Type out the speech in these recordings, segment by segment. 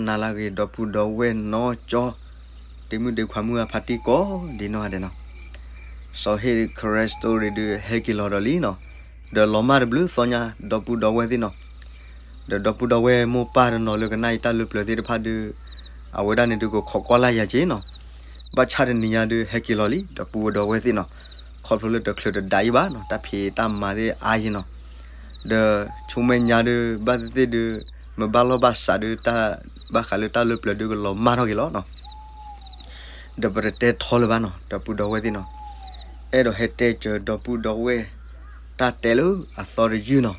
နၤလၢအဂ့ၤ ဒီပုၢ်ဒီဝဲၢ်နီၢ်ကၠီ, တံၤမုၣ်တံၤခွါမုၢ်အဖါတံၢ်ကိးဒံနီၢ်ဂၤဒဲးနီၤ, စီၤဟ့ၣ်ခရၢၡ် story ဒုးဟဲက့ၤလီၤဒီးလံနီၤ, ဒီးလီၤမၢ်တဘျုးသီညါ ဒီပုၢ်ဒီဝဲၢ်သ့ၣ်နီၤ, ဒီးဒီပုၢ်ဒီဝဲၢ်မိၢ်ပၢ်တနီၤလၢကနၣ်အံၤတၢ်လၢပျၢၤသ့ၣ်တဖၣ်ဒုး, အဝဲဒၣ်န့ၣ်ဒုးကခိးကွၢ်လၢ်ယၤက့နီၤ, ဘၣ်ဆၣ်တနံၤညါဒုးဟဲက့ၤလီၤလံ ဒီပုၢ်ဝဲၢ်ဒီဝဲၢ်သ့ၣ်နီၤ, ခီဖျိလၢတချုးတဒးအံၤဘၣ်နီၤ တၢ်ဖံးတၢ်မၤသ့ၣ်အါယံၤနီၤ, ဒီးဆူမဲာ်ညါဒုး ဘၣ်သ့ၣ်သ့ၣ်ဒုး, မ့ၢ်ဘၣ်လီၢ်ဘၣ်စးဒုး တၢ်ဘၣ်ဃးလၢတၢ်လၢပျၢၤဒုးကလီၤမၢ်ထီၣ်က့ၤလီၤနီၤ, ဒီးပတတဲထီလၢၤဘၣ်နီၤ ဒီပုၢ်ဒီဝဲၢ်သ့ၣ်နီၤ, အဲၣ်ဒိးဟဲတဲစၢၤဒီပုၢ်ဒီဝဲၢ် တၢ်တဲလၢအသီတယုၢ်နီၤ,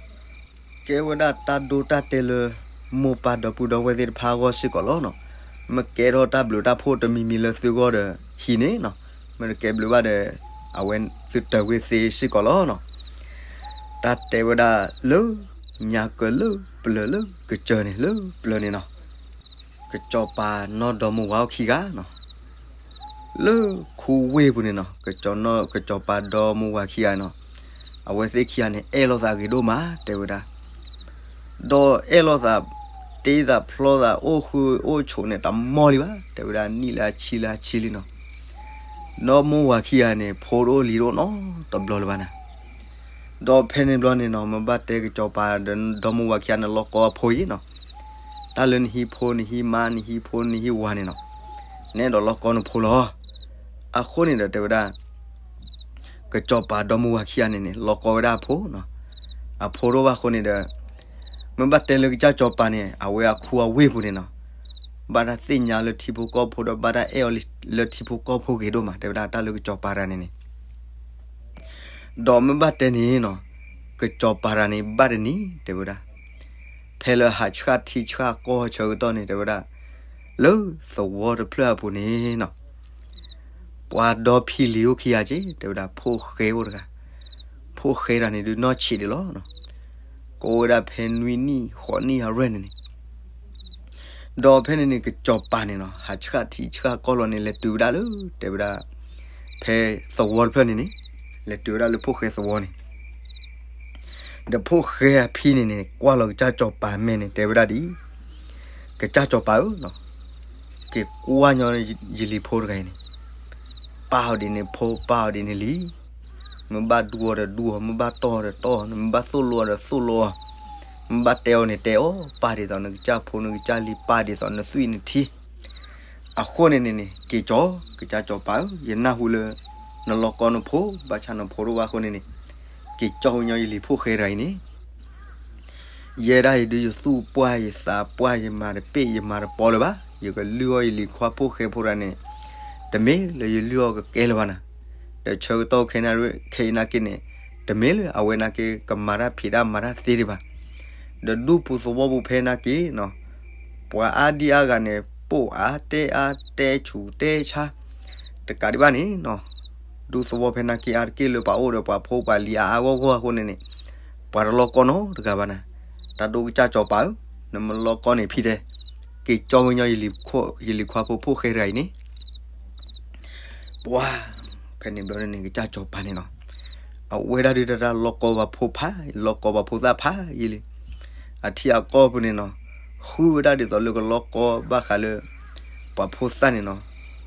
ကဲဝဲဒၣ်တၢ်ဒိတၢ်တဲလၢ မိၢ်ပၢ်ဒီပုၢ်ဒီဝဲၢ်သ့ၣ်တဖၣ်အဂီၢ်စ့ၢ်ကီးလီၤနီၤ, မ့ၢ်ကဲထီၣ်တၢ်ဘျုးတၢ်ဖှိၣ်တမံၤမံၤလၢသုဂီၢ်ဒီးဟံးန့ၣ်နီၤ, မ့ၢ်တကဲဘျုးဘၣ်ဒီး အဝဲသုတၢၤကွံာ်သ့စ့ၢ်ကီးလီၤနီၤ, တၢ်တဲဝဲဒၣ်လၢ ညါကၢလၢပျၢၤလၢကစၢၢ်န့ၣ်လၢပျၢၤန့ၣ်နီၤ, ကစီၤပၤနီၢ်ဒီမါဝၤအိၣ်ခံဂၤနီၤ, လၢခူဝ့ၢ်ပူၤန့ၣ်နီၤ, ကစီၤနီၢ် ကစီၤပၤဒီမါဝၤခံဂၤနီၤ, အဝဲသ့ၣ်ခံဂၤန့ၣ် အဲၣ်လိာ်သးဂ့ၤဒိၣ်မး တဲဝဲဒၣ်, ဒီးအဲၣ်လိာ်သး တ့သးဖျီသး အိၣ်ဃုအိၣ်ဆိးန့ၣ် တမီၢ်လံဘၣ် တဲဝဲဒၣ်, နံၣ်လၢအဆံလၢအဆံလံနီၤ, ဒီမါဝၤခံဂၤန့ၣ် ဖိတအိၣ်လံၤတအိၣ်နီတဘျီလၢၤဘၣ်နၤ ဒီးဖဲန့ၣ်ဘျီန့ၣ်နီၤ, မ့ၢ်ဘၣ်တဲကစီၤပၤဒီမါဝၤခံဂၤန့ၣ် လီၤကီအဖိယံၤနီၤ, တၢ်လၢနဟံးဖိနဟံးမါ နဟံးဖိနဟံးဝၤန့ၣ်နီၤ, နအဲၣ်ဒိးလီၤကီနဖိလီၤ, အဃိန့ၣ်ဒီးတဲဝဲဒၣ် ကစီၤပၤဒီမါဝၤခံဂၤန့ၣ်န့ၣ် လီၤကီဝဲဒၣ်အဖိနီၤ, အဖိတအိၣ်ဘၣ်အဃိန့ၣ်ဒီး, မ့ၢ်ဘၣ်တဲလၢကစၢ်စီၤပၤန့ၣ် အဝဲအခူအဝ့ၢ်ပူၤန့ၣ်နီၤ, ဘၣ်တၢ်သ့ၣ်ညါလၢထံဖိကီၢ်ဖိဒီး ဘၣ်တၢ်အဲၣ်အီၤလၢထံဖိကီၢ်ဖိဂ့ၤဒိၣ်မး တဲဝဲဒၣ်တၢ်လၢကစီၤပၤတဂၤန့ၣ်န့ၣ် ဒီးမ့ၢ်ဘၣ်တဲန့ၣ်နီၤ, ကစီၤပၤတဂၤန့ၣ် ဘၣ်တနံၤ တဲဝဲဒၣ်, ဖဲလၢဟးဆှၣ်ထံဆှၣ်ကီၢ်ဆၢကတီၢ်န့ၣ် တဲဝဲဒၣ်, လၢသဝီတဖျၢၣ်အပူၤန့ၣ်နီၤ, ပှၤဒီဖံလံၤအိၣ်ခံဂၤက့ တဲဝဲဒၣ် ဖိၣ်ဃဲအိၣ်တဂၤ, ဖိၣ်ဃဲတဂၤန့ၣ်ဒုးနီၢ်ဆံးဒံးလီၤ, ကိးဝဲဒၣ်ဖဲနွံနံၣ်ဃိးနံၣ်အရွဲၣ်န့ၣ်န့ၣ် ဒီးဖဲန့ၣ်န့ၣ် ကစီၤပၤန့ၣ်နီၤ ဟးဆှၣ်ထံဆှၣ်ကီၢ်လီၤန့ၣ် လဲၤတုၤဝဲဒၣ်လၢ တဲဝဲဒၣ်, ဖဲသဝီတဖျၢၣ်န့ၣ်န့ၣ်, လဲၤတုၤဝဲဒၣ်လၢဖိၣ်ဃဲသဝီန့ၣ်, ဒီးဖိၣ်ဃဲအဖံန့ၣ်န့ၣ် ကွၢ်လီၤကစၢ်စီၤပၤမဲာ်န့ၣ် တဲဝဲဒၣ်ဒ်အံၤ, ကစၢ်စီၤပၤဧၢ, က့ၤကွၢ်ညီယလံၤဖိတဂၤအံၤန့ၣ်, ပာ်အီၤဒ်န့ၣ်ဖိ ပာ်အီၤဒ်န့ၣ်လံၤ, မ့ၢ်ဘၣ်ဒူအီၤဒီးဒူအီၤ, မ့ၢ်ဘၣ်တီၢ်အီၤဒီးတီၢ်အီၤ, မ့ၢ်ဘၣ်သိၣ်လိအီၤဒီးသိၣ်လိအီၤ, မ့ၢ်ဘၣ်တဲအီၤန့ၣ်တဲအီၤ, ပာ်ဒ်သိးနကစၢ်ဖိနကစၢ်လံၤ ပာ်ဒ်သိးနသွံၣ်နထံ, အဃိန့ၣ်န့ၣ်န့ၣ် က့ၤကၠီ ကစၢ်စီၤပၤဧၢ, ယနၢ်ဟူလၢ နလီၤကီနဖိ ဘၣ်ဆၣ်နဖိတအိၣ်ဘၣ်အဃိန့ၣ်န့ၣ်, က့ၤကၠီဝဲညီယလံၤဖိၣ်ဃဲတဂၤအံၤန့ၣ် ယဲဒၣ်အံၤဒုးယသူၣ်ပှၢ်ယသးပှၢ် ယမၤတပ့ၢ်ယမၤတပီလၢၤဘၣ်, ယကလုၢ်အီၣ်ယလံၤခွါဖိၣ်ဃဲဖိတဂၤန့ၣ်, တမ့ၢ်လၢယလုၢ်အီၣ်ကကဲလၢၤဘၣ်နၤ, ဒီးဆၢကတီၢ်ခဲအံၤနာ်က့န့ၣ်, တမ့ၢ်လၢအဝဲနာ်က့ကမၤတၢ်ဖံးတၢ်မၤတၢ်သ့ဒံးဘၣ်, ဒီးဒူပူၤသဝီပူၤဖဲနာ်က့နီၤ, ပှၤအါဒံအါဂၤန့ၣ် ပိာ်အါတဲအါတဲဆူၣ်တဲဆါ, တကးဒံးဘၣ်န့ၣ်နီၤ ဒူသဝီဖဲနာ်က့အါတက့ၢ်လၢပှၤအိၣ်ဒီးပှၤဖိပှၤလံၤအါအါဂီၢ်ဂီၢ်အဃိန့ၣ်န့ၣ်, ပှၤတလီၤကီနီတဂၤဘၣ်နၤ, တၢ်ဒိၣ်ကစၢ်စီၤပၤဧၢ, နမလီၤကီန့ၣ်ဖံတဲ, က့ၤကၠီဝဲညီယလံၤခွါဖိဖိၣ်ဃဲတဂၤအံၤန့ၣ် ပှၤ, ဖဲန့ၣ်ဘျီန့ၣ်န့ၣ် ကစၢ်စီၤပၤန့ၣ်နီၤ, အဝဲဒၣ်ဒုးတၢ်လီၤကီပှၤဖိဖး, လီၤကီပှၤဖိသၣ်ဖးယံာ်လံ, အထံအကီၢ်ပူၤန့ၣ်နီၤ, ဃုဝဲဒၣ်ဒ်သိးလၢကလီၤကီဘၣ်ဃးလၢ ပှၤဖိသၣ်န့ၣ်နီၤ,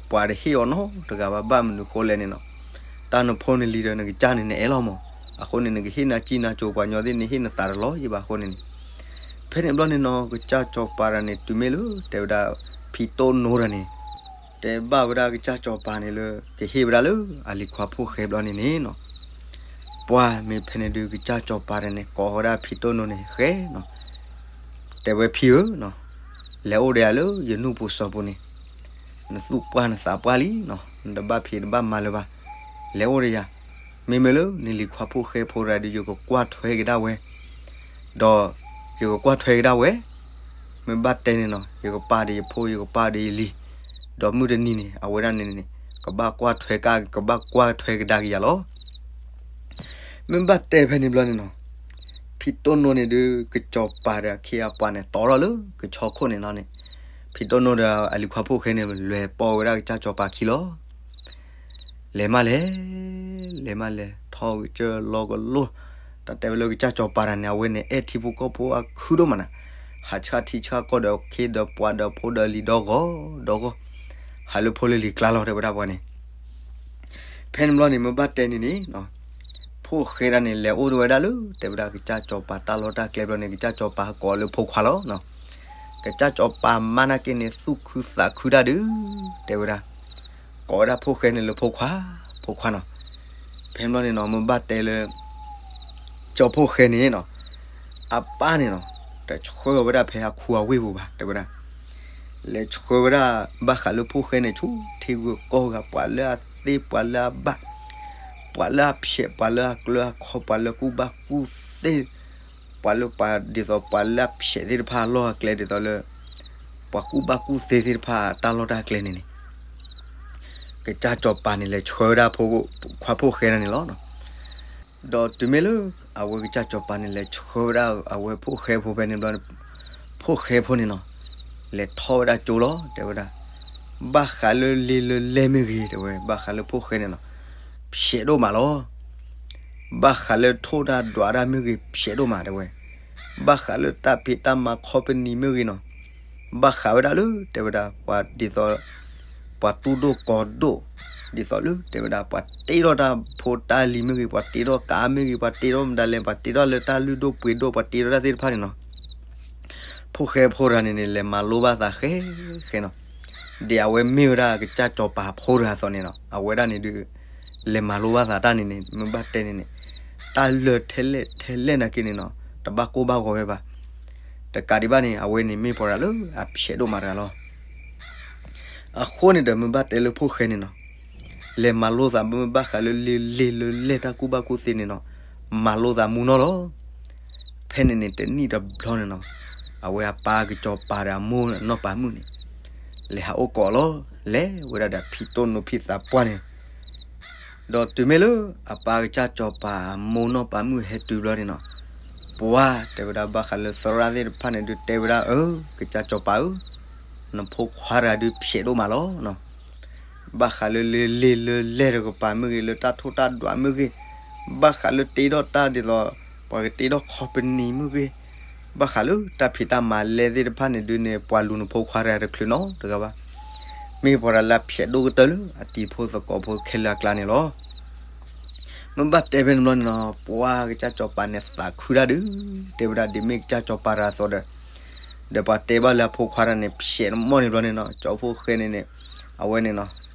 ပှၤတဟ့ၣ်အီၤနီတဂၤဘၣ် ဘၣ်မနုၤဃိလဲၣ်န့ၣ်နီၤ, တၢ်နဖိနလံၤဒီးနကစၢ်န့ၣ်နအဲၣ်လီၤမး, အဃိန့ၣ် နကဟ့ၣ်နၤစံၣ်နၤစိၤပှၤညီသ့ၣ် နဟ့ၣ်နသးတလီၤယံၤဘၣ်အဃိန့ၣ်န့ၣ်, ဖဲန့ၣ်ဘျီန့ၣ်နီၤ ကစၢ်စီၤပၤတဂၤန့ၣ် တုၤမ့ၢ်လၢ တဲဝဲဒၣ် ဖံတိၢ်နိတဂၤန့ၣ် တဲဘၣ်ဝဲဒၣ်ကစၢ်စီၤပၤန့ၣ်လၢ ကဟ့ၣ်ဝဲဒၣ်လၢအလံၤခွါဖိၣ်ဃဲဘျီန့ၣ်န့ၣ်နီၤ, ပှၤမ့ၢ်ဖဲန့ၣ်ဒုး ကစၢ်စီၤပၤတဂၤန့ၣ် ကိးဝဲဒၣ်ဖံတိၢ်နိန့ၣ် ဃဲနီၤ, တဲဝဲဖံဧၢနီၤ, လဲၤအိၣ်ဒီးယၤလၢယနူၢ်ပူၤစီၤပူၤန့ၣ်, နသူၣ်ပှၢ်နသးပှၢ်လံနီၤ, နတဘၣ်ဖံးတဘၣ်မၤလၢၤဘၣ်, လဲၤအိၣ်ဒီးယၤ, မ့မ့ၢ်လၢနလံၤခွါဖိၣ်ဃဲဖိတဂၤဒီး ယကကွၢ်ထွဲကဒါဝဲ ဒီးယကကွၢ်ထွဲကဒါဝဲ, မ့ၢ်ဘၣ်တဲန့ၣ်နီၤ ယကပာ်ဒီးယဖိ ယကပာ်ဒီးယလံၤ, ဒီးမုၢ်တနံၤန့ၣ် အဝဲဒၣ်န့ၣ်န့ၣ် ကဘၣ်ကွၢ်ထွဲက ကဘၣ်ကွၢ်ထွဲကဒါက့ၤယၤလီၤ. မ့ၢ်ဘၣ်တဲဖဲန့ၣ်ဘျီန့ၣ်နီၤ, ဖံတိၢ်နိန့ၣ်ဒုး ကစီၤပၤဒီးအခ့အပှၤန့ၣ် တီထီၣ်လၢကဆီခိၣ်န့ၣ်နီၤန့ၣ်, ဖံတိၢ်နိဒီးအလံၤခွါဖိၣ်ဃဲန့ၣ် လဲၤပိာ်ဝဲဒၣ်ကစၢ်စီၤပၤခံလီၤ. လဲၤမးလဲၤ, လဲၤမးလဲၤ, ထီၣ်ကစၢၢ်လီၤကလိၢ်, တၢ်တဲဝဲလၢကစၢ်စီၤပၤတဂၤန့ၣ် အဝဲန့ၣ် အဲၣ်ထံဖိကီၢ်ဖိအခုဒိၣ်မးနၤ, ဟးဆှၣ်ထံဆှၣ်ကီၢ်ဒီးခ့ဒီးပှၤဒီးဖိဒီးလံၤဒီဂီၢ်ဒီဂီၢ်, ဟးလၢဖိလၢလံၤကျါလီၤ တဲဝဲဒၣ်ပှၤန့ၣ်. ဖဲန့ၣ်ဘျီန့ၣ် မ့ၢ်ဘၣ်တဲန့ၣ်န့ၣ် ဖိၣ်ဃဲဒၣ်န့ၣ် လဲၤအိၣ်ဝဲဒၣ်လၢ တဲဝဲဒၣ် ကစၢ်စီၤပၤတၢ်လီၢ်တၢ်ကျဲဘျီန့ၣ် ကစၢ်စီၤပၤကိးလၢဖိခွါလီၤ. ကစၢ်စီၤပၤမါနာ်က့န့ၣ် သူၣ်ခုသးခုဒၣ်ဒုး တဲဝဲဒၣ်, ကိးဝဲဒၣ်ဖိၣ်ဃဲန့ၣ်လၢဖိခွါ, ဖိခွါနီၤ. ဖဲန့ၣ်ဘျီန့ၣ်နီၤ မ့ၢ်ဘၣ်တဲလၢ ကၠီဖိၣ်ဃဲန့ၣ်နီၤ, အပၢ်န့ၣ်နီၤ တဆှၢဝဲဒၣ်ဖဲအခူအဝ့ၢ်ပူၤဘၣ် တဲဝဲဒၣ်. လဲၤဆှၢဝဲဒၣ် ဘၣ်ဃးလၢဖိၣ်ဃဲန့ၣ် ဆူထံဂုၤကီၢ်ဂၤ ပှၤလၢအသ့ ပှၤလၢအဘၣ်, ပှၤလၢအဖျဲး ပှၤလၢအကျၢၤအခီ ပှၤလၢကူၣ်ဘၣ်ကူၣ်သ့, ပှၤလၢပှၤဒ်သိးပှၤလၢအဖျဲးသ့ၣ်တဖၣ်အလီၢ်အကျဲ ဒ်သိးလၢ ပှၤကူၣ်ဘၣ်ကူၣ်သ့သ့ၣ်တဖၣ်တၢ်လီၢ်တၢ်ကျဲန့ၣ်န့ၣ် ကစၢ်စီၤပၤန့ၣ် လဲၤဆှၢဝဲဒၣ် ခွါဖိၣ်ဃဲဒၣ်န့ၣ်လီၤ. ဒီးတုၤမ့ၢ်လၢ အဝဲကစၢ်စီၤပၤန့ၣ် လဲၤဆှၢဝဲဒၣ်အဝဲဖိၣ်ဃဲဖိဖဲန့ၣ်ဘျီန့ၣ် ဖိၣ်ဃဲဖိန့ၣ်နီၤ လဲၤထီၣ်ဝဲဒၣ်ကၠိလီၤ တဲဝဲဒၣ်. ဘၣ်ဃးလၢလ့လၢလဲၢ်မ့ၢ်ဂ့ၤ တဲဝဲ ဘၣ်ဃးလၢဖိၣ်ဃဲန့ၣ်နီၤ ဖျဲးဒိၣ်မးလီၤ. ဘၣ်ဃးလၢထိၣ်တၢ်ဒွးတၢ်မ့ၢ်ဂ့ၤ ဖျဲးဒိၣ်မး တဲဝဲ. ဘၣ်ဃးလၢတၢ်ဖံးတၢ်မၤ company မ့ၢ်ဂ့ၤနီၤ ဘၣ်ဃးဝဲဒၣ်လၢ တဲဝဲဒၣ် ပှၤဒ်သိး ပှၤတူၢ်ဒိၣ်ကီၤဒိၣ် ဒ်သိးလၢ တဲဝဲဒၣ် ပှၤတ့ထီၣ်တၢ်ဖိတၢ်လံၤမ့ၢ်ဂ့ၤ ပှၤတ့ထီၣ်ကးမ့ၢ်ဂ့ၤ ပှၤတ့ထီၣ်မတၤလဲၣ် ပှၤတ့ထီၣ်လၢတၢ်လုၢ်ဒိၣ်ပှ့ၤဒိၣ် ပှၤတ့ထီၣ်တၢ်သ့ၣ်တဖၣ်န့ၣ်နီၤ ဖိၣ်ဃဲဖိတဂၤန့ၣ်န့ၣ် လဲၤမၤလိဘၣ်သးဃဲဃဲနီၤ. ဒ်အဝဲမ့ၢ်ဝဲဒၣ်ကစၢ်စီၤပၤဖိတဂၤအသိးန့ၣ်နီၤ အဝဲဒၣ်န့ၣ်ဒုး လဲၤမၤလိဘၣ်သးတၢ်န့ၣ်န့ၣ် မ့ၢ်ဘၣ်တဲန့ၣ်န့ၣ် တၢ်လၢာ်ထဲလဲၣ်ထဲလဲၣ်နာ်က့န့ၣ်နီၤ တဘၣ်ကိၢ်ဘၣ်ဂီၤဝဲဘၣ်. တကးဒံးဘၣ်န့ၣ် အဝဲန့ၣ်မ့ၢ်ပှၤတဂၤလၢအဖျဲးဒိၣ်မးတဂၤလီၤ. အဃိန့ၣ်ဒီး မ့ၢ်ဘၣ်တဲလၢဖိၣ်ဃဲန့ၣ်နီၤ လဲၤမၤလိသး မ့ၢ်ဘၣ်ဃးလၢလ့လ့လၢလဲၢ်တၢ်ကူၣ်ဘၣ်ကူၣ်သ့န့ၣ်နီၤ မၤလိသးမူနီၢ်လီၤ. ဖဲန့ၣ်န့ၣ် တနံၣ်တဘျီန့ၣ်နီၤ အဝဲအပၢ်ကစီၤပၤဒီးအမိၢ်နီၢ်ပၤမုၣ်န့ၣ် လဲၤဟးအိၣ်ကိးလီၤ. လဲၤဝဲဒၣ်ဒီးဖံးတိၢ်နိဖံးသးပှၢ်န့ၣ် ဒီးတုၤမ့ၢ်လၢအပၢ်ကစၢ်စီၤပၤအမိၢ်နီၢ်ပၤမုၣ်ဟဲတုၤဘျီန့ၣ်နီၤ ပှၤတဲဝဲဒၣ် ဘၣ်ဃးလၢသရၣ်သ့ၣ်တဖၣ်န့ၣ်ဒုး တဲဝဲဒၣ် အၢ ကစၢ်စီၤပၤဧၢ, နဖိခွါတဂၤဒုးဖျဲးဒိၣ်မးလီၤ. ဘၣ်ဃးလၢလ့လ့လၢလဲၢ်တကပၤမ့ၢ်ဂ့ၤ လၢတၢ်ထိၣ်တၢ်ဒွးမ့ၢ်ဂ့ၤ, ဘၣ်ဃးလၢတ့ထီၣ်တၢ်ဒ်သိး ပှၤကတ့ထီၣ် company မ့ၢ်ဂ့ၤ, ဘၣ်ဃးလၢတၢ်ဖံးတၢ်မၤလဲသ့ၣ်တဖၣ်န့ၣ်ဒုးန့ၣ် ပှၤလူၤနဖိခွါတဂၤတချုးနီတဂၤဘၣ်. မ့ၢ်ပှၤတဂၤလၢအဖျဲးဒိၣ်ကတၢၢ်လၢအတံၤဖိသကိးဖိခဲလၢာ်အကျါန့ၣ်လီၤ. မ့ၢ်ဘၣ်တဲဖဲန့ၣ်ဘျီန့ၣ်နီၤ ပှၤကစၢ်စီၤပၤန့ၣ်သးခုဒၣ်ဒုး တဲဝဲဒၣ် ဒ်မ့ၢ်ကစၢ်စီၤပၤတဂၤအသိးဒီး ဒီးပှၤတဲဘၣ်လၢအဖိခွါတဂၤန့ၣ် ဖျဲးတမီၢ်န့ၣ်ဘျီန့ၣ်နီၤ ကၠီဖိၣ်ဃဲန့ၣ်န့ၣ် အဝဲန့ၣ်နီၤ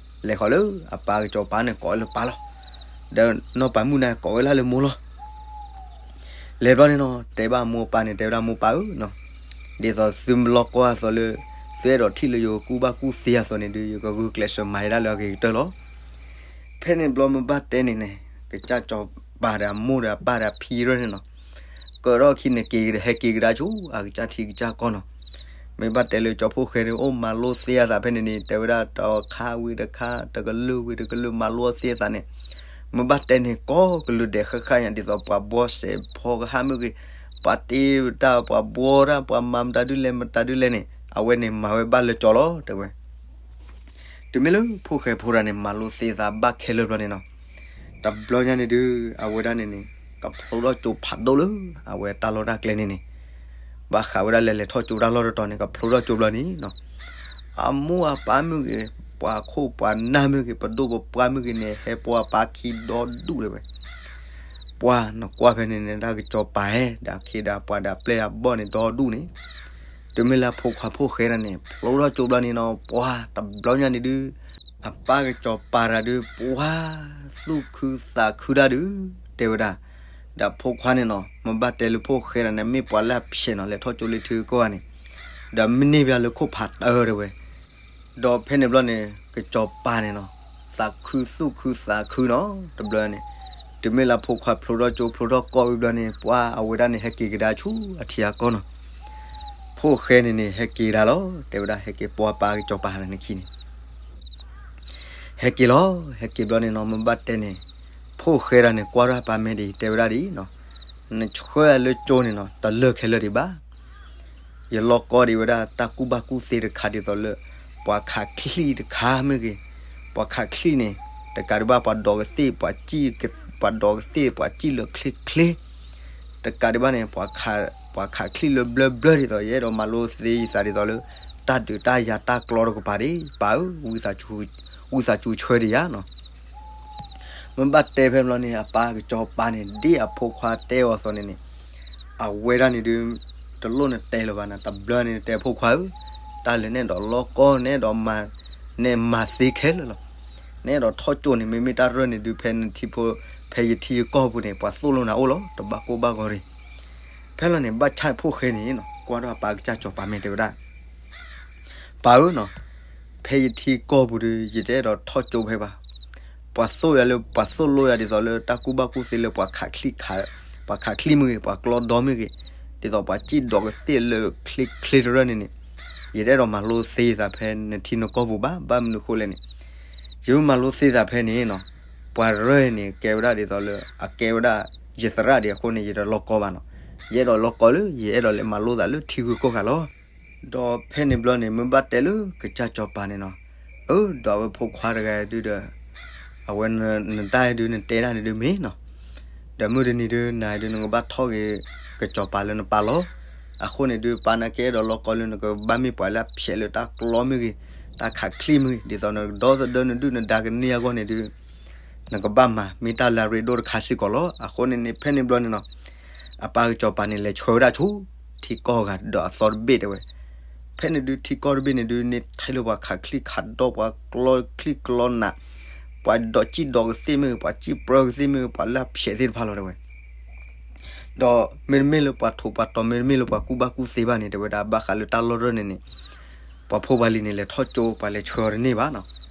လဲၤဃီၤလၢအပၢ်ကစီၤပၤန့ၣ် ကိးဝဲလၢပၢ်လီၤ. ဒီးနီၢ်ပၤမုၣ်န့ၣ် ကိးဝဲလၢလၢမိၢ်လီၤ. လဲၤဘျီန့ၣ်နီၤ တဲဘၣ်မိၢ်ပၢ်န့ၣ် တဲဝဲဒၣ်မိၢ်ပၢ်ဧၢနီၤ, ဒ်သိးသုလီၢ်ကီၢ်အသိးလၢ သုအဲၣ်ဒိးထံၣ်လၢယကကူၣ်ဘၣ်ကူၣ်သ့အသိးန့ၣ်ဒုး ယကဂုာ်ကျဲးစၢးမၤယဲဒၣ်လၢအဂ့ၤကတၢၢ်လီၤ. ဖဲန့ၣ်ဘျီမ့ၢ်ဘၣ်တဲန့ၣ်န့ၣ် ကစၢ်စီၤပၤဒီးအမိၢ်ဒီးအပၢ်ဒီးအဖံရၢ်န့ၣ်နီၤ ကၢထီၣ်ခံန့ၣ်က့ၤ ဟဲက့ၤကဒါဆူအကစၢ်ထံကစၢ်ကီၢ်နီၤ. မ့ၢ်ဘၣ်တဲလၢကၠီဖိၣ်ဃဲန့ၣ် အိၣ်မၤလိသ့အသးဖဲန့ၣ်န့ၣ် တဲဝဲဒၣ်တခါဝံၤတခါ တကလုာ်ဝံၤတကလုာ် မၤလိသ့အသးန့ၣ် မ့ၢ်ဘၣ်တဲန့ၣ် ကိးကလုာ်ဒဲးဃၣ်ဃၣ်ညါ ဒ်သိးပှၤဘှီစဲးဖီကဟၣ်မ့ၢ်ဂ့ၤ, ပှၤတ့တၢ် ပှၤဘှီတၢ် ပှၤမၤမတၤဒုလဲၣ်မတၤဒုလဲၣ်န့ၣ် အဝဲန့ၣ်မၤဝဲဘၣ်လၢကၠီလီၤ တဲဝဲ. တုၤမ့ၢ်လၢဖိၣ်ဃဲဖိတဂၤန့ၣ် မၤလိသ့သးဘၣ်ခဲလၢာ်ဘျီန့ၣ်နီၤ, တဘျီညါန့ၣ်ဒုး အဝဲဒၣ်န့ၣ်န့ၣ် ကဖျိထီၣ်ကၠိဖးဒိၣ်လၢ အဝဲတၢ်လီၢ်တၢ်ကျဲန့ၣ်န့ၣ် ဘၣ်ဃးဝဲဒၣ်လဲၤလဲၤထီၣ်ကၠိတၢ်လီၢ်တတီၤန့ၣ် ကဖျိထီၣ်ကၠိဘျီန့ၣ်နီၤ, အမိၢ်အပၢ်မ့ၢ်ဂ့ၤ, ပှၤခိၣ်ပှၤနၢ်မ့ၢ်ဂ့ၤ, ပဒိၣ်ပပှၢ်မ့ၢ်ဂ့ၤန့ၣ် ဟဲပိာ်အပၢ်ခံဒီဒူၣ်တဲဝဲ. ပှၤနကွၢ်ဖဲန့ၣ်န့ၣ် တၢ်ကစီၤပၤဟဲ ဒီးခ့ဒီးပှၤဒီးပျဲၢ်အဘီၣ်န့ၣ် ဒီဒူၣ်န့ၣ်, တုၤမ့ၢ်လၢအဖိခွါဖိၣ်ဃဲတဂၤန့ၣ် ဖျိထီၣ်ကၠိဘျီန့ၣ်နီၤ, ပှၤတဘျီညါန့ၣ်ဒုး အပၢ်ကစီၤပၤတဂၤဒုး ပှၤသူၣ်ခုသးခုဒၣ်ဒုး တဲဝဲဒၣ်. ဒီးဖိခွါန့ၣ်နီၤ မ့ၢ်ဘၣ်တဲလၢဖိၣ်ဃဲတဂၤန့ၣ် မ့ၢ်ပှၤလၢအဖျဲးနီၤ လဲၤထီၣ်ကၠိလၢထံဂုၤကီၢ်ဂၤန့ၣ်, ဒီးမ့ၢ်န့ၢ်ဘၣ်လၢခိၣ်ဖးတၢၢ်တဲဝဲ. ဒီးဖဲန့ၣ်ဘျီန့ၣ် ကစီၤပၤန့ၣ်နီၤ သးခုသူၣ်ခုသးခုနီၤ တဘျီန့ၣ်, တုၤမ့ၢ်လၢအဖိခွါဖျိထီၣ်ကၠိဖျိထီၣ်ကီၢ်ဝံၤဘျီန့ၣ် ပှၤအဝဲဒၣ်န့ၣ် ဟဲက့ၤကဒါဆူအထံအကီၢ်နီၤ. ဖိၣ်ဃဲန့ၣ်န့ၣ် ဟဲက့ၤဒၣ်လီၤ တဲဝဲဒၣ် ဟဲက့ၤပိာ်အပၢ်ကစီၤပၤန့ၣ်ခံန့ၣ် ဟဲက့ၤလီၤ. ဟဲက့ၤဘျီန့ၣ်နီၤ မ့ၢ်ဘၣ်တဲန့ၣ် ဖိၣ်ဃဲတဂၤန့ၣ် ကွၢ်ထီၣ်အပၢ်မဲာ်ဒံး တဲဝဲဒၣ်ဒ်နီၤ, နဆှၢယၤလၢကၠိန့ၣ်နီၤ တလၢာ်ခဲလၢာ်ဒံးဘၣ်. ယလီၢ်ကီၢ်ဒံးဝဲဒၣ် တၢ်ကူၣ်ဘၣ်ကူၣ်သ့တခါဒ်သိးလၢ ပှၤခးချံၣ်တခါမ့ၢ်ဂ့ၤ, ပှၤခးချံၣ်န့ၣ် တကးဒံးဘၣ် ပှၤဒိးကသ့ၣ် ပှၤကံၣ်, ပှၤဒိးကသ့ၣ် ပှၤကံၣ်လၢာ်ချ့ချ့, တကးဒံးဘၣ်န့ၣ် ပှၤခး ပှၤခးချံၣ်လၢဘျၢဘျၢဒ်သိး ယအဲၣ်ဒိးမၤလိသ့ယသးဒ်သိးလၢ တၢ်ဒုးတၢ်ယၤတၢ်ကျီတကပၤဒံး ပၢ်ဧၢ, ဝံသးစူၤဆှၢဒံးယၤနီၤ. မ့ၢ်ဘၣ်တဲဖဲဘျီန့ၣ် အပၢ်ကစီၤပၤန့ၣ် ဒ်အဖိခွါတဲအီၤအသိးန့ၣ်န့ၣ် အဝဲဒၣ်န့ၣ်ဒုး တလိၣ်နတဲလၢၤဘၣ်နၤ, တဘျီန့ၣ်တဲဖိခွါဧၢ, တၢ်လၢနအဲၣ်ဒိးလီကီ နအဲၣ်ဒိးမၤ နမၤသ့ခဲလၢာ်လီၤ. နအဲၣ်ဒိးထီၣ်ကၠိန့ၣ် မ့မ့ၢ်တၢ်ရၢၢ်န့ၣ်ဒုး ဖဲနထံဖိ ဖဲယထံယကီၢ်ပူၤန့ၣ် ပှၤသိၣ်လိနၤအိၣ်လီၤ, တဘၣ်ကိၢ်ဘၣ်ဂီၤရံၤ. ဖဲလီၤန့ၣ် ဘၣ်ဆၣ်ဖိၣ်ဃဲန့ၣ်နီၤ ကွၢ်ထီၣ်အပၢ်ကစၢ်စီၤပၤမ့ၢ်တဲဝဲဒၣ် ပၢ်ဧၢနီၤ, ဖဲယထံကီၢ်ပူၤဒီး ယတအဲၣ်ဒိးထီၣ်ကၠိဖဲဘၣ်. ပှၤသိၣ်ယၤလၢ ပှၤသိၣ်လိယၤဒ်သိးလၢတၢ်ကူၣ်ဘၣ်ကူၣ်သ့လၢပှၤခးချံၣ်ခး, ပှၤခးချံၣ်မ့ၢ်ဂ့ၤ, ပှၤကျီဒီမ့ၢ်ဂ့ၤ, ဒ်သိးပှၤစံၣ်ဒိးကသ့ၣ်လၢချ့ချ့တရၢၢ်န့ၣ်န့ၣ်, ယတအဲၣ်ဒိးမၤလိသ့သးဖဲနထံနကီၢ်ပူၤဘၣ်, ဘၣ်မနုၤဃိလဲၣ်န့ၣ်, ယမ့ၢ်မၤလိသ့သးဖဲန့ၣ်နီၤ, ပှၤရၢၢ်န့ၣ် ကဲဝဲဒၣ်ဒ်သိးလၢ အကဲဝဲဒၣ် ယသရၣ်ဒံးအဃိန့ၣ် ယတလီကီဘၣ်နီၤ, ယအဲၣ်ဒိးလီကီလၢ ယအဲၣ်ဒိးလဲၤမၤလိသးလၢထံဂုၤကီၢ်ဂၤလီၤ. ဒီးဖဲန့ၣ်ဘျီန့ၣ် မ့ၢ်ဘၣ်တဲလၢကစၢ်စီၤပၤန့ၣ်နီၤ, အၢ ဒီးအဝဲဖိခွါတဂၤဒုဒီး အဝဲနတၢ်ဒုနတဲဒၣ်န့ၣ်ဒုမ့ၢ်နီၤ, ဒီးမုၢ်တနံၤဒု နၤဒုနကဘၣ်ထီၣ်က့ၤ ကစီၤပၤလၢနပၢ်လီၤ. အဃိန့ၣ်ဒု ပၢ်နာ်က့အဲၣ်ဒိးလီကီလၢ နကဘၣ်မ့ၢ်ပှၤလၢအဖျဲးလၢတၢ်ကျီမ့ၢ်ဂ့ၤ, တၢ်ခးချံၣ်မ့ၢ်ဂ့ၤ, ဒ်သိးနကဒီသဒၢနဒုၣ်နဒါကန့ၢ်အဂီၢ်န့ၣ်ဒု နကဘၣ်မၤ မ့ၢ်တၢ်လၢအရ့ဒိၣ်တခါစ့ၢ်ကီးလီၤ. အဃိန့ၣ်န့ၣ် ဖဲန့ၣ်ဘျီန့ၣ်နီၤ, အပၢ်ကစီၤပၤန့ၣ် လဲၤဆှၢဝဲဒၣ်ဆူ ထံကီၢ်ဂၤဒီးအသီတဘ့ၣ်တဲဝဲ. ဖဲန့ၣ်ဒု ထံကီၢ်တဘ့ၣ်န့ၣ်ဒု န့ၢ်ထဲလၢပှၤခးချံၣ်ခးဒီ ပှၤကျီချံၣ်ကျီနး, ပှၤဒိးစံၣ်ဒိးကသ့ၣ်မ့ၢ်ဂ့ၤ, ပှၤစံၣ်ပြၢကသ့ၣ်မ့ၢ်ဂ့ၤ, ပှၤလၢအဖျဲးသ့ၣ်တဖၣ်လီၤတဲဝဲ. ဒီးမ့တမ့ၢ်လၢပှၤထိးပှၤတီၤ မ့တမ့ၢ်လၢပှၤကူၣ်ဘၣ်ကူၣ်သ့ဘၣ်န့ၣ် တဲဝဲဒၣ် ဘၣ်ဃးလၢတၢ်လီၢ်ရၢၢ်န့ၣ်န့ၣ်, ပှၤဖိပှၤလံၤန့ၣ် လဲၤထီၣ်ကၠိ ပှၤလဲၤဆှၢအီၤတန့ၢ်ဘၣ်နီၤ.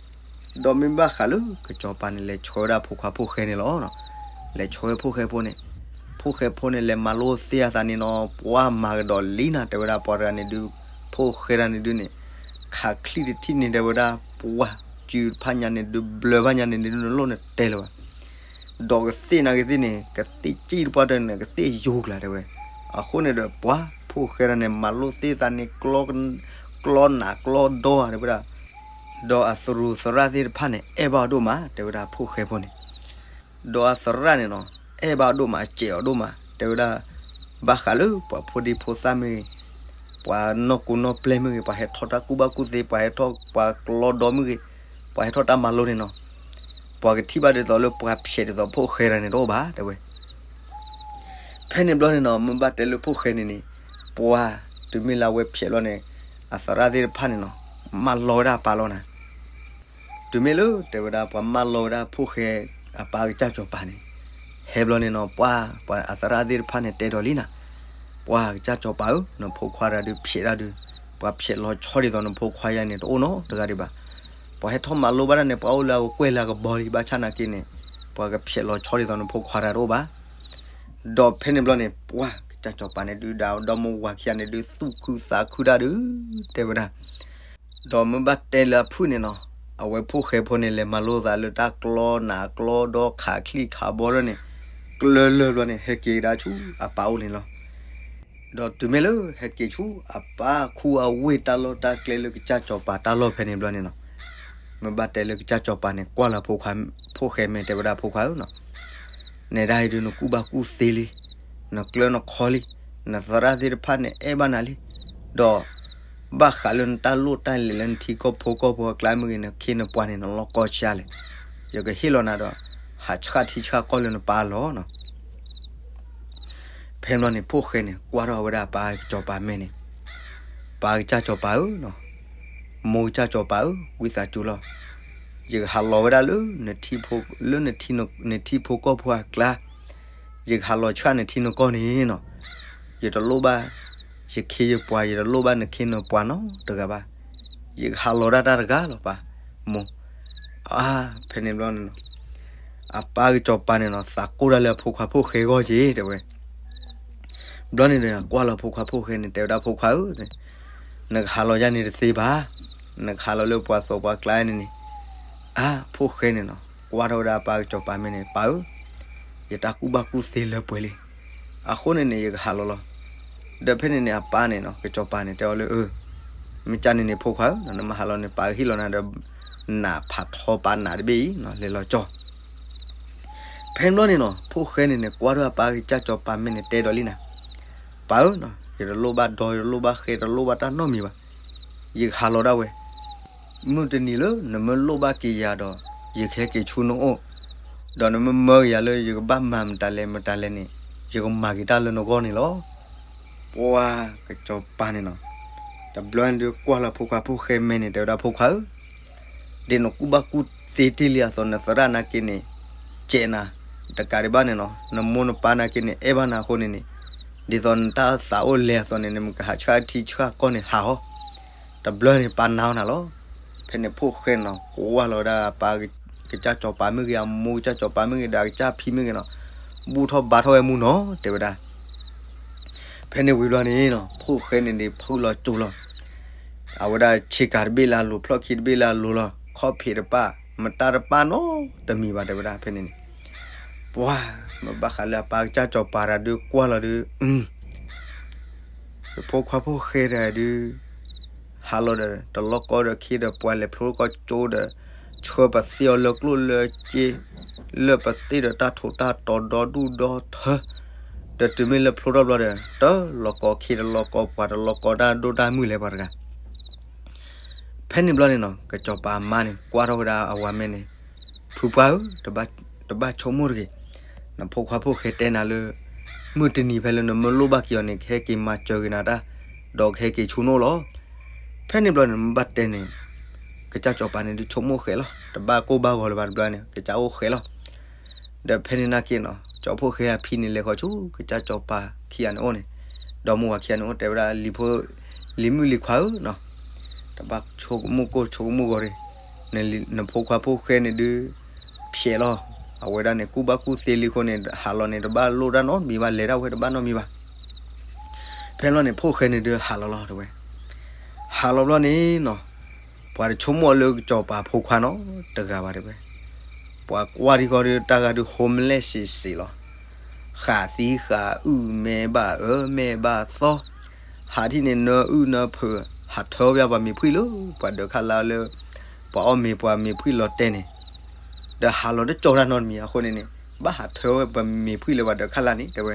ဒီးမ့ၢ်ဘၣ်ဃးလၢကစီၤပၤန့ၣ် လဲၤဆှၢဝဲဒၣ်ဖိခွါဖိၣ်ဃဲန့ၣ်လီၤ. လဲၤဆှၢဝဲဖိၣ်ဃဲဖိန့ၣ်, ဖိၣ်ဃဲဖိန့ၣ် လဲၤမၤလိသ့အသးန့ၣ်နီၤ, ပှၤမၤကဒီးလံနၤ တဲဝဲဒၣ် ပှၤတဂၤန့ၣ်ဒု ဖိၣ်ဃဲတဂၤန့ၣ်ဒုန့ၣ်, ခးချံၣ်တထံၣ်န့ၣ် တဲဝဲဒၣ် ပှၤစုဖးညါန့ၣ်ဒု ဘျၢဖးညါန့ၣ်ဒု နလိၣ်နတဲလၢၤဘၣ် ဒီးကသ့ၣ်နာ်က့ၤသ့ၣ်န့ၣ် ကသ့ၣ်စံၣ်တပှၢ်တၢၢ်န့ၣ် ကသ့ၣ်ယိၤကျါတဲဝဲ. အဃိန့ၣ်ဒီး ပှၤဖိၣ်ဃဲတဂၤန့ၣ် မၤလိသ့သးန့ၣ် ကျီနးကျီဒီဧါတဲဝဲဒၣ်, ဒီးအသရူးသရၣ်သ့ၣ်တဖၣ်န့ၣ် အဲၣ်ဘၣ်အီၤဒိၣ်မး တဲဝဲဒၣ်ဖိၣ်ဃဲဖိန့ၣ် ဒီးအသရၣ်န့ၣ်နီၤ, အဲၣ်ဘၣ်အီၤဒိၣ်မး အစဲးအီၤဒိၣ်မး တဲဝဲဒၣ်, ဘၣ်ဃးလၢပှၤဖိဒံဖိသၣ်မ့ၢ်ဂ့ၤ, ပှၤနီၢ်ကိနီၢ်ပျဲၢ်မ့ၢ်ဂ့ၤ, ပှၤဟဲထီၣ်တၢ်ကူၣ်ဘၣ်ကူၣ်သ့, ပှၤဟဲထီၣ်ပှၤကျီဒီမ့ၢ်ဂ့ၤ, ပှၤဟဲထီၣ်တၢ်မၤလိန့ၣ်နီၤ, ပှၤကထံၣ်ဘၣ်ဒ်သိးလၢပှၤဖျဲးဒ်သိးဖိၣ်ဃဲတဂၤန့ၣ်တအိၣ်ဘၣ် တဲဝဲ. ဖဲန့ၣ်ဘျီန့ၣ်နီၤ, မ့ၢ်ဘၣ်တဲလၢဖိၣ်ဃဲန့ၣ်န့ၣ်, ပှၤတုၤမ့ၢ်လၢအဝဲဖျဲးဘျီန့ၣ်, အသရၣ်သ့ၣ်တဖၣ်န့ၣ်နီၤ, မၢလီၤဝဲဒၣ်အပၢ်လီၤနၤ တုၤမ့ၢ်လၢ တဲဝဲဒၣ် ပှၤမၢလီၤဝဲဒၣ်ဖိၣ်ဃဲအပၢ်ကစၢ်စီၤပၤန့ၣ်, ဟဲဘျီန့ၣ်နီၤ, ပှၤ ပှၤအသရၣ်သ့ၣ်တဖၣ်န့ၣ်တဲဒီးလံနၤ, ပှၤကစၢ်စီၤပၤဧၢ, နဖိခွါတဂၤဒုးဖျဲးတၢ်ဒုး, ပှၤဖျဲးလီၤဆီဒ်သိးနဖိခွါယၤန့ၣ် တအိၣ်နီတဂၤဒံးဘၣ်. ပှၤဟဲထီၣ်မၤလိဘၣ်တၢ်န့ၣ် ပှၤအိၣ်လၢအကကွဲၢ်လၢအကဘီလံ, ဘၣ်ဆၣ်နာ်က့န့ၣ်, ပှၤကဖျဲးလီၤဆီဒ်သိးနဖိခွါတဂၤတအိၣ်ဘၣ်. ဒီးဖဲန့ၣ်ဘျီန့ၣ် ပှၤကစၢ်စီၤပၤန့ၣ်ဒုး ဒီးဒီမိၢ်ဝၤခံဂၤန့ၣ်ဒုး သူၣ်ခုသးခုတၢ်ဒုး တဲဝဲဒၣ် ဒီးမ့ၢ်ဘၣ်တဲလၢအဖုၣ်န့ၣ်နီၤ, အဝဲဖိၣ်ဃဲဖိန့ၣ် လဲၤမၤလိသးလၢတၢ်ကျီနးကျီဒီခးချံၣ်ခးဘီလၢန့ၣ်, ကျၢၢ်လၢာ်ဘျီန့ၣ် ဟဲက့ၤကဒါဆူအပၢ်အိၣ်န့ၣ်လီၤ. ဒီးတုၤမ့ၢ်လၢဟဲက့ၤဆူအပၢ်ခူအဝ့ၢ်တၢ်လီၢ်တၢ်ကျဲလၢကစၢ်စီၤပၤတၢ်လီၢ်ဖဲန့ၣ်ဘျီန့ၣ်နီၤ, မ့ၢ်ဘၣ်တဲလၢကစၢ်စီၤပၤန့ၣ် ကွၢ်လၢဖိခွါ, ဖိၣ်ဃဲမ့ၢ်တဲဝဲဒၣ်ဖိခွါဧၢနီၤ နဲဒၣ်အံၤဒုး နကူၣ်ဘၣ်ကူၣ်သ့လံ, နကျၢၤနခီလံ, နသရၣ်သ့ၣ်တဖၣ်န့ၣ် အဲၣ်ဘၣ်နၤလံ, ဒီး ဘၣ်ဃးလၢနတၢ်လိၣ်တၢ်လဲၤလၢနထံကီၢ်ဖိကီၢ်ဖိအကျါမ့ၢ်ဂ့ၤ, နခ့နပှၤန့ၣ် နလီၢ်ကီဆံးလဲၣ်, ယကဟ့ၣ်လီၤနၤဒီး ဟးဆှၣ်ထံဆှၣ်ကီၢ်လၢနပၢ်လီၤနီၤ. ဖဲန့ၣ်ဘျီန့ၣ် ဖိၣ်ဃဲန့ၣ် ကွၢ်ထီၣ်ဝဲဒၣ်ပၢ်ကစီၤပၤမဲာ်န့ၣ်, ပၢ်ကစၢ်စီၤပၤဧၢနီၤ, မိၢ်ကစၢ်စီၤပၤဧၢ, ဝံသးစူၤလီၤ. ယကဟးလီၤဝဲဒၣ်လၢ နထံဖိ, လၢနထံ, နထံဖိကီၢ်ဖိအကျါ, ယကဟးလီၤဆှၣ်နထံနကီၢ်န့ၣ်နီၤ, ယတလိၣ်ဘၣ် ယခ့ယပှၤ, ယတလိၣ်ဘၣ်နခ့နပှၤနီတဂၤဘၣ်. ယကဟးလီၤဒၣ်တၢ်တဂၤလီၤပၢ်, မိၢ်. အါ, ဖဲန့ၣ်ဘျီန့ၣ်နီၤ, အပၢ်ကစီၤပၤန့ၣ်နီၤ သးကိၢ်တၢ်လၢအဖိခွါဖိၣ်ဃဲအဂီၢ်က့ၤ တဲဝဲ. ဘျီန့ၣ်ဒီး ကွၢ်လီၤဖိခွါဖိၣ်ဃဲန့ၣ် တဲဝဲဒၣ်ဖိခွါဧၢ, နကဟးလီၤယၤန့ၣ်တသ့ဘၣ်, နကဟးလီၤလၢပှၤသိးပှၤကျါန့ၣ်န့ၣ်. အါ, ဖိၣ်ဃဲန့ၣ်နီၤ ကွၢ်ထီၣ်ဝဲဒၣ်အပၢ်ကစီၤပၤမဲာ်န့ၣ်, ပၢ်ဧၢ, ယတၢ်ကူၣ်ဘၣ်ကူၣ်သ့လၢပှဲၤလံ. အဃိန့ၣ်န့ၣ် ယကဟးလီၤလီၤ. ဒီးဖဲန့ၣ်န့ၣ် အပၢ်န့ၣ်နီၤ ကစီၤပၤန့ၣ် တဲအီၤလၢ အၢ, မ့ၢ်ကၢ်န့ၣ်န့ၣ် ဖိခွါဧၢ, နမ့ၢ်ဟးလီၤန့ၣ် ပၢ်ကဟ့ၣ်လီၤနၤဒီး နးဖးထီပာ်နးတဘ့ၣ်အံၤနီၤ လဲၤလီၤကၠီ. ဖဲန့ၣ်ဘျီန့ၣ်နီၤ ဖိၣ်ဃဲန့ၣ်န့ၣ် ကွၢ်ထီၣ်အပၢ်ကစၢ်စီၤပၤမဲာ်န့ၣ် တဲဒီးလံနၤ, ပၢ်ဧၢ, ယတလိၣ်ဘၣ်ဒီ ယတလိၣ်ဘၣ်ဃဲ တလိၣ်ဘၣ်တၢ်နီတမံၤဘၣ်. ယကဟးလီၤဒၣ်ဝဲ, မုၢ်တနံၤလၢနမ့ၢ်လိၣ်ဘၣ်က့ၤယၤဒီး ယကဟဲက့ၤဆူနအိၣ်, ဒီးနမ့ၢ်မၢက့ၤယၤလၢယကဘၣ်မၤမတၤလဲၣ်မတၤလဲၣ်န့ၣ်, ယကမၤက့ၤတၢ်လၢနဂီၢ်န့ၣ်လီၤ. ပှၤကစီၤပၤန့ၣ်နီၤ, တဘျီန့ၣ်ဒုးကွၢ်လီၤဖိခွါဖိဃဲမဲန့ၣ် တဲဝဲဒၣ်ဖိခွါဧၢ, ဒ်နကူၣ်ဘၣ်ကူၣ်သ့တ့ၢ်လံအသိး နသရၣ်နာ်က့န့ၣ် စဲးနၤ, တကးဒံးဘၣ်န့ၣ်နီၤ, နမိၢ်နပၢ်နာ်က့န့ၣ် အဲၣ်ဘၣ်နၤအဃိန့ၣ်န့ၣ်, ဒ်သိးနတၢ်သးအိၣ်လဲၤအသိးန့ၣ် နမ့ၢ်ကဟးဆှၣ်ထံဆှၣ်ကီၢ်န့ၣ်ဟးအီၤ, တဘျီန့ၣ်ပၢ်နာ်အီၤနၤလီၤ. ဖဲန့ၣ်ဖိဃဲနီၤ ကွၢ်လီၤဝဲဒၣ်အပၢ်ကစၢ်စီၤပၤမ့ၢ်ဂ့ၤ အမိၢ်ကစၢ်စီၤပၤမ့ၢ်ဂ့ၤ ဒီးအကစၢ်ဖံမ့ၢ်ဂ့ၤနီၤ, ဘူၣ်ထီၣ်ဘါထီၣ်ဝဲမူနီၤ တဲဝဲဒၣ်. ဖဲန့ၣ်ဝံၤဘျီန့ၣ်နီၤ ဖိဃဲန့ၣ်ဒုးဖုၣ်လီၤကၠိလီၤ, အဝဲဒၣ်ဆ့ကၤတဘ့ၣ်လၢအလိၤ ဖျီၣ်ခံတဘ့ၣ်လၢအလိၤလီၤ, ခီၣ်ဖံးတပၢ် မတၤတပၢ်နီတမံၤဘၣ် တဲဝဲဒၣ်ဖဲန့ၣ်န့ၣ်. ပှၤ မ့ၢ်ဘၣ်ဃးလၢအပၢ်ကစၢ်စီၤပၤတၢ်ဒုးကွၢ်လီၤဒုး ယဖိခွါဖိဃဲတဂၤဒုး ဟးလီၤဒီး တလီၢ်ကီဒီးခ့ဒီး ပှၤလဲၤဖျိကီၢ်ကၠိဒီး ဆှၢပသ့အီၤလၢကျိၣ်လၢစ့ လၢပသ့ဒီးတၢ်ထိးတၢ်တီၤဒီဒူၣ်ဒီထၢ, ဒီးတုၤမ့ၢ်လၢဖျိထီၣ်ဘျီဒီး တလီၢ်ကီခ့တလီၢ်ကီပှၤ တလီၢ်ကီတၢ်ဒိၣ်တၢ်မုၢ်လဲၤပှၤတဂၤ. ဖဲန့ၣ်ဘျီန့ၣ်နီၤ ကစီၤပၤအမါန့ၣ် ကွၢ်ထီၣ်ဝဲဒၣ်အဝၤမဲန့ၣ်, ဖုပှၢ်ဧၢ, တဘၣ်ဆိကမိၣ်တဂ့ၤ, နဖိခွါဖိဃဲတဲနၤလၢ မုၢ်တနံၤဖဲလၢ နမ့ၢ်လိၣ်ဘၣ်က့ၤအီၤန့ၣ် ကဟဲက့ၤမၤစၢၤက့ၤနၤတၢ်, ဒီးကဟဲက့ၤဆူနအိၣ်လီၤ. ဖဲန့ၣ်ဘျီန့ၣ် မ့ၢ်ဘၣ်တဲန့ၣ် ကစၢ်စီၤပၤန့ၣ်ဒုးဆိကမိၣ်ဃဲလီၤ, တဘၣ်ကိၢ်ဘၣ်ဂီၤလၢၤဘၣ်တဘျီန့ၣ် ကစၢ်အိၣ်ဃဲလီၤ. ဒီးဖဲန့ၣ်နာ်က့နီၤ ကၠီဖိဃဲအဖံန့ၣ် လဲၤဃီၤဆူကစၢ်စီၤပၤခံဂၤန့ၣ်အိၣ်န့ၣ်, ဒီးမိၢ်ဝၤခံဂၤန့ၣ်အိၣ် တဲဝဲဒၣ် လံၤဖိ, လံၤမုၣ်လံၤခွါဧၢနီၤ, တဘၣ်ဆိကမိၣ်ကိၢ်ဆိကမိၣ်ဂီၤတဂ့ၤ, နဖိခွါဖိဃဲန့ၣ်ဒုး ဖျဲးလီၤ, အဝဲဒၣ်န့ၣ် ကူၣ်ဘၣ်ကူၣ်သ့လံအဃိန့ၣ် ဟးလီၤန့ၣ် တဘၣ်လိၣ်တၢ်နီတမံၤဘၣ် လဲၤတၢ်ဝဲတဘၣ်နီတမံၤဘၣ်. ဖဲလီၤန့ၣ် ဖိဃဲန့ၣ်ဒုးဟးလီၤလီၤတဲဝဲ, ဟးလီၤဘျီန့ၣ်နီၤ, ပှၤတဆိကမိၣ်လၢကစီၤပၤဖိခွါနီတဂၤဘၣ်တဲဝဲ, ပှၤကွၢ်ထံဃီဒီး တၢ်ဂၤဒုး homeless စ့ၢ်စ့ၢ်လီၤ, ဃးသံဃးအုၣ် မဲဘၣ်အၢမဲဘၣ်သီ, ဟးထံၣ်န့ၣ် နၢအုၣ်နၢဖုး, ဟးထၢဝဲပှၤမ့ၤဖှံလၢ ပှၤဒၢးခၣ်လါလၢ ပှၤအီၣ်မ့ၤပှၤမ့ၤဖှံလီၤတဲာ်န့ၣ်, ဒီးဟးလီၤတကၠီတၢ်နီတမံၤအဃိန့ၣ်န့ၣ် ဘၣ်ဟးထၢဝဲပှၤမ့ၤဖှံလၢပှၤဒၢးခၣ်လါန့ၣ်တဲဝဲ.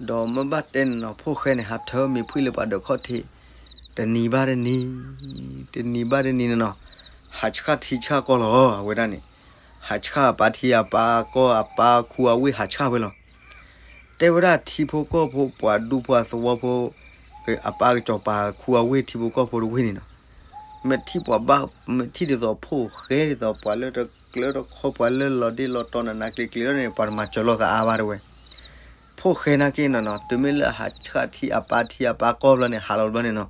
ဒီးမ့ၢ်ဘၣ်တဲန့ၣ်နီၤ ဖိဃဲန့ၣ် ဟးထၢမ့ၤဖှံလၢပှၤဒၢးခီၣ်ထံး, တနံၤဘၣ်တနံၤ, တနံၤဘၣ်တနံၤန့ၣ်နီၤ, ဟးဆှၣ်ထံဆှၣ်ကီၢ်လီၤ အဝဲဒၣ်န့ၣ်, ဟးဆှၣ်အပၢ်ထံအပၢ်ကီၢ် အပၢ်ခူအဝ့ၢ် ဟးဆှၣ်ဝဲလီၤ. တဲဝဲဒၣ်ထံဖိကီၢ်ဖိ ပှၤဒူပှၤသဝီဖိ, အပၢ်ကစီၤပၤခူအဝ့ၢ်ထံဖိကီၢ်ဖိတဝ့ၢ်န့ၣ်နီၤ, မ့ၢ်ထံၣ်ပှၤဘၣ်, မ့ၢ်ထံၣ်ဒ်သိးဖိဃဲဒ်သိး ပှၤလၢတကျၢတခီ ပှၤလၢလီၤဒ့လီၤတီၤ နးနးကျံၤကျံၤလီၤန့ၣ် ပှၤတမၤစၢၤလိာ်သးအါဘၣ်တဲဝဲ. ဖိဃဲနာ်က့နီၤနီၤ တုၤမ့ၢ်လၢဟးဆှၣ်ထံအပၢ်ထံအပၢ်ကီၢ်ဘျီန့ၣ် ဟးလီၤဘျီန့ၣ်နီၤ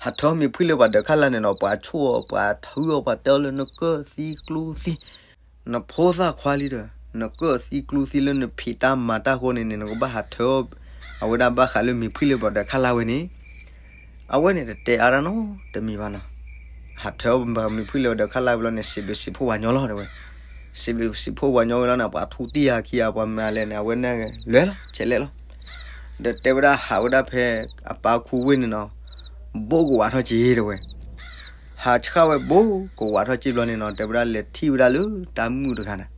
ဟးထၢမ့ၤဖှံလၢပှၤဒၢးခၣ်လါန့ၣ်နီၤ ပှၤဆိၣ်အီၤ ပှၤထုအီၤ ပှၤတဲအီၤလၢ နကၢၣ်သံကျူသံ, နဖိသၣ်ခွါလံဒီး နကၢၣ်သံကျူသံလၢနဖံးတၢ်မၤတၢ်အဃိန့ၣ်န့ၣ် နကဘၣ်ဟးထၢအီၤ, အဝဲဒၣ်ဘၣ်ဃးလၢမ့ၤဖှံလၢပှၤဒၢးခၣ်လါဝဲန့ၣ်, အဝဲန့ၣ်တတဲအါတၢ်နီတမံၤဘၣ်နီၤ. ဟးထၢအီၤမ့ၤဖှံလၢပှၤဒၢးခၣ်လါဝဲလီၤန့ၣ် စံးဘျုးစံးဖှိၣ်ပှၤညီလီၤတဲဝဲ. စံးဘျုးစံးဖှိၣ်ပှၤညီဝဲလီၤန့ၣ် ပှၤထူတံၢ်ယၤခံဂၤ ပှၤမၤလဲၣ်န့ၣ် အဝဲန့ၣ်လဲၤလီၤ ဆဲးလဲၤလီၤ. ဒီးတဲဝဲဒၣ်ဟးဝဲဒၣ်ဖဲအပၢ်ခူဝ့ၢ်န့ၣ်နီၤ ဘိးကဝးထီၣ်က့ၤတဲဝဲ. ဟးဆှၣ်ဝဲဘိးကဝးထီၣ်က့ၤဘျီန့ၣ်နီၤ တဲဝဲဒၣ်လဲၤထံၣ်ဝဲဒၣ်လၢတၢ်မုၣ်တဂၤန့ၣ်,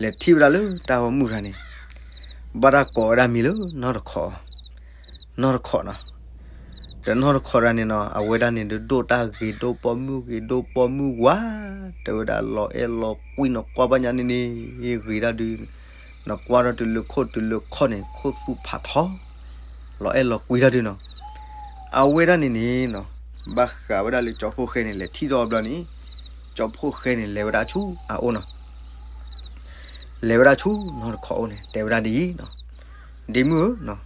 လဲၤထံၣ်ဝဲဒၣ်လၢတၢ်ဂီၤမုၢ်တဂၤန့ၣ်, ဘၣ်တၢ်ကိးဝဲဒၣ်မံၤလၢနီၢ်တခီး, နီၢ်တခီးနီၤ. ဒီးနီၢ်တခီးတဂၤန့ၣ်နီၤ အဝဲဒၣ်န့ၣ်ဒုးဒိၣ်တၢ်ဂ့ၤဒိၣ်ပိာ်မုၣ်ဂ့ၤဒိၣ်ပိာ်မုၣ်ဝါ, တဲဝဲဒၣ်လီၤအဲၣ်လီၤကွံနကွၢ်ဘၣ်ညါန့ၣ်န့ၣ် ဂ့ၤဒၣ်ဒုး, နကွၢ်ထီၣ်တုၤလၢခိၣ်တုၤလၢခီၣ်န့ၣ် ခိၣ်သူၣ်ဖးထီ, လီၤအဲၣ်လီၤကွံတၢ်ဒုးနီၤ. အဝဲဒၣ်န့ၣ်န့ၣ်နီၤ ဘၣ်ဃးဝဲဒၣ်လၢကၠီဖိဃဲန့ၣ် လဲၤထံၣ်ဒီးဘျီန့ၣ်, ကၠီဖိဃဲန့ၣ် လဲၤဝဲဒၣ်ဆူအအိၣ်နီၤ. လဲၤဝဲဒၣ်ဆူနီၢ်တခီးအိၣ်န့ၣ် တဲဝဲဒၣ်ဒ်အံၤနီၤ, ဒ့မုၣ်ဧၢ,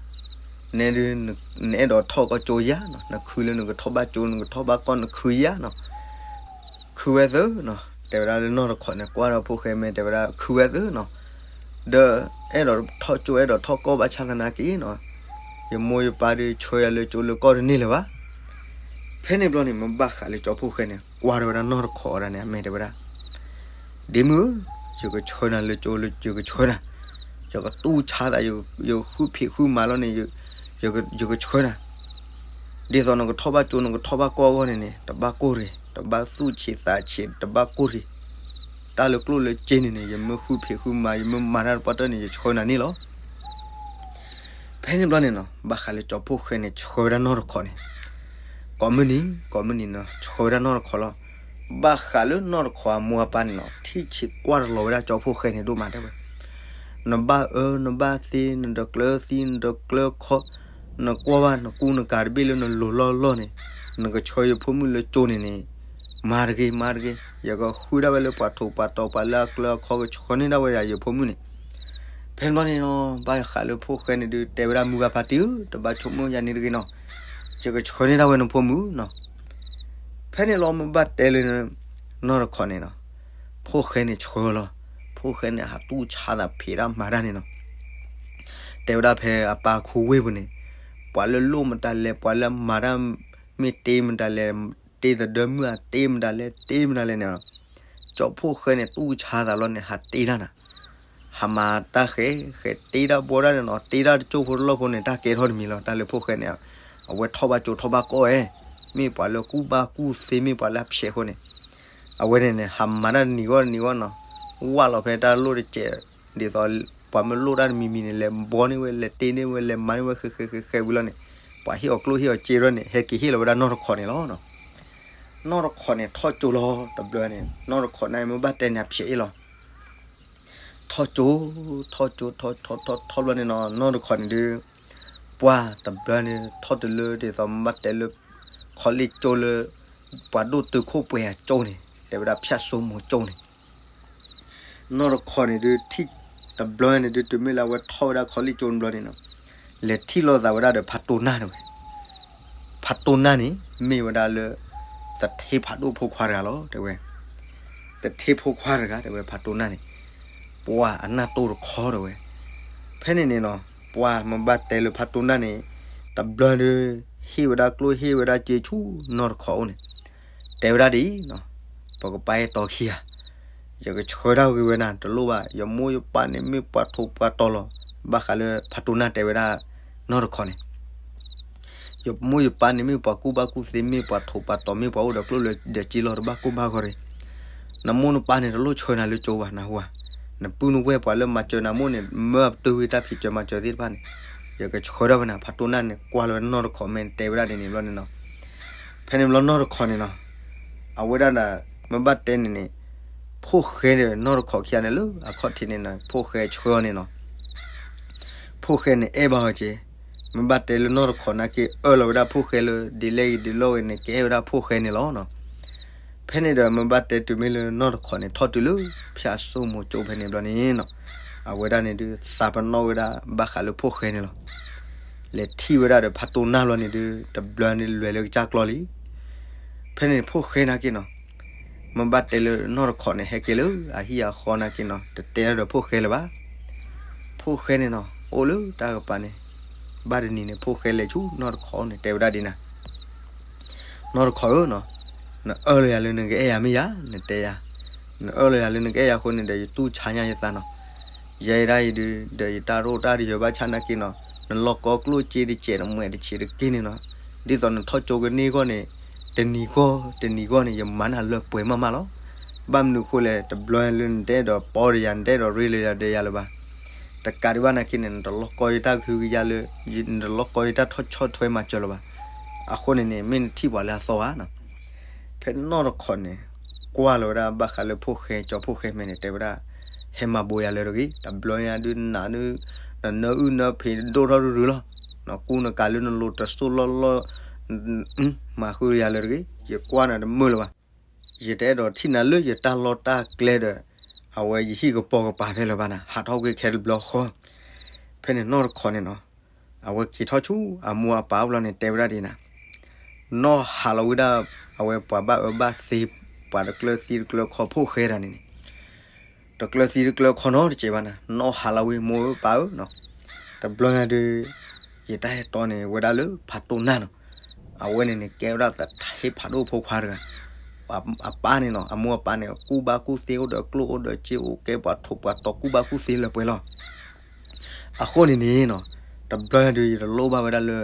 နဒုး, နအဲၣ်ဒိးထီၣ်ကီၢ်ကၠိယါနီၤ, နခုလၢနကထီၣ်ဘၣ်ကၠိ နကထီၣ်ဘၣ်ကီၢ် နခုယါနီၤ, ခုဝဲသၢနီၤ. တဲဝဲဒၣ်လၢနီၢ်တခီးန့ၣ် ကွၢ်ဒီးဖိဃဲမဲ တဲဝဲဒၣ်ခုဝဲသၢနီၤ. ဒီးအဲၣ်ဒိးထီၣ်ကၠိ အဲၣ်ဒိးထီၣ်ကီၢ်ဘၣ်ဆၣ်သနာ်က့နီၤ, ယမိၢ်ယပၢ်ဒုးဆှၢယၤလၢကၠိလၢကီၢ်တန့ၢ်လၢၤဘၣ်. ဖဲန့ၣ်ဘျီန့ၣ် မ့ၢ်ဘၣ်ဃးလၢကၠီဖိဃဲန့ၣ် ကွၢ်ထီၣ်ဝဲဒၣ်နီၢ်တခီးအီၤဒၣ်န့ၣ် အမဲာ်တဲဝဲဒၣ်, ဒ့မုၣ်ဧၢ, ယကဆှၢနၤလၢကၠိလၢယကဆှၢနၤ, ယကတူၢ်ဆါသး, ယကဃုဖံးဃုမၤလီၤန့ၣ်, ယကဆှၢနၤ. ဒ်သိးနကထီၣ်ဘၣ်ကၠိ နကထီၣ်ဘၣ်ကီၢ်အဂီၢ်န့ၣ်န့ၣ် တဘၣ်ကိၢ်တဂ့ၤ, တဘၣ်သူၣ်ဆံးသးဆံး တဘၣ်ကိၢ်တဂ့ၤ. တၢ်လၢကျိၣ်လၢစ့န့ၣ်န့ၣ် ယမ့ၢ်ဃုဖံးဃုမၤ ယမ့ၢ်မၤတၢ်တပှၢ်တၢၢ်န့ၣ် ယဆှၢနၤန့ၣ်လီၤ. ဖဲန့ၣ်ဘျီန့ၣ်နီၤ ဘၣ်ဃးလၢကၠီဖှိၣ်ဃဲန့ၣ် ဆှၢဝဲဒၣ်နီၢ်တခီန့ၣ်, ကိးမုၢ်နံၤ ကိးမုၢ်နံၤနီၤ ဆှၢဝဲဒၣ်နီၢ်တခီလီၤ. ဘၣ်ဃးလၢနီၢ်တခီအမိၢ်အပၢ်န့ၣ်နီၤ ထံၣ်ဆံးကွၢ်တလီၤဝဲဒၣ်ကၠီဖှိၣ်ဃဲန့ၣ်ဒိၣ်မးတဲဝဲ, နဘၣ်အၢနဘၣ်သီ နတကျၢၤသံ နတကျၢၤခီ, နကွၢ်ဘၣ်နကူနကၤတဘ့ၣ်လၢနလိၤလီၢ်လီၢ်န့ၣ်, နကဆှၢယဖိမုၣ်လၢကၠိန့ၣ်န့ၣ် မၤတဂ့ၤ မၤတဂ့ၤ, ယကဃုဒၣ်ဝဲလၢပှၤထိးပှၤတီၤ ပှၤလၢအကျၢၤအခီ ကဆှၢန့ၢ်ဒၣ်ဝဲဒၣ်ယဖိမုၣ်န့ၣ်. ဖဲန့ၣ်ဘျီန့ၣ်နီၤ ဘၣ်ဃးလၢဖှိၣ်ဃဲန့ၣ်ဒုး တဲဝဲဒၣ်မုၢ်ဂၤဖါတံၢ်ဧၢ, တဘၣ်ဆိကမိၣ်ယၤန့ၣ်တဂ့ၤနီၤ, ယကဆှၢန့ၢ်ဒၣ်ဝဲနဖိမုၣ်နီၤ. ဖဲန့ၣ်လီၤ မ့ၢ်ဘၣ်တဲလၢ နီၢ်တခီန့ၣ်နီၤ, ဖှိၣ်ဃဲန့ၣ်ဆှၢလီၤ. ဖှိၣ်ဃဲန့ၣ် ဟးတူၢ်ဆါသး ဖံးတၢ်မၤတၢ်န့ၣ်နီၤ, တဲဝဲဒၣ်ဖဲအပၢ်ခူဝ့ၢ်ပူၤန့ၣ်, ပှၤလၢလိၣ်မတၤလဲၣ် ပှၤလၢမၤတၢ် မ့ၢ်တ့မတၤလဲၣ်, တ့သဒၢမုၢ်ဧါ တ့မတၤလဲၣ် တ့မတၤလဲၣ်န့ၣ်, ကၠီဖှိၣ်ဃဲန့ၣ် တူၢ်ဆါသးလီၤန့ၣ် ဟးတ့တၢ်နၤ, ဟးမၤတၢ်ဃဲ ဃဲတ့တၢ်ဘီတၢ်န့ၣ်နီၤ, တ့တၢ်တကၠိၢ်ဖိတလီၢ်ဖိန့ၣ် တၢ်ကဲထီၣ်တမံၤလီၤ. တၢ်လၢဖှိၣ်ဃဲန့ၣ် အဝဲထီၣ်ဘၣ်ကၠိထီၣ်ဘၣ်ကီၢ်ဝဲ, မ့ၢ်ပှၤလၢကူၣ်ဘၣ်ကူၣ်သ့ မ့ၢ်ပှၤလၢအဖျဲးအဃိန့ၣ်, အဝဲန့ၣ်န့ၣ် ဟးမၤတၢ်တနံၤဂီၢ်တနံၤဂီၢ်နီၤ, ဝၢ်လီၤဖဲတၢ်လိၣ်တစဲး, ဒ်သိးပှၤမ့ၢ်လိၣ်တၢ်တမံၤမံၤန့ၣ် လဲၤဘီန့ၢ်ဝဲ လဲၤတ့န့ၢ်ဝဲ လဲၤမၤန့ၢ်ဝဲ ဃဲဃဲဃဲဃဲဝံၤလီၤန့ၣ်, ပှၤဟ့ၣ်အီၤကျိၣ်ဟ့ၣ်အီၤစ့ဒီးန့ၣ် ဟဲက့ၤဟ့ၣ်လီၤဝဲဒၣ်နီၢ်တခီန့ၣ်လီၤ. နီၢ်တခီန့ၣ် ထီၣ်ကၠိလီၤ တဘျီန့ၣ် နီၢ်တခီန့ၣ် မ့ၢ်ဘၣ်တဲန့ၣ် အဖျဲးအ့ၣ်လီၤ. ထီၣ်ကၠိ, ထီၣ်ကၠိ ထီၣ်ထီၣ်ထီၣ်ထီၣ်ဘျီန့ၣ်နီၤ နီၢ်တခီန့ၣ်ဒုး, ပှၤတဘျီန့ၣ် ထီၣ်တုၤလၢဒ်သိးမ့ၢ်ဘၣ်တဲလၢ ခီလ့ၣ်ကၠိလၢ ပှၤဒိၣ်တုာ်ခိၣ်ပှဲၤအကၠိန့ၣ် တဲဝဲဒၣ်ဖၠၣ်စိမိၤကၠိန့ၣ် နီၢ်တခီန့ၣ်ဒုး ထံၣ်တဘျီန့ၣ်ဒုး တုၤမ့ၢ်လၢအဝဲထီၣ်ဝဲဒၣ်ခီလ့ၣ်ကၠိတဘျီန့ၣ်နီၤ, လဲၤထံၣ်လိာ်သးဝဲဒၣ်ဒီးဖးတိၢ်နၢ်တဝဲ. ဖးတိၢ်နၢ်န့ၣ် မ့ၢ်ဝဲဒၣ်လၢ သထ့ဖးဒိၣ်ဖိခွါတဂၤလီၤ တဲဝဲ. သထ့ဖိခွါတဂၤ တဲဝဲ ဖးတိၢ်နၢ်န့ၣ်, ပှၤအနၢ်တိၢ်တခီ တဲဝဲ. ဖဲန့ၣ်န့ၣ်နီၤ ပှၤမ့ၢ်ဘၣ်တဲလၢဖးတိၢ်နၢ်န့ၣ် တဘျီဒုး ဟ့ၣ်ဝဲဒၣ်ကျိၣ်ဟ့ၣ်ဝဲဒၣ်စ့ဆူနီၢ်တခီအိၣ်န့ၣ်, တဲဝဲဒၣ်ဒ်အံၤနီၤ, ပကပာ်အဲၣ်တီခံဂၤ, ယကဆှၢတၢ်ဂ့ၤဝဲနၤ တလိၣ်ဘၣ်, ယမိၢ်ယပၢ်န့ၣ်မ့ၢ်ပှၤထိးပှၤတီၤလီၤ. ဘၣ်ဃးလၢဖးတိၢ်နၢ်တဲဝဲဒၣ် နီၢ်တခီန့ၣ် ယမိၢ်ယပၢ်န့ၣ်မ့ၢ်ပှၤကူၣ်ဘၣ်ကူၣ်သ့ မ့ၢ်ပှၤထိးပှၤတီၤ မ့ၢ်ပှၤအိၣ်ဒီးကျိၣ်လၢဒီးစ့လီၤ တဘၣ်ကိၢ်ဘၣ်ဂီၤတဂ့ၤ. နမိၢ်နပၢ်န့ၣ် တလိၣ်ဆှၢနၤလၢကၠိဘၣ် နဟူဧါ. နပုၢ်နဝဲၢ်ပှၤလၢမၤစၢၤနၤမိၢ်န့ၣ် မၢအပတုာ်ဝံၤတၢ်ဖံးစၢၤမၤစၢၤသ့ၣ်တဖၣ်န့ၣ် ယကဆှၢထီၣ်ဝဲနၤ. ဖးတိၢ်နၢ်န့ၣ် ကွၢ်လီၤဝဲနီၢ်တခီ မ့ၢ်တဲဝဲဒၣ်ဒ်န့ၣ်ဘျီန့ၣ်နီၤ. ဖဲန့ၣ်ဘျီနီၢ်တခီန့ၣ်နီၤ အဝဲဒၣ်ဒီး မ့ၢ်ဘၣ်တဲန့ၣ်န့ၣ် ဖှိၣ်ဃဲဒီးနီၢ်တခီခံဂၤန့ၣ်လၢအခီၣ်ထံးန့ၣ်နီၤ ဖှိၣ်ဃဲဆှၢအီၤန့ၣ်နီၤ ဖှိၣ်ဃဲန့ၣ်အဲၣ်ဘၣ်အီၤက့ၤ, မ့ၢ်ဘၣ်တဲလၢနီၢ်တခီနာ်က့ အၢၣ်လီၤဝဲဒၣ်ဖှိၣ်ဃဲလၢ ဒ်လဲၣ်ဂ့ၤဒ်လဲၣ်ဂ့ၤန့ၣ် ကအဲၣ်ဝဲဒၣ်ဖှိၣ်ဃဲန့ၣ်လီၤနီၤ. ဖဲန့ၣ်ဒီးမ့ၢ်ဘၣ်တဲတုၤမ့ၢ်လၢနီၢ်တခီန့ၣ် ထီၣ်တုၤလၢ ဖၠၣ်စိမိၤကၠိဖဲန့ၣ်ဘျီန့ၣ်နီၤ အဝဲဒၣ်န့ၣ်ဒုး သးပနီၣ်ဝဲဒၣ်ဘၣ်ဃးလၢဖှိၣ်ဃဲန့ၣ်လီၤ. လဲၤထံၣ်ဝဲဒၣ်ဒီးဖးတိၢ်နၢ်ဘျီန့ၣ်ဒုး တဘျီန့ၣ်လဲၤလၢကစၢ်ကျီလံ ဖဲန့ၣ်ဖှိၣ်ဃဲနာ်က့နီၤ မ့ၢ်ဘၣ်တဲလၢနီၢ်တခီန့ၣ် ဟဲက့ၤလၢအဟံၣ်အဃီနာ်က့နီၤ တတဲလၢဒီးဖှိၣ်ဃဲလၢၤဘၣ်. ဖှိၣ်ဃဲန့ၣ်နီၤ အိၣ်လၢတၢ်ကပၤန့ၣ် ဘၣ်တနံၤန့ၣ် ဖှိၣ်ဃဲလဲၤဆူနီၢ်တခီန့ၣ် တဲဝဲဒၣ်ဒ်နၤ နီၢ်တခီဧၢနီၤ, နအၢၣ်လီၤယၤလၢနကအဲၣ်ယၤမ့ၢ်ယၤ နတဲယၤ, နအၢၣ်လီၤယၤလၢနကအဲၣ်ယၤအဃိန့ၣ်ဒီး ယတူၢ်ဆါညါယသးနီၤ. ယဲဒၣ်အံၤဒုး ဒီးယတၢ်ရိၣ်တၢ်တယၢၤဘၣ်ဆၣ်နာ်က့နီၤ, နလီၢ်ကီကျိၣ်စ့တစဲး နမှဲးတဆံးတက့ၢ်န့ၣ်နီၤ, ဒ်သိးနထီၣ်ကၠိကန့ၢ်အဂီၢ်န့ၣ် တနံၤဂီၢ်တနံၤဂီၢ်န့ၣ် ယမၤနၤလၢပှဲၤမးမးလီၤ. ဘၣ်မနုၤအဃိလဲၣ် တဘျီလၢနတအဲၣ်ဒိးပီဒီးယၤ နတအဲၣ်ဒိးရ့လိာ်ယၤဒီးယၤလၢၤဘၣ်. တကးဒံးဘၣ်နာ်က့န့ၣ် နတလီၢ်ကီယတၢ်ကဟုကယာ်လၢ နတလီၢ်ကီယတၢ်ထီၣ်ဆီၣ်ထွဲမၤစၢၤလၢၤဘၣ်. အဃိန့ၣ်န့ၣ် မ့ၢ်နထံၣ်ပှၤလၢအသီဘၣ်နီၤ. ဖဲနီၢ်တခီန့ၣ် ကွၢ်လီၤဝဲဒၣ်ဘၣ်ဃးလၢဖှိၣ်ဃဲ ကၠီဖှိၣ်ဃဲမဲာ်န့ၣ် တဲဝဲဒၣ် ဟဲမၤဘိးယၤလၢၤတဂ့ၤ, တဘျီညါဒုးနၤဒုး နနၢအုၣ်နၢဖံးဒိၣ်ထီၣ်ရုရုလီၤ. နကူနကၤလၢနလိၤတစိၢ်လီၢ်လီၢ် မၤဃုာ်ယၤလၢၤတဂ့ၤ, ယကွၢ်နၤတမုာ်လၢၤဘၣ်. ယတအဲၣ်ဒိးထံၣ်နၤလၢယတၢ်လီၢ်တၢ်ကျဲဒီး အဝဲယဟံၣ်ကပိာ်ကပၤဖဲလၢၤဘၣ်နၤ, ဟးထီၣ်ကွံာ်ခဲတဘျီဃီ. ဖဲန့ၣ်နီၢ်တခီန့ၣ်နီၤ အဝဲက့ၤထီၣ်ဆူအမိၢ်အပၢ်အိၣ်ဘျီန့ၣ် တဲဝဲဒၣ်ဒ်နၤ, နီၢ်ဟးလီၤဝံၤဒၣ် အဝဲပှၤဘၣ်အၢဘၣ်သီ ပှၤတကျၢၤသံတကျၢၤခီဖှိၣ်ဃဲတဂၤန့ၣ်န့ၣ် တကျၢၤသံတကျၢၤခီနီတစဲးဘၣ်နၤ, နီၢ်ဟးလီၤဝံၤ မိၢ်ဧၢပၢ်ဧၢနီၤ, တဘျီညါဒုး ယတၢ်ဟဲတီန့ၣ် ဝဲဒၣ်လၢဖးတိၢ်နၢ်နီၤ, အဝဲန့ၣ်န့ၣ် ကဲဝဲဒၣ်သထ့ဖးဒိၣ်ဖိခွါတဂၤ, အပၢ်န့ၣ်နီၤ အမိၢ်အပၢ်န့ၣ် ကူၣ်ဘၣ်ကူၣ်သ့ အိၣ်ဒီးကျိၣ်အိၣ်ဒီးစ့ အိၣ်ကဲပှၤထိးပှၤတီၤ ကူၣ်ဘၣ်ကူၣ်သ့လၢပှဲၤလီၤ. အဃိန့ၣ်န့ၣ်နီၤ တဘျီညါဒုး ယတလိၣ်ဘၣ်ဝဲဒၣ်လၢ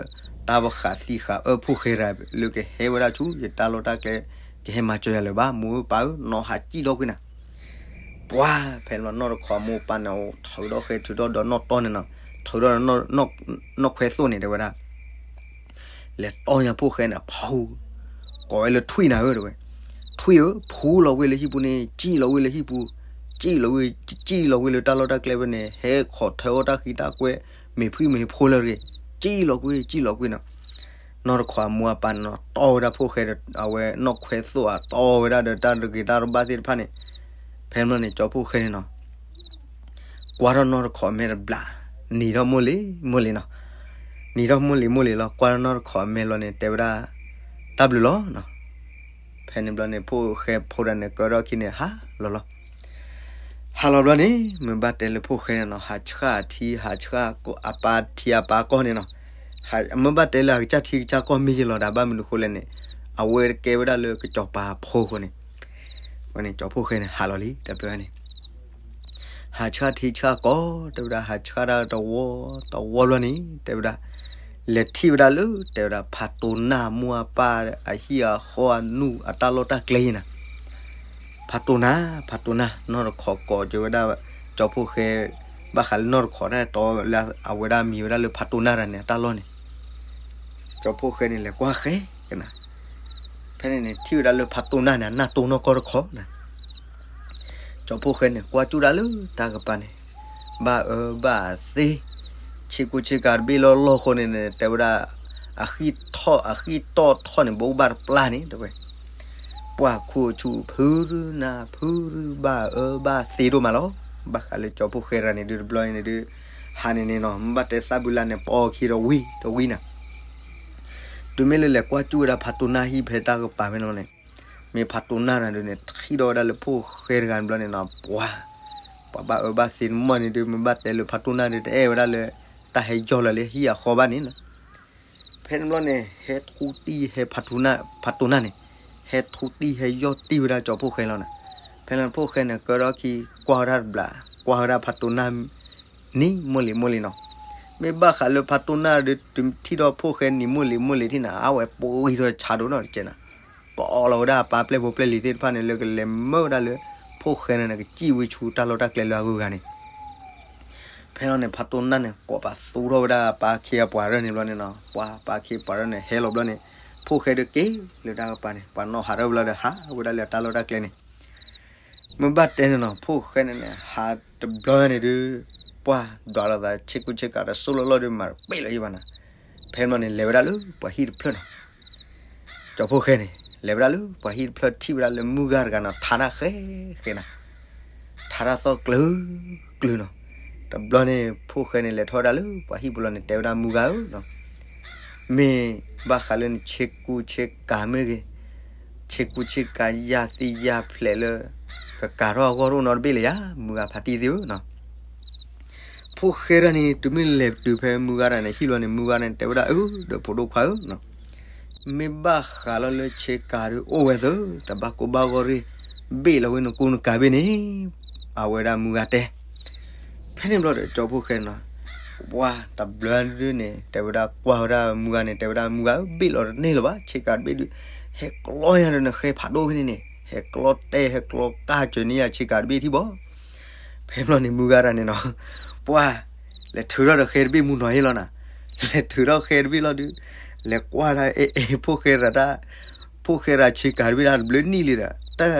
တၢ်ပဃးသံဃာ်အၢဖှိၣ်ဃဲတဂၤ လၢကဟဲဝဲဒၣ်ဆူ ယတၢ်လီၢ်တၢ်ကျဲ ကဟဲမၤစၢၤယၤလၢၤဘၣ်, မိၢ်ဧၢပၢ်ဧၢ နီၢ်ဟးစံၣ်ထီၣ်ကွံာ်နၤ. ပှၤဖဲန့ၣ်ဘျီ နီၢ်တခီအမိၢ်အပၢ်န့ၣ် ထုးထီၣ်ဃဲ ထုးထီၣ်ဒီးနီၢ်တီန့ၣ်နီၤ, ထုးထီၣ်နီၢ်ခွဲသိၣ်န့ၣ် တဲဝဲဒၣ် လဲၤတီၢ်ညါဖိၣ်ဃဲန့ၣ် ဖူ ကိးဝဲလၢထွံၣ်နၤဧၢ တဲဝဲ, ထွံၣ်ဧၢ ဖူလီၤကွံာ်လၢဟံၣ်ပူၤန့ၣ် စံၣ်လီၤကွံာ်လၢဟံၣ်ပူၤ, စံၣ်လီၤကွံာ် စံၣ်လီၤကွံာ်လၢတၢ်လီၢ်တၢ်ကျဲဖဲန့ၣ် ဟဲခိးထၢအီၣ်တၢ်ဃံတၢ်ကွဲ မ့ၤဖှံမ့ၤဖိလၢတဂ့ၤ, စံၣ်လီၤကွံာ် စံၣ်လီၤကွံာ်နီၤ. နီၢ်တခီးအမိၢ်အပၢ်န့ၣ်နီၤ တီၢ်ဝဲဒၣ်ဖိၣ်ဃဲဒီး အဝဲနီၢ်ခွဲသိၣ်ဧါ တီၢ်ဝဲဒၣ်ဒီးတၢ်တဂ့ၤတၢ်တဘၣ်သ့ၣ်တဖၣ်န့ၣ်, ဖဲန့ၣ်ဘျီန့ၣ် ကၠီဖိၣ်ဃဲန့ၣ်နီၤ ကွၢ်ထီၣ်နီၢ်တခီးမဲာ်တဘျီ, နံၤထီၣ်မိၢ်လံၤမိၢ်လံၤနီၤ, နံၤထီၣ်မိၢ်လံၤမိၢ်လံၤလီၤ ကွၢ်ထီၣ်နီၢ်တခီးအမဲာ်လီၤန့ၣ် တဲဝဲဒၣ် တၢ်ဘျုးလီၤနီၤ. ဖဲန့ၣ်ဘျီန့ၣ် ဖိၣ်ဃဲဖိတဂၤန့ၣ် ကၢထီၣ်ခံန့ၣ် ဟးလီၤလီၤ. ဟးလီၤဘျီန့ၣ် မ့ၢ်ဘၣ်တဲလၢဖိၣ်ဃဲန့ၣ်နီၤ ဟးဆှၣ်ထံ ဟးဆှၣ်အပၢ်ထံအပၢ်ကီၢ်န့ၣ်နီၤ, မ့ၢ်ဘၣ်တဲလၢအကစၢ်ထံကစၢ်ကီၢ်မ့ၢ်ယလီၤဒီး ဘၣ်မနုၤဃိလဲၣ်န့ၣ် အဝဲကဲဝဲဒၣ်လၢကစီၤပၤဖိအဃိန့ၣ်, ဝဲန့ၣ်ကၠီဖိၣ်ဃဲန့ၣ် ဟးလီၤလံ တပၢၢ်န့ၣ် ဟးဆှၣ်ထံဆှၣ်ကီၢ် တဲဝဲဒၣ် ဟးဆှၣ်ဒၣ်တဝီတဝီဘျီန့ၣ် တဲဝဲဒၣ် လဲၤထံၣ်ဝဲဒၣ်လၢ တဲဝဲဒၣ် ဖးတိၤနၢ်မိၢ်အပၢ်အဟံၣ်အဃီအနူၢ်အတၢ်လီၢ်တၢ်ကျဲအံၤနၤ, ဖးတိၤနၢ် ဖးတိၤနၢ် နီၢ်တခီးကိးက့ၤဝဲဒၣ် ကၠီဖိၣ်ဃဲ ဘၣ်ဃးလၢနီၢ်တခီးတၢ်တီလၢအဝဲဒၣ်မံၤဝဲဒၣ်လၢဖးတိၤနၢ်တဂၤန့ၣ် အတၢ်လီၢ်န့ၣ် ကၠီဖိၣ်ဃဲန့ၣ် လဲၤကွၢ်ဃဲကနၤ, ဖဲန့ၣ်န့ၣ် ထံၣ်ဝဲဒၣ်လၢဖးတိၤနၢ်န့ၣ် အနၢ်တိၢ်နီၢ်ကီၢ်တခီနၤ, ကၠီဖိၣ်ဃဲန့ၣ် ကွၢ်ကၠူၣ်ဒၣ်လၢတၢ်ကပၤန့ၣ် ဘၣ်အၢဘၣ်သီ, ဆ့ကူဆ့ကၤတဘ့ၣ်လၢလီၢ်ဃိန့ၣ်န့ၣ် တဲဝဲဒၣ် အဃံထီၣ်အဃံတီၢ်ထီၣ်န့ၣ် ဘိးဘၣ်တပျၢ်န့ၣ် တဲဝဲ ပှၢ်ခူၣ်ဆူၣ်ဖုရူနၤ ဖုရူဘၣ်အၢဘၣ်သီဒိၣ်မးလီၤ. ဘၣ်ဃးလၢကၠီဖိၣ်ဃဲတဂၤန့ၣ်ဒုး တဘျီအံၤန့ၣ်ဒုး ဟးန့ၣ်န့ၣ်နီၤ မ့ၢ်ဘၣ်တဲသၣ်ဘုလါန့ၣ် ပအီခံတဝံၤတဝံၤနၤ, တုၤမ့ၢ်လၢလဲၤကွၢ်ကၠူၣ်ဝဲဒၣ်ဖးတိၤနၢ်ဟံၣ်ဖဲတၢ်ကပၤဖဲန့ၣ်န့ၣ်, မ့ၢ်ဖးတိၤနၢ်တဂၤဒုးန့ၣ် ထံၣ်ဒီးဝဲဒၣ်လၢဖိၣ်ဃဲတဂၤန့ၣ်ဘျီန့ၣ်နီၤ ပှၤ ပှၤဘၣ်အၢဘၣ်သီန့ၣ်မီၢ်န့ၣ်ဒုး မ့ၢ်ဘၣ်တဲလၢဖးတိၤနၢ်ဒုး တအဲၣ်ဝဲဒၣ်လၢ တၢ်ဟဲယီၢ်လီၤလၢဟံၣ်အဃီဘၣ်န့ၣ်နီၤ ဖဲန့ၣ်ဘျီန့ၣ် ဟဲထူတံၢ်ဟဲဖးတိၤနၢ်န့ၣ် ဟဲထူတံၢ်ဟဲယီၢ်တံၢ်ဝဲဒၣ်ကၠီဖိၣ်ဃဲလီၤနၤ. ဖဲန့ၣ်ဖိၣ်ဃဲန့ၣ် ကၢထီၣ်ခံ ကွၢ်ဝဲဒၣ်တဘျီ ကွၢ်ဝဲဒၣ်ဖးတိၤနၢ် နံၤမိၢ်လံၤမိၢ်လံၤနီၤ. မ့ၢ်ဘၣ်ဃးလၢဖးတိၤနၢ်ဒီး တုၤထံၣ်ဒီးဖိၣ်ဃဲနံၤမိၢ်လံၤမိၢ်လံၤထံၣ်နၤ အဝဲပှ့ၤထီၣ်ဆးဒိၣ်နီၤတကဲးနၤ ကိးလီၤဝဲဒၣ်အပၢ်ပျဲၢ်ဖိပျဲၢ်လံၤသ့ၣ်တဖၣ်န့ၣ် လၢကလဲၤမၢဝဲဒၣ်လၢ ဖိၣ်ဃဲန့ၣ်န့ၣ် ကစံၣ်ဝံဆူတၢ်လီၢ်တၢ်ကျဲလၢအဂုၤအဂၤန့ၣ် ဖဲလီၤန့ၣ် ဖးတိၤနၢ်န့ၣ် ကိးပသူထီၣ်ဝဲဒၣ်ပၢ်ခ့အပှၤရၢၢ်န့ၣ်ဘျီန့ၣ်နီၤ ပှၤပၢ်ခ့ပှၤရၢၢ်န့ၣ် ဟဲလီၤဘျီန့ၣ် ဖိၣ်ဃဲဒုးက့ၤလၢတၢ်ကပၤန့ၣ် ပှၤနီၣ်ဟးထီၣ်ဘျီဒီး ဟးဝဲဒၣ်လၢတၢ်လီၢ်တၢ်ကျဲန့ၣ် မ့ၢ်ဘၣ်တဲန့ၣ်နီၤ ဖိၣ်ဃဲန့ၣ်န့ၣ် ဟးတဘျီန့ၣ်ဒုး ပှၤဒွးလိာ်သး ဆ့ကူဆ့ကၤတစိၢ်လီၢ်လီၢ်ဒုး မၤတပ့ၢ်လီၤယံဘၣ်နၤ. ဖဲန့ၣ်ဘျီန့ၣ် လဲၤဝဲဒၣ်လၢပှၤဟံၣ်တဖျၢၣ်နီၤ ကၠီဖိၣ်ဃဲန့ၣ် လဲၤဝဲဒၣ်လၢပှၤဟံၣ်တဖျၢၣ် ထံၣ်ဝဲဒၣ်လၢမုၢ်ဂၤတဂၤနီၤ ထါတၢ်ဃဲဃဲနၤ ထါတၢ်သီၣ်ကျၢၤကျၢၤနီၤ. တဘျီန့ၣ် ဖိၣ်ဃဲန့ၣ် လဲၤထီၣ်ဝဲဒၣ်လၢပှၤဟံၣ်ပူၤလီၤန့ၣ် တဲဝဲဒၣ်မုၢ်ဂၤဧၢနီၤ မ့ၢ်ဘၣ်ဃးလၢနဆ့ကူဆ့ကၤမ့ၢ်ဂ့ၤ, ဆ့ကူဆ့ကၤယၢ်သံယၢ်ဖျဲးလၢ ကကၤထီၣ်အဂီၢ်တအိၣ်နီတဘ့ၣ်လၢၤယၤ မုၢ်ဂၤဖါတံၢ်သ့ၣ်ဧၢနီၤ. ဖိၣ်ဃဲတဂၤန့ၣ် တုၤမ့ၢ်လဲၤတုၤဖဲမုၢ်ဂၤတဂၤန့ၣ် ဟံၣ်လီၤန့ၣ် မုၢ်ဂၤန့ၣ် တဲဝဲဒၣ်အၢ ဒီးဖိဒိၣ်ခွါဧၢနီၤ မ့ၢ်ဘၣ်ဃးလီၤလၢဆ့ကၤဒုးအိၣ်ဝဲသၢ တဘၣ်ကိၢ်ဘၣ်ဂီၢ်ရ့ၣ် ဘ့ၣ်လီၤဝဲနကူနကၤဘ့ၣ်န့ၣ် အဝဲဒၣ်မုၢ်ဂၤတဲ ဖဲန့ၣ်ဘျီဒီး ကၠီဖိၣ်ဃဲနီၤ ပှၤတဘျီဒုးန့ၣ် တဲဝဲဒၣ်ကွၢ်ဝဲဒၣ်မုၢ်ဂၤန့ၣ် တဲဝဲဒၣ်မုၢ်ဂၤဧၢ ဘ့ၣ်လီၤတန့ၢ်လၢၤဘၣ် ဆ့ကၤတဘ့ၣ်ဒုး ဟဲကျီယၤဒီးနဃဲဖးဒိၣ်ဖဲန့ၣ်န့ၣ် ဟဲကျီတဲ ဟဲကျီကၢ်စၢၤန့ၢ်ယၤဆ့ကၤတဘ့ၣ်ထံၣ်ဘၣ် ဖဲဘျီန့ၣ် မုၢ်ဂၤတဂၤန့ၣ်နီၤ ပှၤ လဲၤထုးထီၣ်ဒီးဃဲတဘ့ၣ်မူနီၤဟ့ၣ်လီၤနၤ လဲၤထုးထီၣ်ဃဲတဘ့ၣ်လီၤဒုး လဲၤကွၢ်ဒၣ် အဲ အဲ ဖိၣ်ဃဲတဂၤတၢ် ဖိၣ်ဃဲတဂၤဆ့ကၤတဘ့ၣ်တၢ်တဘျုးနံၣ်လံဒီး တၢ်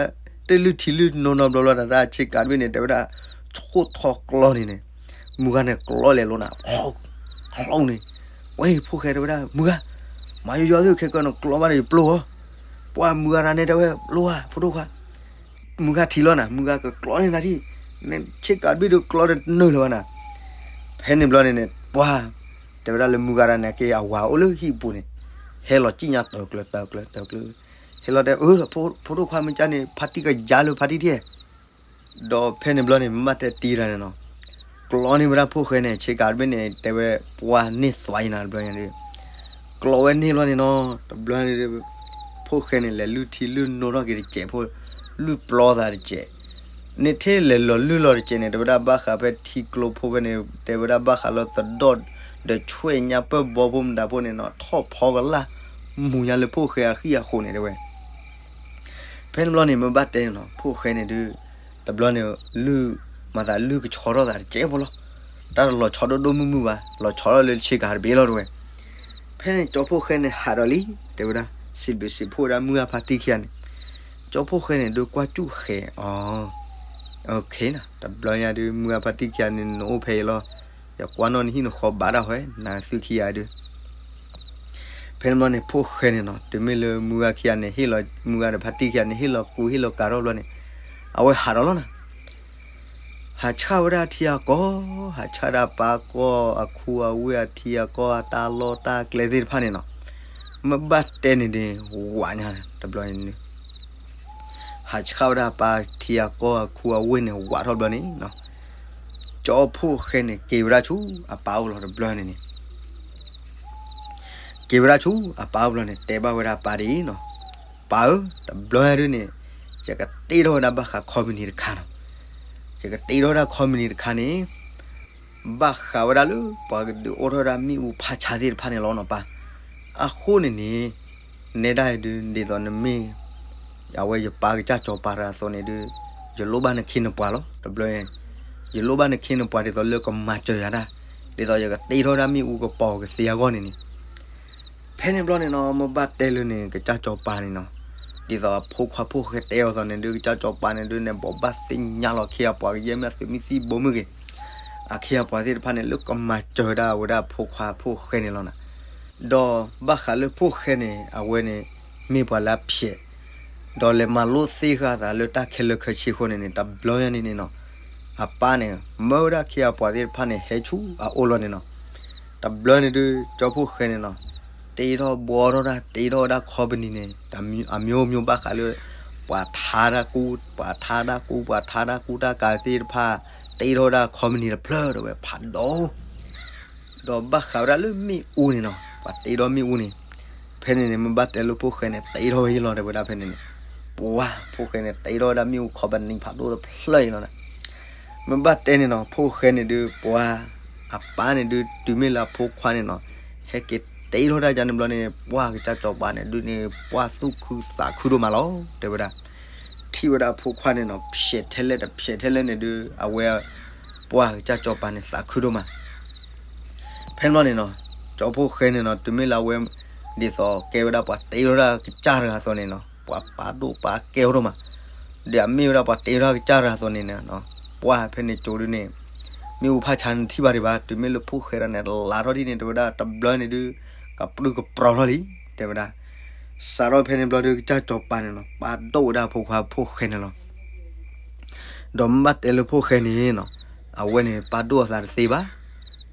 တလုၢ်ထံလုၢ်နိနီတဘျီဘျီဒီး တၢ်ဆ့ကၤတဘ့ၣ်န့ၣ် တဲဝဲဒၣ် ဆိၣ်ထီၣ်ကျီန့ၣ်န့ၣ် မုၢ်ဂၤန့ၣ်ကျီလဲၤလိာ်နၤ ကျီန့ၣ် ဝဲ ဖိၣ်ဃဲတဲဝဲဒၣ် မုၢ်ဂၤ မၤယီယီသ့ၣ်ခဲကၢန့ၣ် ကျီဘၣ်ဒီးယပျိၢ်အီၤ ပှၤမုၢ်ဂၤတဂၤန့ၣ် တဲဝဲ ပျိၢ်ဧါ ဖိဒိၣ်ခွါ မုၢ်ဂၤထံၣ်လီၤနၤ မုၢ်ဂၤကကျီန့ၢ်နၤထံၣ် ဆ့ကၤတဘ့ၣ်ဒုးကျီဒီးတနုာ်လၢၤဘၣ်နၤ ဖဲန့ၣ်ဘျီန့ၣ်န့ၣ် ပှၤ တဲဝဲဒၣ်လၢမုၢ်ဂၤတဂၤန့ၣ် က့ၤအဝၤအိၣ်လၢဟံၣ်ပူၤန့ၣ် ဟဲလီၤစံၣ်ညါတၢၤကျၢၤတၢၤကျၢၤတၢၤကျၢၤ ဟဲလီၤတဲ အၢ ဖိဒိၣ်ခွါမ့ၢ်ကၢ်န့ၣ် ဖါတံၢ်ကယါလၢဖါတံၢ်ထံၣ် ဒီးဖဲန့ၣ်ဘျီန့ၣ် မ့ၢ်ဘၣ်တဲတံၤတဂၤန့ၣ်နီၤ ကျီန့ၢ်ဝဲဒၣ်ဖိၣ်ဃဲန့ၣ် ဆ့ကၤတဘ့ၣ်န့ၣ် တဲဝဲပှၤန့ၢ်သွါအံၤနၤတဘျီညါဒုး ကျီဝဲန့ၢ်ဘျီန့ၣ်နီၤ တဘျီန့ၣ် ဖိၣ်ဃဲန့ၣ် လဲၤလုၢ်ထံလုၢ်နိထီၣ်က့ၤတစဲးဖိ လုၢ်ပျီသးတစဲး န့ၣ်ထဲလဲၤလီၤလုၢ်လီၤတစဲးန့ၣ် တဲဝဲဒၣ်ဘၣ်ဃးဖဲထံကျိဖိဖဲန့ၣ် တဲဝဲဒၣ်ဘၣ်ဃးလၢသဒီၣ် ဒီးဆွဲညါပၢၢ်ဘီဖိမတၤဖိန့ၣ်နီၤ ထီၣ်ဖီကလၢ် မူၤညါလၢဖိၣ်ဃဲအဃံၢ်အဃိန့ၣ်တဲဝဲ ဖဲန့ၣ်ဘျီန့ၣ် မ့ၢ်ဘၣ်တဲန့ၣ်နီၤ ဖိၣ်ဃဲန့ၣ်ဒုး တဘျီန့ၣ် လုၢ် မၤသးလုၢ်ကဆီထီၣ်သးတစဲးဖိလီၤ. တၢ်တလီၤဆီဒိၣ်ဒိၣ်မုၢ်မုၢ်ဘၣ်, လီၤဆီထီၣ်လၢဆ့ကၤတဘ့ၣ်လီၤတဲဝဲ. ဖဲန့ၣ်ကၠီဖှိၣ်ဃဲန့ၣ်ဟးဒီးလံ တဲဝဲဒၣ်, စံးဘျုးစံးဖှိၣ်ဝဲဒၣ်မုၢ်ဂၤဖါတံၢ်ခံဂၤန့ၣ်, ကၠီဖှိၣ်ဃဲန့ၣ်ဒုးကွၢ်စူၣ်ဃဲအီၤ, တဘျီညါဒုး မုၢ်ဂၤဖါတံၢ်ခံဂၤန့ၣ် နအိၣ်ဖဲအံၤလီၤ, ယကွၢ်နီၣ်နဟံၣ်နဃီဘၣ်ဒၣ်ဝဲ နသုခံဂၤဒုး ဖဲန့ၣ်ဘျီန့ၣ် ဖှိၣ်ဃဲန့ၣ်နီၤ, တုၤမ့ၢ်လၢမုၢ်ဂၤခံဂၤန့ၣ် ဟ့ၣ်လီၤ မုၢ်ဂၤဒီးဖါတံၢ်ခံဂၤန့ၣ် ဟ့ၣ်လီၤကူဟ့ၣ်လီၤကၤထီၣ်ဘျီန့ၣ်, အဝဲဟးဒီးလီၤနၤ, ဟးဆှၣ်ဝဲဒၣ်ထံအကီၢ်, ဟးဆှၣ်ဒၣ်ပၢ်ကီၢ် အခူအဝ့ၢ်အထံအကီၢ် အတၢ်လီၢ်တၢ်ကျဲသ့ၣ်တဖၣ်န့ၣ်နီၤ, မ့ၢ်ဘၣ်တဲန့ၣ်န့ၣ် ဝးညါတဘျီန့ၣ် ဟးဆှၣ်ဝဲဒၣ်ပၢ်ထံအကီၢ်အခူအဝ့ၢ်န့ၣ် ဝးထီၣ်ဘျီန့ၣ်နီၤ, ကၠီဖှိၣ်ဃဲန့ၣ် က့ၤဝဲဒၣ်ဆူအပၢ်အိၣ်လီၤတဘျီန့ၣ်န့ၣ်, က့ၤဝဲဒၣ်ဆူအပၢ်အိၣ်ဘျီန့ၣ် တဲဘၣ်ဝဲဒၣ်ပၢ်ဒ်အံၤနီၤ, ပၢ်ဧၢ, တဘျီဒုးန့ၣ် ယကတ့ထီၣ်ဝဲဒၣ်ဘၣ်ဃးခီပနံၤတခါနီၤ, ယကတ့ထီၣ်ဝဲဒၣ်ခီပနံၤတခါန့ၣ် ဘၣ်ဃးဝဲဒၣ်လၢပှၤကဒုးအိၣ်ထီၣ်ဝဲဒၣ်မ့ၣ်အူဖးဆါသ့ၣ်တဖၣ်န့ၣ်လီၤနီၤပၢ်, အဃိန့ၣ်န့ၣ် နဲဒၣ်အံၤဒုး ဒ်သိးနမ့ၢ် အဝဲယပၢ်ကစၢ်စီၤပၤတဂၤအသိးန့ၣ်ဒုး ယလိၣ်ဘၣ်နခ့နပှၤလီၤ တဘျီ, ယလိၣ်ဘၣ်နခ့နပှၤဒ်သိးလၢကမၤစၢၤယၤဒၣ်, ဒ်သိးယကတ့ထီၣ်ဒၣ်မ့ၣ်အူကပီၤကသ့အဂီၢ်န့ၣ်န့ၣ်, ဖဲန့ၣ်ဘျီန့ၣ်နီၤ မ့ၢ်ဘၣ်တဲလၢန့ၣ် ကစၢ်စီၤပၤန့ၣ်နီၤ, ဒ်သိးအဖိခွါဖိၣ်ဃဲတဲအီၤအသိးန့ၣ်ဒုး ကစၢ်စီၤပၤန့ၣ်ဒုး နဘိးဘၣ်သ့ၣ်ညါလီၤ ခ့အပှၤကယဲၢ်မ့ၢ်အသုးမုၢ်သံၣ်ဘိမုၢ်ဂ့ၤ, အခ့အပှၤသ့ၣ်တဖၣ်န့ၣ် လၢကမၤစၢၤဝဲဒၣ်အဝဲဒၣ်အဖိခွါဖိၣ်ဃဲန့ၣ်လီၤနၤ, ဒီးဘၣ်ဃးလၢဖိၣ်ဃဲန့ၣ် အဝဲန့ၣ် မ့ၢ်ပှၤလၢအဖျဲး ဒီးလဲၤမၤလိသ့ဃာ်သးလၢတၢ်ခဲလၢာ်ခဲဆ့အဃိန့ၣ်န့ၣ် တဘျီညါန့ၣ်န့ၣ်နီၤ, အပၢ်န့ၣ် မၢဝဲဒၣ်ခ့အပှၤသ့ၣ်တဖၣ်န့ၣ် ဟဲဆူအအိၣ်လီၤန့ၣ်နီၤ, တဘျီန့ၣ်ဒုး ကၠီဖှိၣ်ဃဲန့ၣ်နီၤ, တ့ထီၣ်ဘှီထီၣ်ဒၣ် တ့ထီၣ်ဝဲဒၣ်ခီပနံၤန့ၣ် အမျိုးမျိုးဘၣ်ဃးလၢ ပှၤထါတၢ်ကူ ပှၤထါတၢ်ကူ ပှၤထါတၢ်ကူတၢ်ကၤသ့ၣ်တဖၣ် တ့ထီၣ်ဝဲဒၣ်ခီပနံၤတဖျၢၣ်တဲဝဲဖးဒိၣ် ဒီးဘၣ်ဃးဝဲဒၣ်လၢမ့ၣ်အူန့ၣ်နီၤ, ပှၤတ့ထီၣ်မ့ၣ်အူန့ၣ်, ဖဲန့ၣ်န့ၣ် မ့ၢ်ဘၣ်တဲလၢဖိၣ်ဃဲန့ၣ် တ့ထီၣ်ဝဲယလီၤတဲဝဲဒၣ်ဖဲန့ၣ်န့ၣ်, ပှၤဖိၣ်ဃဲန့ၣ် တ့ထီၣ်ဝဲဒၣ်မ့ၣ်အူခီပနံၤဖးဒိၣ်တဖျၢၣ်ယလီၤနၤ, မ့ၢ်ဘၣ်တဲန့ၣ်နီၤ ဖိၣ်ဃဲန့ၣ်ဒုး ပှၤ အပၢ်န့ၣ်ဒုး တုၤမ့ၢ်လၢအဖိခွါန့ၣ်နီၤ, ဟဲက့ၤတ့ထီၣ်တၢ်ယါန့ၣ်ဘျီန့ၣ် ပှၤကစၢ်စီၤပၤန့ၣ်ဒုးန့ၣ် ပှၤသူၣ်ခုသးခုဒိၣ်မးလီၤ တဲဝဲဒၣ်, ထံၣ်ဝဲဒၣ်အဖိခွါန့ၣ်နီၤ ဖျဲးထဲလဲၣ်တဖျဲးထဲလဲၣ်န့ၣ်ဒုး အဝဲ ပှၤကစၢ်စီၤပၤန့ၣ်သးခုဒိၣ်မး ဖဲန့ၣ်ဘျီန့ၣ်နီၤ, ကၠီဖှိၣ်ဃဲန့ၣ်နီၤ တုၤမ့ၢ်လၢအဝဲ ဒ်သိးကဲဝဲဒၣ်ပှၤတ့ထီၣ်ဒၣ်ကစၢ်တဂၤအသိးန့ၣ်နီၤ ပှၤပာ်ဒိၣ်ပာ်ကဲအီၤဒိၣ်မး, ဒီးအမ့ၢ်ဝဲဒၣ်ပှၤတ့ထီၣ်ကစၢ်တဂၤအသိးန့ၣ်နီၤ, ပှၤဖဲန့ၣ်ကၠိဒုးန့ၣ် မ့ၣ်အူဖးဆါန့ၣ်ထံၣ်ဘၣ်ဒံးဘၣ် တုၤမ့ၢ်လၢဖိၣ်ဃဲဒီးန့ၣ် လးထီၣ်ဒ်န့ၣ် တဲဝဲဒၣ်တဘျီန့ၣ်ဒုး ကပြုၢ်ကပြီၤထီၣ်လံ တဲဝဲဒၣ်, စးထီၣ်ဖဲန့ၣ်ဘျီဒုး ကစၢ်စီၤပၤန့ၣ်နီၤ ပာ်ဒိၣ်ဝဲဒၣ်အဖိခွါဖိၣ်ဃဲန့ၣ်လီၤ ဒီးမ့ၢ်ဘၣ်တဲလၢဖိၣ်ဃဲန့ၣ်နီၤ, အဝဲန့ၣ် ပာ်ဒိၣ်အသးတသ့ဘၣ်,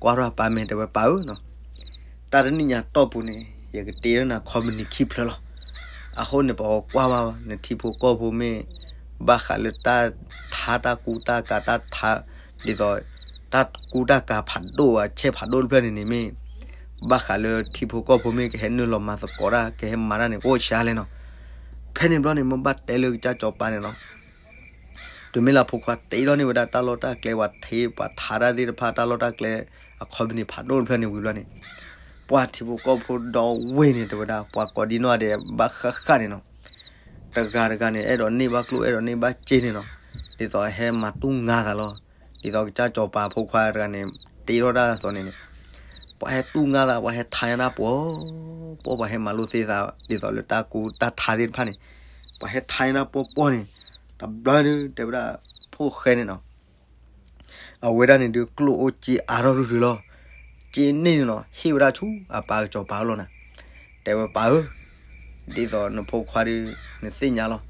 ကွၢ်ထီၣ်အပၢ်မဲာ်တဲဝဲပၢ်ဧၢနီၤ, တၢ်တနံၣ်ညါတီၢ်ပူၤန့ၣ် ယကတ့ထီၣ်နၤခီပနံၤခံဖျၢၣ်လီၤ, အဃိန့ၣ် ပှၤကွၢ်ဘၣ်နထံဖိကီၢ်ဖိမ့ၢ် ဘၣ်ဃးလၢတၢ်ထါတၢ်ကူတၢ်ကၤတၢ်ထါ ဒ်သိး တၢ်ကူတၢ်ကၤဖးဒိၣ်အဆဲးဖးဒိၣ်တဖျၢၣ်န့ၣ်န့ၣ်မ့ၢ် ဘၣ်ဃးလၢထံဖိကီၢ်ဖိမ့ၢ်ကဟဲနုာ်လီၤမၤသကိးတၢ် ကဟဲမၤတၢ်န့ၣ် ကအိၣ်ဆံးလဲၣ်နီၤ, ဖဲန့ၣ်ဘျီန့ၣ် မ့ၢ်ဘၣ်တဲလၢကစၢ်စီၤပၤန့ၣ်နီၤ တုၤမ့ၢ်လၢအဖိခွါတ့ထီၣ်န့ၢ်ဝဲဒၣ်တၢ်လီၢ်တၢ်ကျဲ ပှၤထ့ ပှၤထါတၢ်သ့ၣ်တဖၣ် တၢ်လီၢ်တၢ်ကျဲ အခီပနံၤဖးဒိၣ်တဖျၢၣ်န့ၣ်ဝံၤဘျီန့ၣ် ပှၤထံဖိကီၢ်ဖိဒီဝ့ၢ်န့ၣ် တဲဝဲဒၣ် ပှၤကိးဒံနီၢ်ဂၤဒဲးဘၣ်ဃၣ်ဃၣ်န့ၣ်နီၤ, တဂၤတဂၤန့ၣ် အဲၣ်ဒိးန့ၢ်ဘၣ်ကျိၣ် အဲၣ်ဒိးန့ၢ်ဘၣ်စ့န့ၣ်နီၤ, ဒ်သိးဟဲမၤတူၢ်ငါသးလီၤ, ဒ်သိးကစၢ်စီၤပၤဖိခွါတဂၤန့ၣ် တ့ထီၣ်တၢ်အသိးန့ၣ်န့ၣ် ပှၤဟဲတူၢ်ငါသး ပှၤဟဲထါညါတၢ်ပှီၤ ပှီၤ ပှၤဟဲမၤလိသ့သး ဒ်သိးလၢတၢ်ကူတၢ်ထါသ့ၣ်တဖၣ်န့ၣ် ပှၤဟဲထါညါတၢ်ပှီၤပှီၤန့ၣ် တဘျီဒုး တဲဝဲဒၣ် ဖိၣ်ဃဲန့ၣ်နီၤ အဝဲဒၣ်န့ၣ်ဒုး ကျိၣ်အိၣ်စ့အါထီၣ်ရုၢ်ရုၢ်လီၤ, စ့န့ၣ်န့ၣ်နီၤ ဟ့ၣ်ဝဲဒၣ်ဆူအပၢ်ကစီၤပၤအအိၣ်လီၤနၤ, တဲဝဲပၢ်ဧၢ, ဒ်သိးနဖိခွါဒုး နသ့ၣ်ညါလီၤ,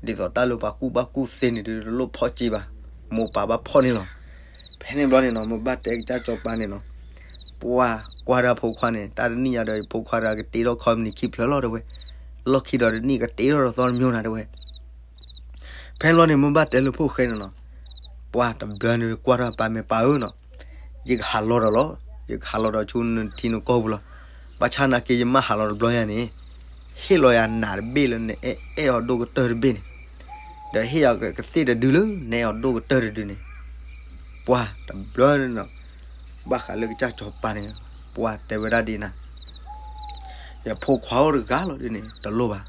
ဒ်သိးတၢ်လၢပှၤကူၣ်ဘၣ်ကူၣ်သ့န့ၣ်ဒုး တလိၣ်ဖီၣ်စ့ဘၣ်, မိၢ်ပၢ်ဘၣ်ဖီၣ်န့ၣ်လီၤ. ဖဲန့ၣ်ဘျီန့ၣ်နီၤ မ့ၢ်ဘၣ်တဲကစၢ်စီၤပၤန့ၣ်နီၤ ပှၤကွၢ်ဒၣ်ဖိခွါန့ၣ် တၢ်တနံၣ်ညါဒီး ဖိခွါတဂၤကတ့ထီၣ်ခီပနံၤခံဖျၢၣ်လီၤတဲဝဲ, လီၢ်ခံဒီးတနံၣ်ကတ့ထီၣ်ဒီးသီတမံၤနၤတဲဝဲ ဖဲန့ၣ်ဘျီန့ၣ် မ့ၢ်ဘၣ်တဲလၢဖိၣ်ဃဲန့ၣ်နီၤ, ပှၤတဘျီန့ၣ်ကွၢ်ထီၣ်ပၢ်မဲာ်ပၢ်ဧၢနီၤ, ယကဟးလီၤဒီးလီၤ, ယကဟးလီၤဒီးဆူနထံနကီၢ်ပူၤလီၤ. ဘၣ်ဆၣ်နာ်က့ ယမ့ၢ်ဟးလီၤတဘျီယၤန့ၣ်, ဟ့ၣ်လီၤယၤနးတဘ့ၣ်လၢနအဲၣ်အဲၣ်အီၤဒိၣ်ကတၢၢ်တဘ့ၣ်န့ၣ်, ဒီးဟ့ၣ်ယၤကသ့ၣ်တဒုလၢနအဲၣ်အီၤဒိၣ်ကတၢၢ်တဒုန့ၣ်, ပှၤတဘျီန့ၣ်နီၤ, ဘၣ်ဃးလၢကစၢ်စီၤပၤန့ၣ်, ပှၤတဲဝဲဒၣ်ဒ်နၤ ယဖိခွါအိၣ်တဂၤလီၤဒ်န့ၣ် တလိၣ်ဘၣ်.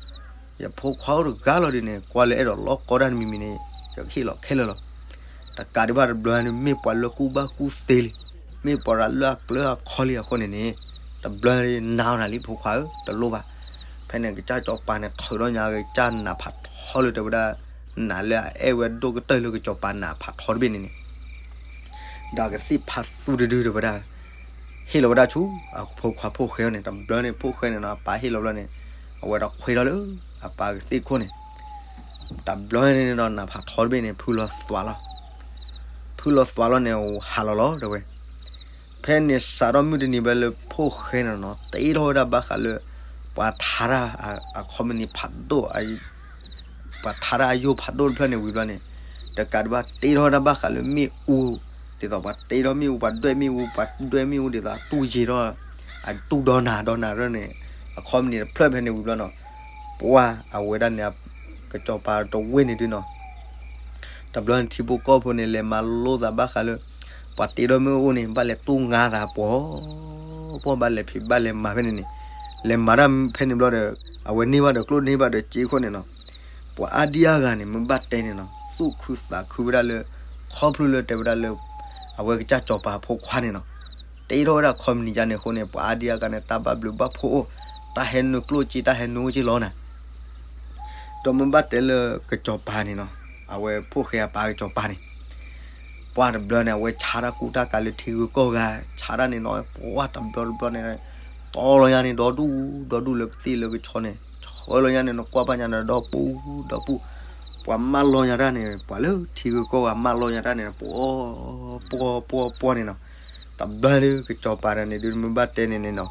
ယဖိခွါအိၣ်တဂၤလီၤဒ်န့ၣ် ကွၢ်လၢအဲၣ်ဒိးလီၢ်ကီတၢ်တမံၤမံၤန့ၣ် ယကဟ့ၣ်လီၤခဲလၢာ်လီၤ. တကးဒံးဘၣ်တဘျီန့ၣ် မ့ၢ်ပှၤလၢကူၣ်ဘၣ်ကူၣ်သ့လံ. မ့ၢ်ပှၤရၤလၢအကျၢၤအခီလံအဃိန့ၣ်န့ၣ်, တဘျီနၤအီၤနၤလံဖိခွါဧၢ တလိၣ်ဘၣ်. ဖဲန့ၣ်ကစၢ်စီၤပၤန့ၣ် ထုးထီၣ်ညါကစၢ်နးဖးထီလၢတဲဝဲဒၣ်, နးလၢအအဲၣ်ဝဲဒိၣ်ကတၢၢ်လၢကစီၤပၤနးဖးထီတဘ့ၣ်န့ၣ်န့ၣ် ဒီးကသ့ၣ်ဖးသူတဒုတဲဝဲဒၣ်, ဟ့ၣ်လီၤဝဲဒၣ်ဆူ အဖိခွါဖိၣ်ဃဲန့ၣ်, တဘျီန့ၣ်ဖိၣ်ဃဲန့ၣ်နီၤ အပၢ်ဟ့ၣ်လီၤဘျီန့ၣ်, အဝဲဒီးခွဲထီၣ်လၢ အပၢ်ကသ့ၣ်ခိၣ်န့ၣ်, တဘျီန့ၣ်ဒီးနးဖးထီတဘ့ၣ်န့ၣ် ဖုလီၤသွးလီၤ, ဖုလီၤသွးလီၤန့ၣ် ဟးလီၤလီၤတဲဝဲ. ဖဲန့ၣ်စးထီၣ်မုၢ်တနံၤဘၣ်လၢဖိၣ်ဃဲန့ၣ်နီၤ တ့ထီၣ်ဝဲဒၣ်ဘၣ်ဃးလၢ ပှၤထါတၢ်အခီပနံၣ်ဖးဒိၣ် ပှၤထါတၢ်အယိၣ်ဖးဒိၣ်တဖျၢၣ်န့ၣ်ဝံၤဘျီန့ၣ်, တကးဒံးဘၣ်တ့ထီၣ်ဝဲဒၣ်ဘၣ်ဃးလၢမ့ၣ်အူ, ဒ်သိးပှၤတ့ထီၣ်မ့ၣ်အူ ပှၤဒွဲၣ်မ့ၣ်အူ ပှၤဒွဲၣ်မ့ၣ်အူဒ်သိးအတူၢ်ယံာ်ထီၣ်, အတူၢ်ဒီနၤဒီနၤရၢန့ၣ်, အခီပနံၣ်တဖျၢၣ်ဖဲန့ၣ်ဝံၤဘျီနီၤ, ပှၤအဝဲဒၣ်န့ၣ် ကစီၤပၤတဝ့ၢ်န့ၣ်ဒုနီၤ တဘျီန့ၣ်ထံဖိကီၢ်ဖိန့ၣ် လဲၤမၤလိသးဘၣ်ဃးလၢ ပှၤတ့ထီၣ်မ့ၣ်အူန့ၣ် ဘၣ်လဲၤတူၢ်ငါသးပှီၤ, ပှၤဘၣ်လဲၤဖံးဘၣ်လဲၤမၤဖဲန့ၣ်န့ၣ်, လဲၤမၤတၢ်ဖဲန့ၣ်ဘျီဒီး အဝဲန့ၢ်ဘၣ်ဒီးကျိၣ်န့ၢ်ဘၣ်ဒီးစ့အဃိန့ၣ်နီၤ, ပှၤအါဒံအါဂၤန့ၣ် မ့ၢ်ဘၣ်တဲန့ၣ်နီၤ သူၣ်ခုသးခုဝဲဒၣ်လၢ ခီဖျိလၢတဲဝဲဒၣ်လၢ အဝဲကစၢ်စီၤပၤဖိခွါန့ၣ်နီၤ တ့ထီၣ်ဝဲဒၣ်ခီပနံၣ်ယါန့ၣ်အဃိန့ၣ် ပှၤအါဒံအါဂၤန့ၣ် တၢ်ဘၣ်ဘျုးဘၣ်ဖှိၣ်အိၣ်, တၢ်ဟဲနုာ်ကျိၣ်စ့ တၢ်ဟဲနုာ်အိၣ်စ့လီၤနၤ ဒီးမ့ၢ်ဘၣ်တဲလၢကစီၤပၤန့ၣ်နီၤ, အဝဲဖိၣ်ဃဲအပၢ်ကစီၤပၤန့ၣ်, ပှၤတဘျီန့ၣ် အဝဲဆါတၢ်ကူတၢ်ကၤလၢထံဂုၤကီၢ်ဂၤ, ဆါတၢ်န့ၣ်နီၤ ပှၤတဘျီတဘျီန့ၣ်, တီလီၤညါန့ၣ် ဒီဒူၣ်ဒီဒူၣ်လၢကသ့ၣ်လၢကဆီန့ၣ်, ဆှၢလီၤညါန့ၣ် နကွၢ်ဘၣ်ညါန့ၣ် ဒီပူၤဒီပူၤ, ပှၤမၢလီၤညါတၢ်န့ၣ် ပှၤလၢထံဂုၤကီၢ်ဂၤမၢလီၤညါတၢ်န့ၣ် ပှၤ ပှၤ ပှၤ ပှၤန့ၣ်နီၤ, တဘျီဒုကစီၤပၤတဂၤန့ၣ်ဒု မ့ၢ်ဘၣ်တဲန့ၣ်န့ၣ်နီၤ,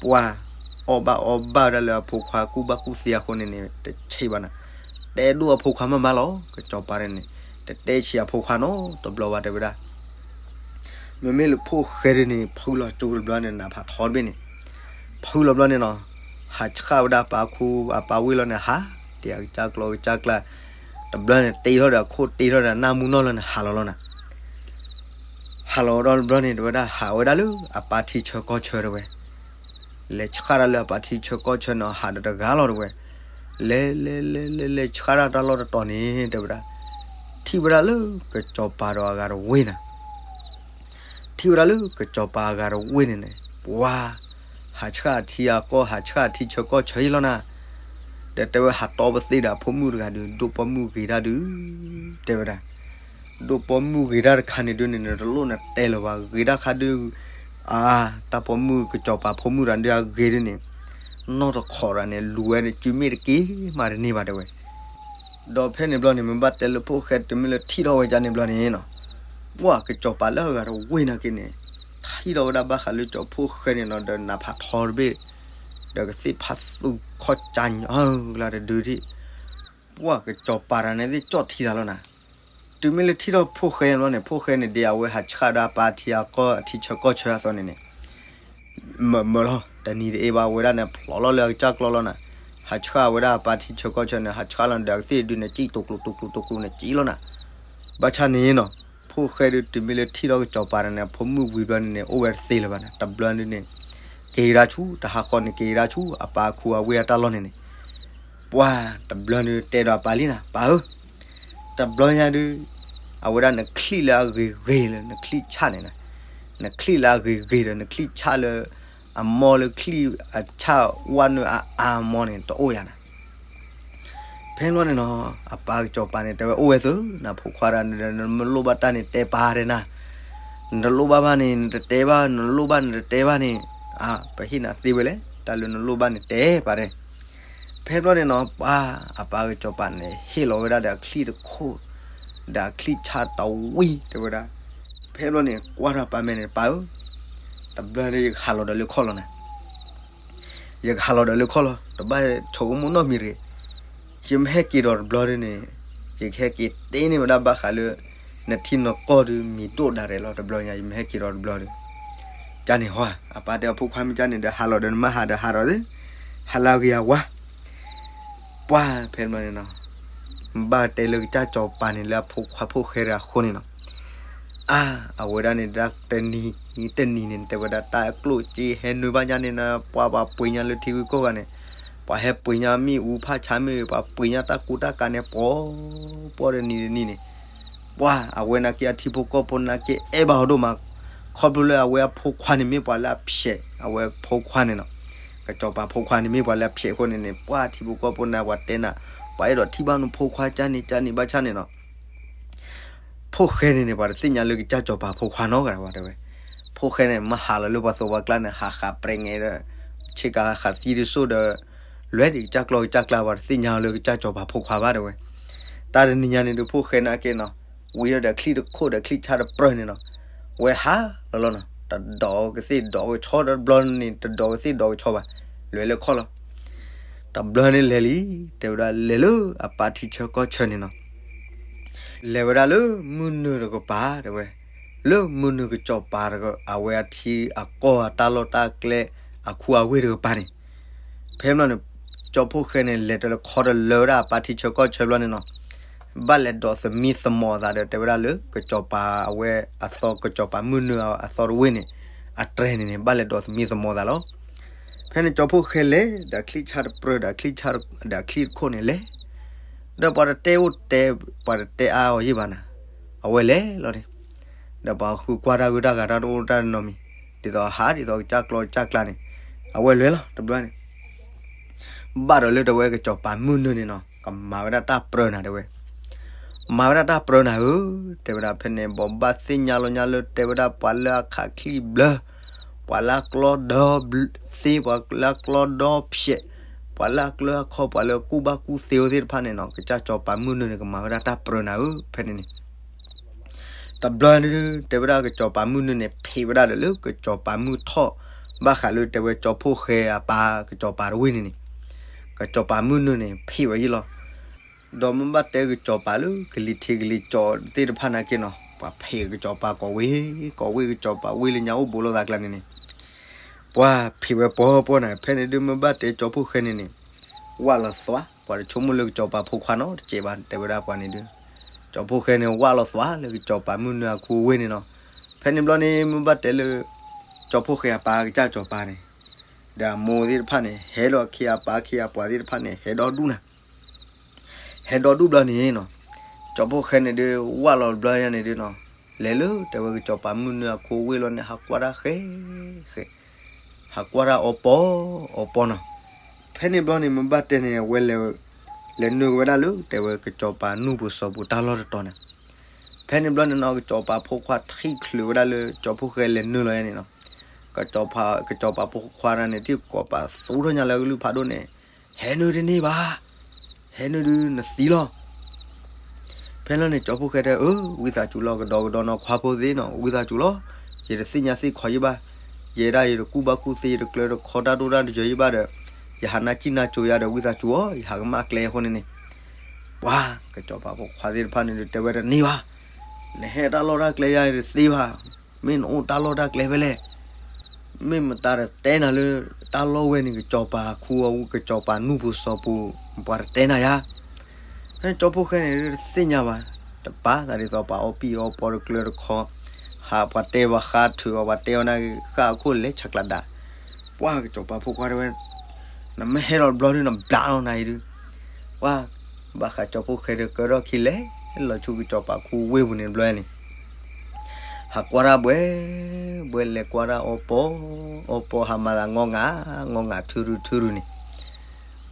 ပှၤ အီၣ်ဘၣ်အီဘၣ်ဝဲဒၣ်လၢအဖိခွါကူၣ်ဘၣ်ကူၣ်သ့အဃိန့ၣ်န့ၣ် တဆံးဘၣ်နၤ, တဲဒိၣ်အဖိခွါမးမးလီၤ, ကစီၤပၤတဂၤန့ၣ်, တတဲဆံးအဖိခွါနီတဘျီဘၣ်တဲဝဲဒၣ် မ့မ့ၢ်လၢဖိၣ်ဃဲဒုန့ၣ် ဖုလီၤကၠိတဘျီန့ၣ် နးဖးထီတဘ့ၣ်န့ၣ်, ဖုလီၤဘျီန့ၣ်နီၤ, ဟးဆှၣ်ဝဲဒၣ်ပၢ်ခူ အပၢ်ဝ့ၢ်လီၤန့ၣ် ဟး, ဒ်အကစၢ်ကျီကစၢ်ကျါ, တဘျီန့ၣ် တ့ထီၣ်ဒီးအခိၣ်တ့ထီၣ်ဒီးနၢ်မူနီၢ်လီၤန့ၣ် ဟးလီၤလီၤနၤ ဟးလီၤဒီးတဘျီန့ၣ် တဲဝဲဒၣ်ဟးဝဲဒၣ်လၢအပၢ်ထံဆၢကီၢ်ဆၢတဲဝဲ, လဲၤဆှၣ်တၢ်လၢအပၢ်ထံဆၢကီၢ်ဆၢန့ၣ် ဟးဒီးတဂၤလီၤတဲဝဲ, လဲၤလဲၤလဲၤလဲၤလဲၤဆှၣ်တၢ်တၢ်လီၢ်တတီၤန့ၣ် တဲဝဲဒၣ်, ထံၣ်ဝဲဒၣ်လၢကစီၤပၤဒီးအဂၤတဝ့ၢ်နၤ ထံၣ်ဝဲဒၣ်လၢကစီၤပၤအဂၤတဝ့ၢ်န့ၣ်န့ၣ် ပှၤ ဟးဆှၣ်အထံအကီၢ် ဟးဆှၣ်အထံဆၢကီၢ်ဆၢအံၤလီၤနၤ, ဒီးတဲဝဲဟးတီပသ့ဒီးအဖိမုၣ်တဂၤဒီး ဒိၣ်ပိာ်မုၣ်ဂ့ၤတၢ်ဒုး, တဲဝဲဒၣ်, ဒိၣ်ပိာ်မုၣ်ဂ့ၤတၢ်တခါန့ၣ်ဒုန့ၣ် နတလိၣ်နတဲလၢၤဘၣ် ဂ့ၤတၢ်ခါဒုး, အါ, တၢ်ပိာ်မုၣ်ကစီၤပၤဖိမုၣ်တဂၤဒုးအဂ့ၤဒုန့ၣ်, နီၢ်တခီရၤန့ၣ် လူၤဝဲန့ၣ် စုမ့ၢ်တက့ၤမးတန့ၢ်ဘၣ်တဲဝဲ ဒီးဖဲန့ၣ်ဘျီန့ၣ် မ့ၢ်ဘၣ်တဲလၢဖိၣ်ဃဲတုၤမ့ၢ်လၢထံၣ်ထီၣ်ဝဲဒၣ်န့ၣ်ဘျီန့ၣ်နီၤ, ပှၤကစီၤပၤလၢအဂၤတဝ့ၢ်နာ်က့န့ၣ်, ထံၣ်ထီၣ်ဝဲဒၣ်ဘၣ်ဃးလၢကၠီဖိၣ်ဃဲန့ၣ်နီၤ ဒီးနးဖးထီတဘ့ၣ်, ဒီးကသ့ၣ်ဖးသူခီၣ်ကၠါညီကလါတဒုထံၣ်, ပှၤကစီၤပၤတဂၤန့ၣ်သ့ၣ်ကၠီၣ်ထံသးလီၤနၤ, တုၤမ့ၢ်လၢထံၣ်ထီၣ်ဖိၣ်ဃဲန့ၣ်ဘျီန့ၣ် ဖိၣ်ဃဲန့ၣ်ဒ်အဝဲဟးဆှၣ်ဒၣ်ပၢ်ထံအကီၢ်အထံဆၢကီၢ်ဆၢအသိးန့ၣ်န့ၣ် မၢမၢလီၤ တနံၤတအ့ဘၣ်ဝဲဒၣ်န့ၣ် ဖျိးလီၤလၢအကစၢ်ကျီလီၤနၤ, ဟးဆှၣ်ဝဲဒၣ်ပၢ်ထံဆၢကီၢ်ဆၢန့ၣ် ဟးဆှၣ်လီၤဒီးကသ့ၣ်ဒုန့ၣ် ကံၣ်တူာ်ကျိၤတူာ်ကျိၤတူာ်ကျိၤန့ၣ်ကံၣ်လီၤနၤ, ဘၣ်ဆၣ်န့ၣ်နီၤ, ဖိၣ်ဃဲဒုးတုၤမ့ၢ်လၢထံၣ်ထီၣ်ကစီၤပၤန့ၣ် ဖိမုၣ်ဝံၤဘျီန့ၣ်န့ၣ် အိၣ်ဝဲတသ့လၢၤဘၣ်နၤ တဘျီဒုန့ၣ်, က့ၤကဒါဆူ တဟးဃီန့ၣ် က့ၤကဒါဆူ အပၢ်ခူအဝ့ၢ်အတၢ်လီၢ်န့ၣ်န့ၣ် ပှၤတဘျီဒုတဲဒီးအပၢ်လံနၤ ပၢ်ဧၢ တဘျီညါဒုး, အဝဲဒၣ်နချံၣ်လၢအဂ့ၤဂ့ၤလၢနချံၣ်ဆၣ်န့ၣ်, နချံၣ်လၢအဂ့ၤဂ့ၤဒီးနချံၣ်ဆၣ်လၢ အမီလၢချံၣ်အဆၣ်ဝဲနုာ်အအါမီန့ၣ် တအိၣ်ယၤနၤ, ဖဲန့ၣ်ဘျီန့ၣ်နီၤ, အပၢ်ကစီၤပၤန့ၣ် တဲဝဲအိၣ်ဝဲသု, နဖိခွါဒၣ်နမ့ၢ်လိၣ်ဘၣ်တၢ်န့ၣ် တဲပၢ်ဒဲးနၤ, နတလိၣ်ဘၣ်ဘၣ်န့ၣ် နတတဲဘၣ်, နလိၣ်ဘၣ်နတတဲဘၣ်န့ၣ်, အါ, ပဟ့ၣ်နၤသ့ဝဲလဲၣ်, တၢ်လၢနလိၣ်ဘၣ်န့ၣ် တဲပၢ်ဒဲး ဖဲဘျီန့ၣ်နီၤ ပှၤအပၢ်ကစီၤပၤန့ၣ် ဟ့ၣ်လီၤဝဲဒၣ်ဒီးအချံၣ်တခိၣ်, ဒီးအချံၣ်ဆၣ်တဝံၤတဲဝဲဒၣ်, ဖဲဘျီန့ၣ် ကွၢ်ထီၣ်ပၢ်မဲာ်န့ၣ် ပၢ်ဧၢ, တဘျီန့ၣ်ယကဟးလီၤဒီးလၢခီၣ်လီၤနၤ, ယကဟးလီၤဒီးလၢခီၣ်လီၤ, တဘၣ်ဆိကမိၣ်နီတမံၤတဂ့ၤ, ယမ့ၢ်ဟဲက့ၤဒီးတဘျီဒုန့ၣ်, ယကဟဲက့ၤတဲန့ၢ်ဝဲဒၣ်ဘၣ်ဃးလၢ နထံနကီၢ်ဒုးမံၤဒိၣ်ဒၣ်ရဲၣ်လီၤ တဘျီညါ ယမ့ၢ်ဟဲက့ၤဒီးတဘျီဒုး ကန့ၣ်ဟီ, အပၢ်တဲအီၤဖိခွါမ့ၢ်ကန့ၣ်ဒီး ဟးလီၤဒီးနမ့ၢ်ဟးဒီးဟးဒီးသ့, ဟးလၢအဂ့ၤအဝါ, ပှၤဖဲန့ၣ်ဘျီန့ၣ်နီၤ, ဘၣ်တဲလၢကစၢ်စီၤပၤန့ၣ်လၢအဖိခွါဖိၣ်ဃဲတဂၤအဃိန့ၣ်နီၤ, အါ, အဝဲဒၣ်န့ၣ်တနံၤတနံၤန့ၣ် တဲဝဲဒၣ်တၢ်ကျိၣ်စ့ဟဲနုာ်ဘၣ်ညါန့ၣ်နီၤ ပှၤပှၤပှ့ၤညါလၢထံဂုၤကီၢ်ဂၤန့ၣ်, ပှၤဟဲပှ့ၤညါမ့ၣ်အူဖးဆါမ့ၢ်ဂ့ၤ ပှၤပှ့ၤညါတၢ်ကူတၢ်ကၤန့ၣ် ပှီၤပှီၤတနံၤတနံၤန့ၣ်, ပှၤအဝဲနာ်က့အထံဖိကီၢ်ဖိနာ်က့အဲၣ်ဘၣ်အီၤဒိၣ်မး, ခ ခီဖျိလၢအဝဲအဖိခွါန့ၣ်မ့ၢ်ပှၤလၢအဖျဲး အဝဲဖိခွါန့ၣ်နီၤ, ကစီၤပၤဖိခွါန့ၣ်မ့ၢ်ပှၤလၢအဖျဲးအဃိန့ၣ်န့ၣ် ပှၤထံဖိကီၢ်ဖိန့ၣ် ပှၤတဲနၤ, ပှၤအဲၣ်ဒိးထံၣ်ဘၣ်နဖိခွါကၢ်န့ၣ် ကၢ်န့ၣ်ဘၣ်ဆၣ်န့ၣ်နီၤ ဖိၣ်ဃဲန့ၣ်န့ၣ် ပှၤတသ့ၣ်ညါလၢကစၢ်စီၤပၤဖိခွါနီတဂၤဘၣ်တဲဝဲ. ဖိၣ်ဃဲန့ၣ် မ့ၢ်ဟးလီၤလၢပှၤသိးပှၤကျါန့ၣ် ဟးဃးပြဲးငဲးဒီး ဆ့ကၤဃးသံတစိၢ်ဒီး လွဲဒံးကစၢ်ကျီၢ်ကစၢ်ကျါ ပှၤတသ့ၣ်ညါလၢကစၢ်စီၤပၤဖိခွါဘၣ်တဲဝဲ. တၢ်တနံၤညါန့ၣ်ဒုး ဖိၣ်ဃဲနာ်က့နီၤ ဝံၤဒီးချံၣ်တခိၣ်ဒီးချံၣ်ဆၣ်တပြၢန့ၣ်နီၤ ဝဲဟးလီၤလီၤနီၤ တဒိးကသ့ၣ်ဒိးကဆီတဘျီန့ၣ် တဒိးကသ့ၣ်ဒိးကဆီဘၣ် လဲၤလၢခီၣ်လီၤ. တဘျီန့ၣ်လဲၤလံ တဲဝဲဒၣ်လဲၤလၢအပၢ်ထံဆၢကီၢ်ဆၢန့ၣ်နီၤ လဲၤဝဲဒၣ်လၢမုၢ်နုာ်တကပၤတဲဝဲ, လၢမုၢ်နုာ်ကစီၤပၤတဂၤ အဝဲအထံအကီၢ်အတၢ်လီၢ်တၢ်ကျဲ အခူအဝ့ၢ်တကပၤန့ၣ် ဖဲမ့ၢ်န့ၣ် ကၠီဖိၣ်ဃဲန့ၣ် လဲၤတလၢခီတလၢဝဲဒၣ်အပၢ်ထံဆၢကီၢ်ဆၢဘျီန့ၣ်နီၤ, ဘၣ်လဲၤဒိးသမံသမိးအသးဒီး တဲဝဲဒၣ်လၢ ကစီၤပၤအဝဲအသီကစီၤပၤမုၢ်နုာ်အသီတဝ့ၢ်န့ၣ် အတြဲၤန့ၣ်န့ၣ် ဘၣ်လဲၤဒိးသမံသမိးအသးလီၤ. ဖဲန့ၣ်ကၠီဖိၣ်ဃဲလဲၤ ဒီးချံၣ်ဆၣ်တပြၢ ဒီးချံၣ်ဆၣ် ဒီးချံၣ်တခိၣ်န့ၣ်လဲၤ ဒီးပှၤတတဲအိၣ်တဲ ပှၤတတဲအါအီၤယံာ်ဘၣ်နၤ, အဝဲလဲၤလီၤန့ၣ်, ဒီးပှၤဃုကွၢ်တၢ်ဂုၢ်တၢ်ဂၤတၢ်တအိၣ်တၢ်နီတမံၤ, ဒ်သိးဟးဒ်သိးကစၢ်ကျီၢ်ကစၢ်ကျါန့ၣ်, အဝဲလဲၤလီၤတဘျီန့ၣ်, ဘၣ်ဒီးလၢတဲဝဲကစီၤပၤမုၢ်နုာ်န့ၣ်နီၤ ကမၤဝဲဒၣ်တၢ်ပြၢနၤတဲဝဲ မၤဝဲဒၣ်တၢ်ပြၢနၤဧၢ, တဲဝဲဒၣ်ဖဲန့ၣ် ဘိးဘၣ်သ့ၣ်ညါလီၤညါလၢတဲဝဲဒၣ်ပှၤလၢအခးချံၣ်ဘျၢ, ပှၤလၢအကျီဒီသ့, ပှၤလၢအကျီဒီဖျဲး, ပှၤလၢအကျၢအခီၣ် ပှၤလၢကူၣ်ဘၣ်ကူၣ်သ့အိၣ်သ့ၣ်တဖၣ်န့ၣ်နီၤ ကစၢ်စီၤပၤမုၢ်နုာ်န့ၣ် ကမၤဝဲဒၣ်တၢ်ပြၢနၤဧၢ ဖဲန့ၣ်န့ၣ် တဘျီန့ၣ်ဒုး တဲဝဲဒၣ်ကစီၤပၤမုၢ်နုာ်န့ၣ် ဖံးဝဲဒၣ်ဒီးလၢကစီၤပၤမုၢ်ထီၣ်, ဘၣ်ဃးလၢတဲဝဲကၠီဖိၣ်ဃဲအပၢ်ကစီၤပၤတဝ့ၢ်န့ၣ်န့ၣ်, ကစီၤပၤမုၢ်နုာ်န့ၣ် ဖံးဝဲယံၤလီၤ. ဒီးမ့ၢ်ဘၣ်တဲကစီၤပၤလၢကလံၤထံးကလံၤကၠီသ့ၣ်တဖၣ်နာ်က့နီၤ ပှၤဖံးကစီၤပၤကိးဝ့ၢ်, ကိးဝ့ၢ်ကစီၤပၤဝ့ၢ်လၢညါအိၣ်ဘူးလိာ်သးကျါန့ၣ်န့ၣ် ပှၤဖံးဝဲပီပီနၤ ဖဲန့ၣ်ဒုးမ့ၢ်ဘၣ်တဲကၠီဖိၣ်ဃဲန့ၣ်န့ၣ်, ဝၣ်လီၤသွါ ပှၤတဆိကမိၣ်လၢကစီၤပၤဖိခွါနီတစဲးဘၣ် တဲဝဲဒၣ်ပှၤန့ၣ်ဒုး, ကၠီဖိၣ်ဃဲန့ၣ် ဝၣ်လီၤသွါလၢကစီၤပၤမုၢ်နုာ်အခူအဝ့ၢ်န့ၣ်နီၤ, ဖဲန့ၣ်ဘျီန့ၣ် မ့ၢ်ဘၣ်တဲလၢ ကၠီဖိၣ်ဃဲအပၢ်ကစၢ်စီၤပၤန့ၣ်, ဒီးအမိၢ်သ့ၣ်တဖၣ်န့ၣ် ဟဲဒီးခ့အပၢ်ခ့အပှၤသ့ၣ်တဖၣ်န့ၣ် ဟဲဒီဒူၣ်နၤ ဟဲဒီဒူၣ်ဘျီန့ၣ်နီၤ, ကၠီဖိၣ်ဃဲန့ၣ်ဒုး ဝၣ်လီၤဘျီယါန့ၣ်ဒုးနီၤ, လဲၤလၢတဲဝဲကစီၤပၤမုၢ်နုာ်အခူအဝ့ၢ်လီၤန့ၣ် ဟးကွၢ်တၢ်ဃဲဃဲ, ဟးကွၢ်တၢ်အီပီအီပီနီၤ, ဖဲန့ၣ်ဘျီန့ၣ် မ့ၢ်ဘၣ်တဲန့ၣ် အဝဲလဲၤ လဲၤနုာ်ဝဲဒၣ်လၢ တဲဝဲကစီၤပၤနူၢ်ပူၤစီၤပူၤတၢ်လီၢ်တတီၤန့ၣ်, ဖဲန့ၣ်ဘျီန့ၣ်နီၤ ကစီၤပၤဖိခွါထံၣ်ချုးဝဲဒၣ်လၢ ကၠီဖိၣ်ဃဲလဲၤနုာ်လီၤယါန့ၣ်နီၤ, ကစီၤပၤဖိခွါန့ၣ် ထံၣ်ကိးပသူထီၣ်ညါလၢအကလုၢ်ဖးဒိၣ်န့ၣ်, ဟဲနုာ်တန့ၢ်ဘၣ်, ဟဲနုာ်ဒုးနသံလီၤ ဖဲလီၤန့ၣ် ကၠီဖိၣ်ဃဲတဲ အၢ ဝံသးစူၤလီၤ ကဒီးကဒီးနီၢ်ခွါဖိသ့ၣ်နီၤ ဝံသးစူၤလီၤ, ယတသ့ၣ်ညါသ့ၣ်ခီယံာ်ဘၣ်, ယဲဒၣ်ယတကူၣ်ဘၣ်ကူၣ်သ့ ယတကျၢၤတခီတၢ်ဒိၣ်တၢ်တယၢၤယံာ်ဘၣ်ဒီး, ယဟးနၢ်ကံၣ်နၢ်ကၠိယါဒီး ဝံသးစူၤအီၤ ယဟးကမၣ်ကျဲအဃိန့ၣ်န့ၣ်, ပှၤကစီၤပၤဖိခွါသ့ၣ်တဖၣ်န့ၣ်ဒုး တဲဝဲတန့ၢ်ဘၣ်, နဟဲတၢ်လီၢ်တၢ်ကျဲယါတသ့ဘၣ်, မ့ၢ်နအိၣ်တၢ်လီၢ်တၢ်ကျဲဖဲလဲၣ် မ့ၢ်မတၤတတဲနၤလၢ တၢ်လီၢ်ဝဲန့ၣ် ကစီၤပၤခူအဝ့ၢ် ကစီၤပၤနူၢ်ပူၤစီၤပူၤ ပှၤတတဲနၤယါ, ကၠီဖိၣ်ဃဲန့ၣ် တသ့ၣ်ညါဘၣ်, တပာ်သးဒ်သိးပှၤအီပံၣ်အီပီတကျၢၤတခီ, ဟးပှၤတဲပှၤဃါထုးအီၤ ပှၤတဲအီၤနၤဃၣ်အခိၣ်လဲၤဆးကျးဒၣ်, ပှၤကစီၤပၤဖိခွါတဲဝဲ နမ့ၢ်ဟဲဒီးတဘျီဒုး နဘျးလီၤနၤအံၤဒုး, ပှၤ ဘၣ်ဃးကၠီဖိၣ်ဃဲဒီးကၢထီၣ်ခံလဲၤလီၤဆူကစီၤပၤခူဝ့ၢ်ပူၤန့ၣ်တဘျီန့ၣ်, ဟးကွၢ်တၢ်ဘှဲဘှဲ လဲၤကွၢ်တၢ်အီပီအီပီ ဟးမၤသးငီၢ်ငါ ငီၢ်ငါထုရုထုရုန့ၣ်,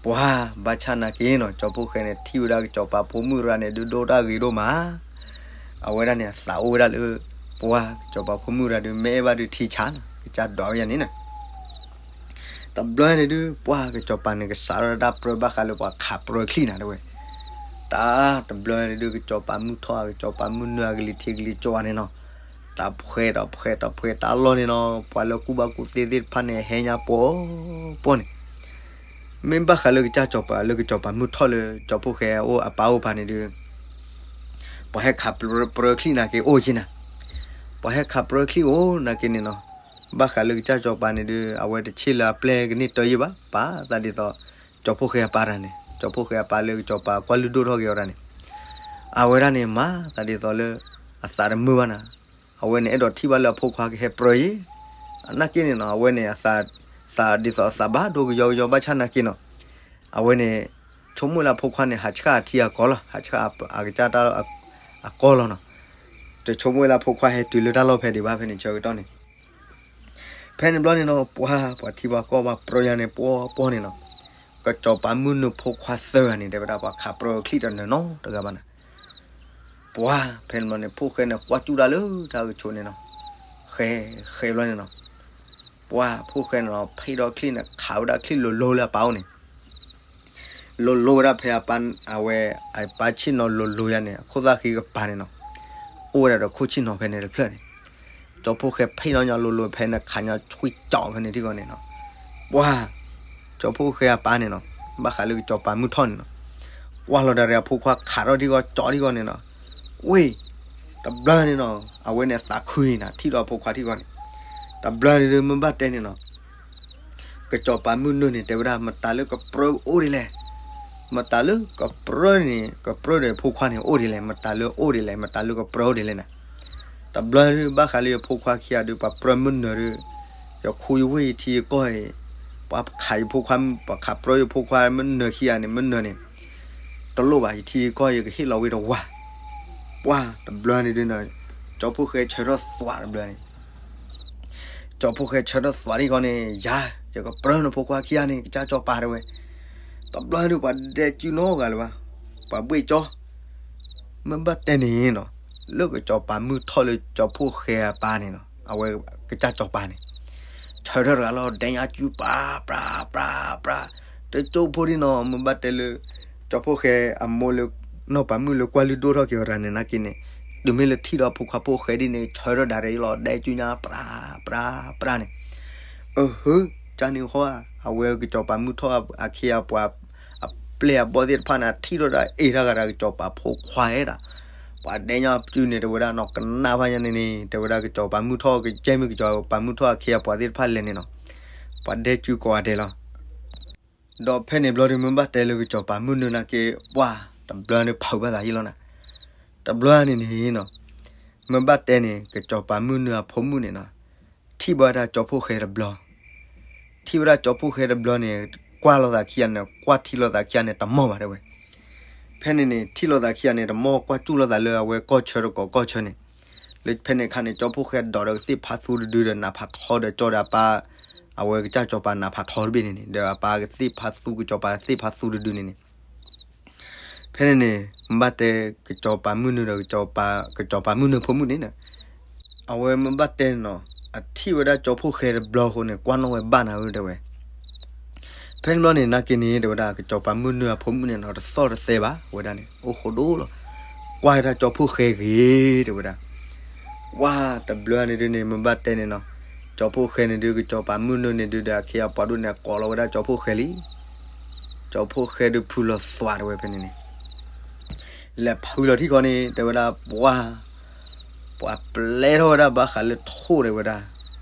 ပှၤဘၣ်ဆၣ်နာ်က့နီၤ ကၠီဖိၣ်ဃဲန့ၣ် ထံၣ်ဝဲဒၣ်ကစီၤပၤဖိမုၣ်ရၤန့ၣ် ဒုးဒိၣ်တၢ်ဂ့ၤဒိၣ်မး, အဝဲဒၣ်န့ၣ် အသးအိၣ်ဝဲဒၣ်လၢ ပှၤကစီၤပၤဖိမုၣ်ရၤဒုး မ့ၢ်အဲၣ်ဘၣ်ဒုးထံဆးနီၤ ကစၢ်ဒိးဝဲယါန့ၣ်နီၤ တဘျီန့ၣ်ဒုး ပှၤကစီၤပၤန့ၣ် ကစးထီၣ်တၢ်ပြၢဘၣ်ဃးလၢပှၤခးပြၢချံၣ်နၤတဲဝဲ, တၢ်တဘျီန့ၣ်ဒုး ကစီၤပၤမုၢ်ထီၣ် ကစီၤပၤမုၢ်နုာ် ကလံၤထံးကလံၤကၠီန့ၣ်နီၤ, တၢ်ဖှဲးတၢ်ဖှဲးတၢ်ဖှဲးတၢ်လီၢ်န့ၣ်နီၤ ပှၤလၢကူၣ်ဘၣ်ကူၣ်သ့သ့ၣ်တဖၣ်န့ၣ် ဟဲညါပီပီန့ၣ် မ့ၢ်ဘၣ်ဃးလၢကစၢ်စီၤပၤ လၢကစီၤပၤမုၢ်ထီၣ်လၢကၠီဖိၣ်ဃဲအအိၣ်အပၢ်အိၣ်ဖးန့ၣ်ဒုး ပှၤဟဲခးပြၢချံၣ်နၤက့ၤအိၣ်က့ၤနၤ, ပှၤဟဲခးပြၢချံၣ်အိၣ်နၤက့ၤန့ၣ်နီၤ, ဘၣ်ဃးလၢကစၢ်စီၤပၤန့ၣ်ဒုး အဝဲတဆ့ၣ်လၢအပျဲၢ်ကန့ၢ်တၢ်ယံာ်ဘၣ် ပာ်သးဒ်သိး ကၠီဖိၣ်ဃဲအပၢ်တၢ်န့ၣ် ကၠီဖိၣ်ဃဲအပၢ်လၢကစီၤပၤကွၢ်လုၢ်ဒိၣ်ထီၣ်က့ၤအီၤတၢ်န့ၣ်, အဝဲဒၣ်န့ၣ်မၤသးဒ်သိးလၢ အသးတမုာ်ဘၣ်နၤ, အဝဲန့ၣ်အဲၣ်ဒိးထံၣ်ဘၣ်လၢအဖိခွါကဟဲပြၢအံၤ, အနာ်က့န့ၣ်နီၤ အဝဲန့ၣ် အသး သးဒ်သိးအသးဘၣ်ဒိကယီကယီဘၣ်ဆၣ်နာ်က့နီၤ, အဝဲန့ၣ် ဆိကမိၣ်လၢအဖိခွါန့ၣ် ဟးဆှၣ်အထံအကီၢ်လီၤ ဟးဆှၣ်အကစၢ်တၢ်အကီၢ်လီၤနီၤ, တဆိကမိၣ်လၢအဖိခွါဟဲတုၤလၢတၢ်လီၢ်ဖဲဒံးဘၣ်ဖဲန့ၣ်ဆၢကတီၢ်န့ၣ်, ဖဲန့ၣ်ဘျီန့ၣ်နီၤ ပှၤ ပှၤထံပှၤကီၢ်ပှၤပြၢညါန့ၣ် ပှီၢ်ပှီၢ်န့ၣ်နီၤ, ကစီၤပၤမုၢ်နုာ်ဖိခွါသၢဂၤန့ၣ် တဲဝဲဒၣ် ပှၤခးပြၢချံတနၢၤနီတဂၤဘၣ်န့ၣ်, ပှၤ ဖဲန့ၣ်ဘျီန့ၣ် ဖိၣ်ဃဲန့ၣ် ကွၢ်စူၣ်တၢ်လၢတၢ်ကဆိးန့ၣ်နီၤ, ဃဲ ဃဲဘျီန့ၣ်နီၤ, ပှၤ ဖိၣ်ဃဲန့ၣ်နီၤ ဖဲဒီးချံန့ၣ် ခးဝဲဒၣ်ချံလိၤလိၤလၢအပၢ်အိၣ်န့ၣ် လိၤလိၤဝဲဒၣ်ဖဲအပၢ် အဝဲ အပၢ်ဆ့ၣ်နီၤလိၤလိၤယါန့ၣ် အခိၣ်သၣ်ဃံကပၤန့ၣ်နီၤ, အိၣ်ဝဲဒၣ်ဒီးခိၣ်ဆ့ၣ်နီၤဖဲန့ၣ်တဖျၢၣ်န့ၣ်, ကၠီဖိၣ်ဃဲဖဲနီၤညါလိၤလိၤဖဲန့ၣ် ခးညါဆွံကၠီဖဲန့ၣ်ထံဂီၢ်န့ၣ်နီၤ, ပှၤ ကၠီဖိၣ်ဃဲအပၢ်န့ၣ်နီၤ ဘၣ်ဃးလၢကစီၤပၤမုၢ်ထီၣ်န့ၣ်နီၤ, ကွၢ်လီၤဒၣ်ရ့အဖိခွါခးထီၣ်ထံဂီၢ်ကၠီထံဂီၢ်န့ၣ်နီၤ, ဝ့ၢ် တဘျီန့ၣ်နီၤ အဝဲန့ၣ်သးခုအံၤနၤ ထံၣ်လီၤအဖိခွါထံဂီၢ်န့ၣ်, တဘျီန့ၣ်ဒုးမ့ၢ်ဘၣ်တဲန့ၣ်နီၤ ကစီၤပၤမုၢ်နုာ်န့ၣ် တဲဝဲဒၣ် မတၤလၢကပြၢအိၣ်ဒ်လဲၣ်, မတၤလၢကပြၢန့ၣ် ကပြၢဒီးဖိခွါန့ၣ်အိၣ်ဒ်လဲၣ်, မတၤလၢအိၣ်ဒ်လဲၣ်, မတၤလၢကပြၢအိၣ်ဒ်လဲၣ်န့ၣ်, တဘျီဒုးဘၣ်ဃးလၢယဖိခွါခံဂၤဒုး ပှၤပြၢမုၢ်နုာ်ဒုး, ယခူယဝ့ၢ်ယထံယကီၢ်အံၤ, ပှၤခးယဖိခွါ, ပှၤခးပြၢယဖိခွါမုၢ်နုာ်ခံဂၤန့ၣ် မုၢ်နုာ်န့ၣ်, တလိၣ်ဘၣ် ယထံယကီၢ်ယကဟ့ၣ်လီၤဝဲတဝၤ, ပှၤတဘျီန့ၣ်ဒုး, ကၠီဖိၣ်ဃဲဆၢထၢၣ်သွးတဘျီန့ၣ် ကၠီဖိၣ်ဃဲဆၢထၢၣ်သွးထံဂီၢ်န့ၣ် ယၤ ယကပြၢနဖိခွါခံဂၤန့ၣ် ကစၢ်ကၠီၤပၤတဲဝဲ, တဘျီဒုးပှၤဒဲစုနီတဂၤလၢၤဘၣ်, ပှၤဘှ့ၣ်ကၠီ, မ့ၢ်ဘၣ်တဲန့ၣ်နီၤ, လၢကစီၤပၤမုၢ်ထီၣ်လၢကၠီဖိၣ်ဃဲအပၢ်န့ၣ်နီၤ အဝဲကစၢ်ကၠီၤပၤန့ၣ်, ဆၢထၢၣ်တဂၤလီၤ ဒဲညါစုပှၤ ပြး ပြး ပြး, တကၠိဖိဒ်နီၤ မ့ၢ်ဘၣ်တဲလၢ ကၠီဖိၣ်ဃဲအမိၢ်လၢ နီၢ်ပၤမုၣ်လၢကွၢ်လုၢ်ဒိၣ်ထီၣ်က့ၤအီၤတဂၤန့ၣ်နာ်က့န့ၣ်, တုၤမ့ၢ်လၢထံၣ်ဒီးဖိခွါဖိၣ်ဃဲဒ်န့ၣ် ဆၢထၢၣ်ဒၣ်ရ့လီၤ ဒဲစုညါပြး ပြး ပြးန့ၣ်, အဟၢ ကန့ၣ်ဃီဧါ, အဝဲကစီၤပၤမုၢ်ထီၣ်အခ့အပှၤ အပျဲၢ်အဘီၣ်သ့ၣ်တဖၣ်န့ၣ် ထံၣ်ထီၣ်ဒၣ်အ့ၣ်တၢ်ဂၤဒၣ်ကစီၤပၤဖိခွါအဲၣ်ဒၣ်, ပှၤဒဲညါစုန့ၣ် တဲဝဲဒၣ်နီၤ ကနၣ်ဘၣ်ညါန့ၣ်န့ၣ် တဲဝဲဒၣ်ကစီၤပၤမုၢ်ထီၣ်ကကဲမ့ၢ် ကစီၤပၤမုၢ်ထီၣ်အခ့အပှၤသ့ၣ်တဖၣ်လဲၤန့ၣ်နီၤ, ပှၤဒဲစုကိးဂၤဒဲးလီၤ. ဒီးဖဲန့ၣ်ဘျီဒုး မ့ၢ်ဘၣ်တဲလၢကစီၤပၤမုၢ်နုာ်နာ်က့ ပှၤတဘျီန့ၣ်ဖုးဘၣ်သးဟံၣ်လီၤနၤ, တဘျီန့ၣ်န့ၣ်နီၤ, မ့ၢ်ဘၣ်တဲန့ၣ် ကစီၤပၤမုၢ်နုာ်အဖိမုၣ်န့ၣ်နီၤ, ထံၣ်ဘၣ်ဝဲဒၣ်ကၠီဖိၣ်ဃဲတဘျီ, ထံၣ်ဝဲဒၣ်ကၠီဖိၣ်ဃဲတဘျီန့ၣ် ကွၢ်လိာ်သးခံဂၤန့ၣ် ကွၢ်ထံလိာ်သးခံဂၤန့ၣ် တမီၢ်ဘၣ်တဲဝဲ, ဖဲန့ၣ်န့ၣ် ထံၣ်လိာ်သးခံဂၤန့ၣ် တမီၢ်ကွၢ်စူၣ်လိာ်သးလၢအဝဲကီၢ်ဆၢတကိးကီၢ်ဆၢန့ၣ်, လၢဖဲန့ၣ်အခါန့ၣ် ကၠီဖိၣ်ဃဲဒိးဒီးကသ့ၣ်ဖးသူတဒုဒီး နးဖးထီဒီးကၠီဒီးအပၢ်, အဝဲကစၢ်ကစီၤပၤနးဖးထီတဘ့ၣ်န့ၣ်န့ၣ် ဒီးအပၢ်ကသ့ၣ်ဖးသူ ကစီၤပၤကသ့ၣ်ဖးသူတဒုန့ၣ်န့ၣ် ဖဲန့ၣ်န့ၣ် မ့ၢ်ဘၣ်တဲ ကစီၤပၤမုၢ်နုာ်ဒီး ကစီၤပၤမုၢ်နုာ်ဖိမုၣ်န့ၣ်, အဝဲမ့ၢ်ဘၣ်တဲန့ၣ်နီၤ, အထံၣ်ဝဲဒၣ်ကၠီဖိၣ်ဃဲတဘျီအဃိန့ၣ် ကွၢ်နီၣ်ဝဲဘၣ်နၤဧၢတဲဝဲ, ဖဲန့ၣ်ဘျီန့ၣ် နာ်က့န့ၣ် တဲဝဲဒၣ် ကစီၤပၤမုၢ်နုာ်အဖိမုၣ်န့ၣ်နီၤ တသီၣ်တသဲဘၣ်ဝဲဒၣ်န့ၣ် အိၣ်ဃိဒိၣ်လီၤ, ကွၢ်ဝဲဒၣ်ကၠီဖိၣ်ဃဲဂ့ၤ တဲဝဲဒၣ် ကွၢ်တဘျီန့ၣ်ဒုးန့ၣ် မ့ၢ်ဘၣ်တဲန့ၣ်နီၤ, ကၠီဖိၣ်ဃဲန့ၣ်ဒုး ကစီၤပၤမုၢ်နုာ်န့ၣ်ဒုးဒီး အခ့အပှၤဒိၣ်န့ၣ် ကိးလီၤဝဲဒၣ်ကၠီဖိၣ်ဃဲလံ, ကၠီဖိၣ်ဃဲဒုးဖုးလီၤသွးတဲဝဲဖဲန့ၣ်န့ၣ်, လဲၤဖုးလီၤထံဃီန့ၣ် တဲဝဲဒၣ် ပှၤ ပှၤပျဲထီၣ်ဝဲဒၣ်ဘၣ်ဃးလၢထိၣ်တဲဝဲဒၣ်,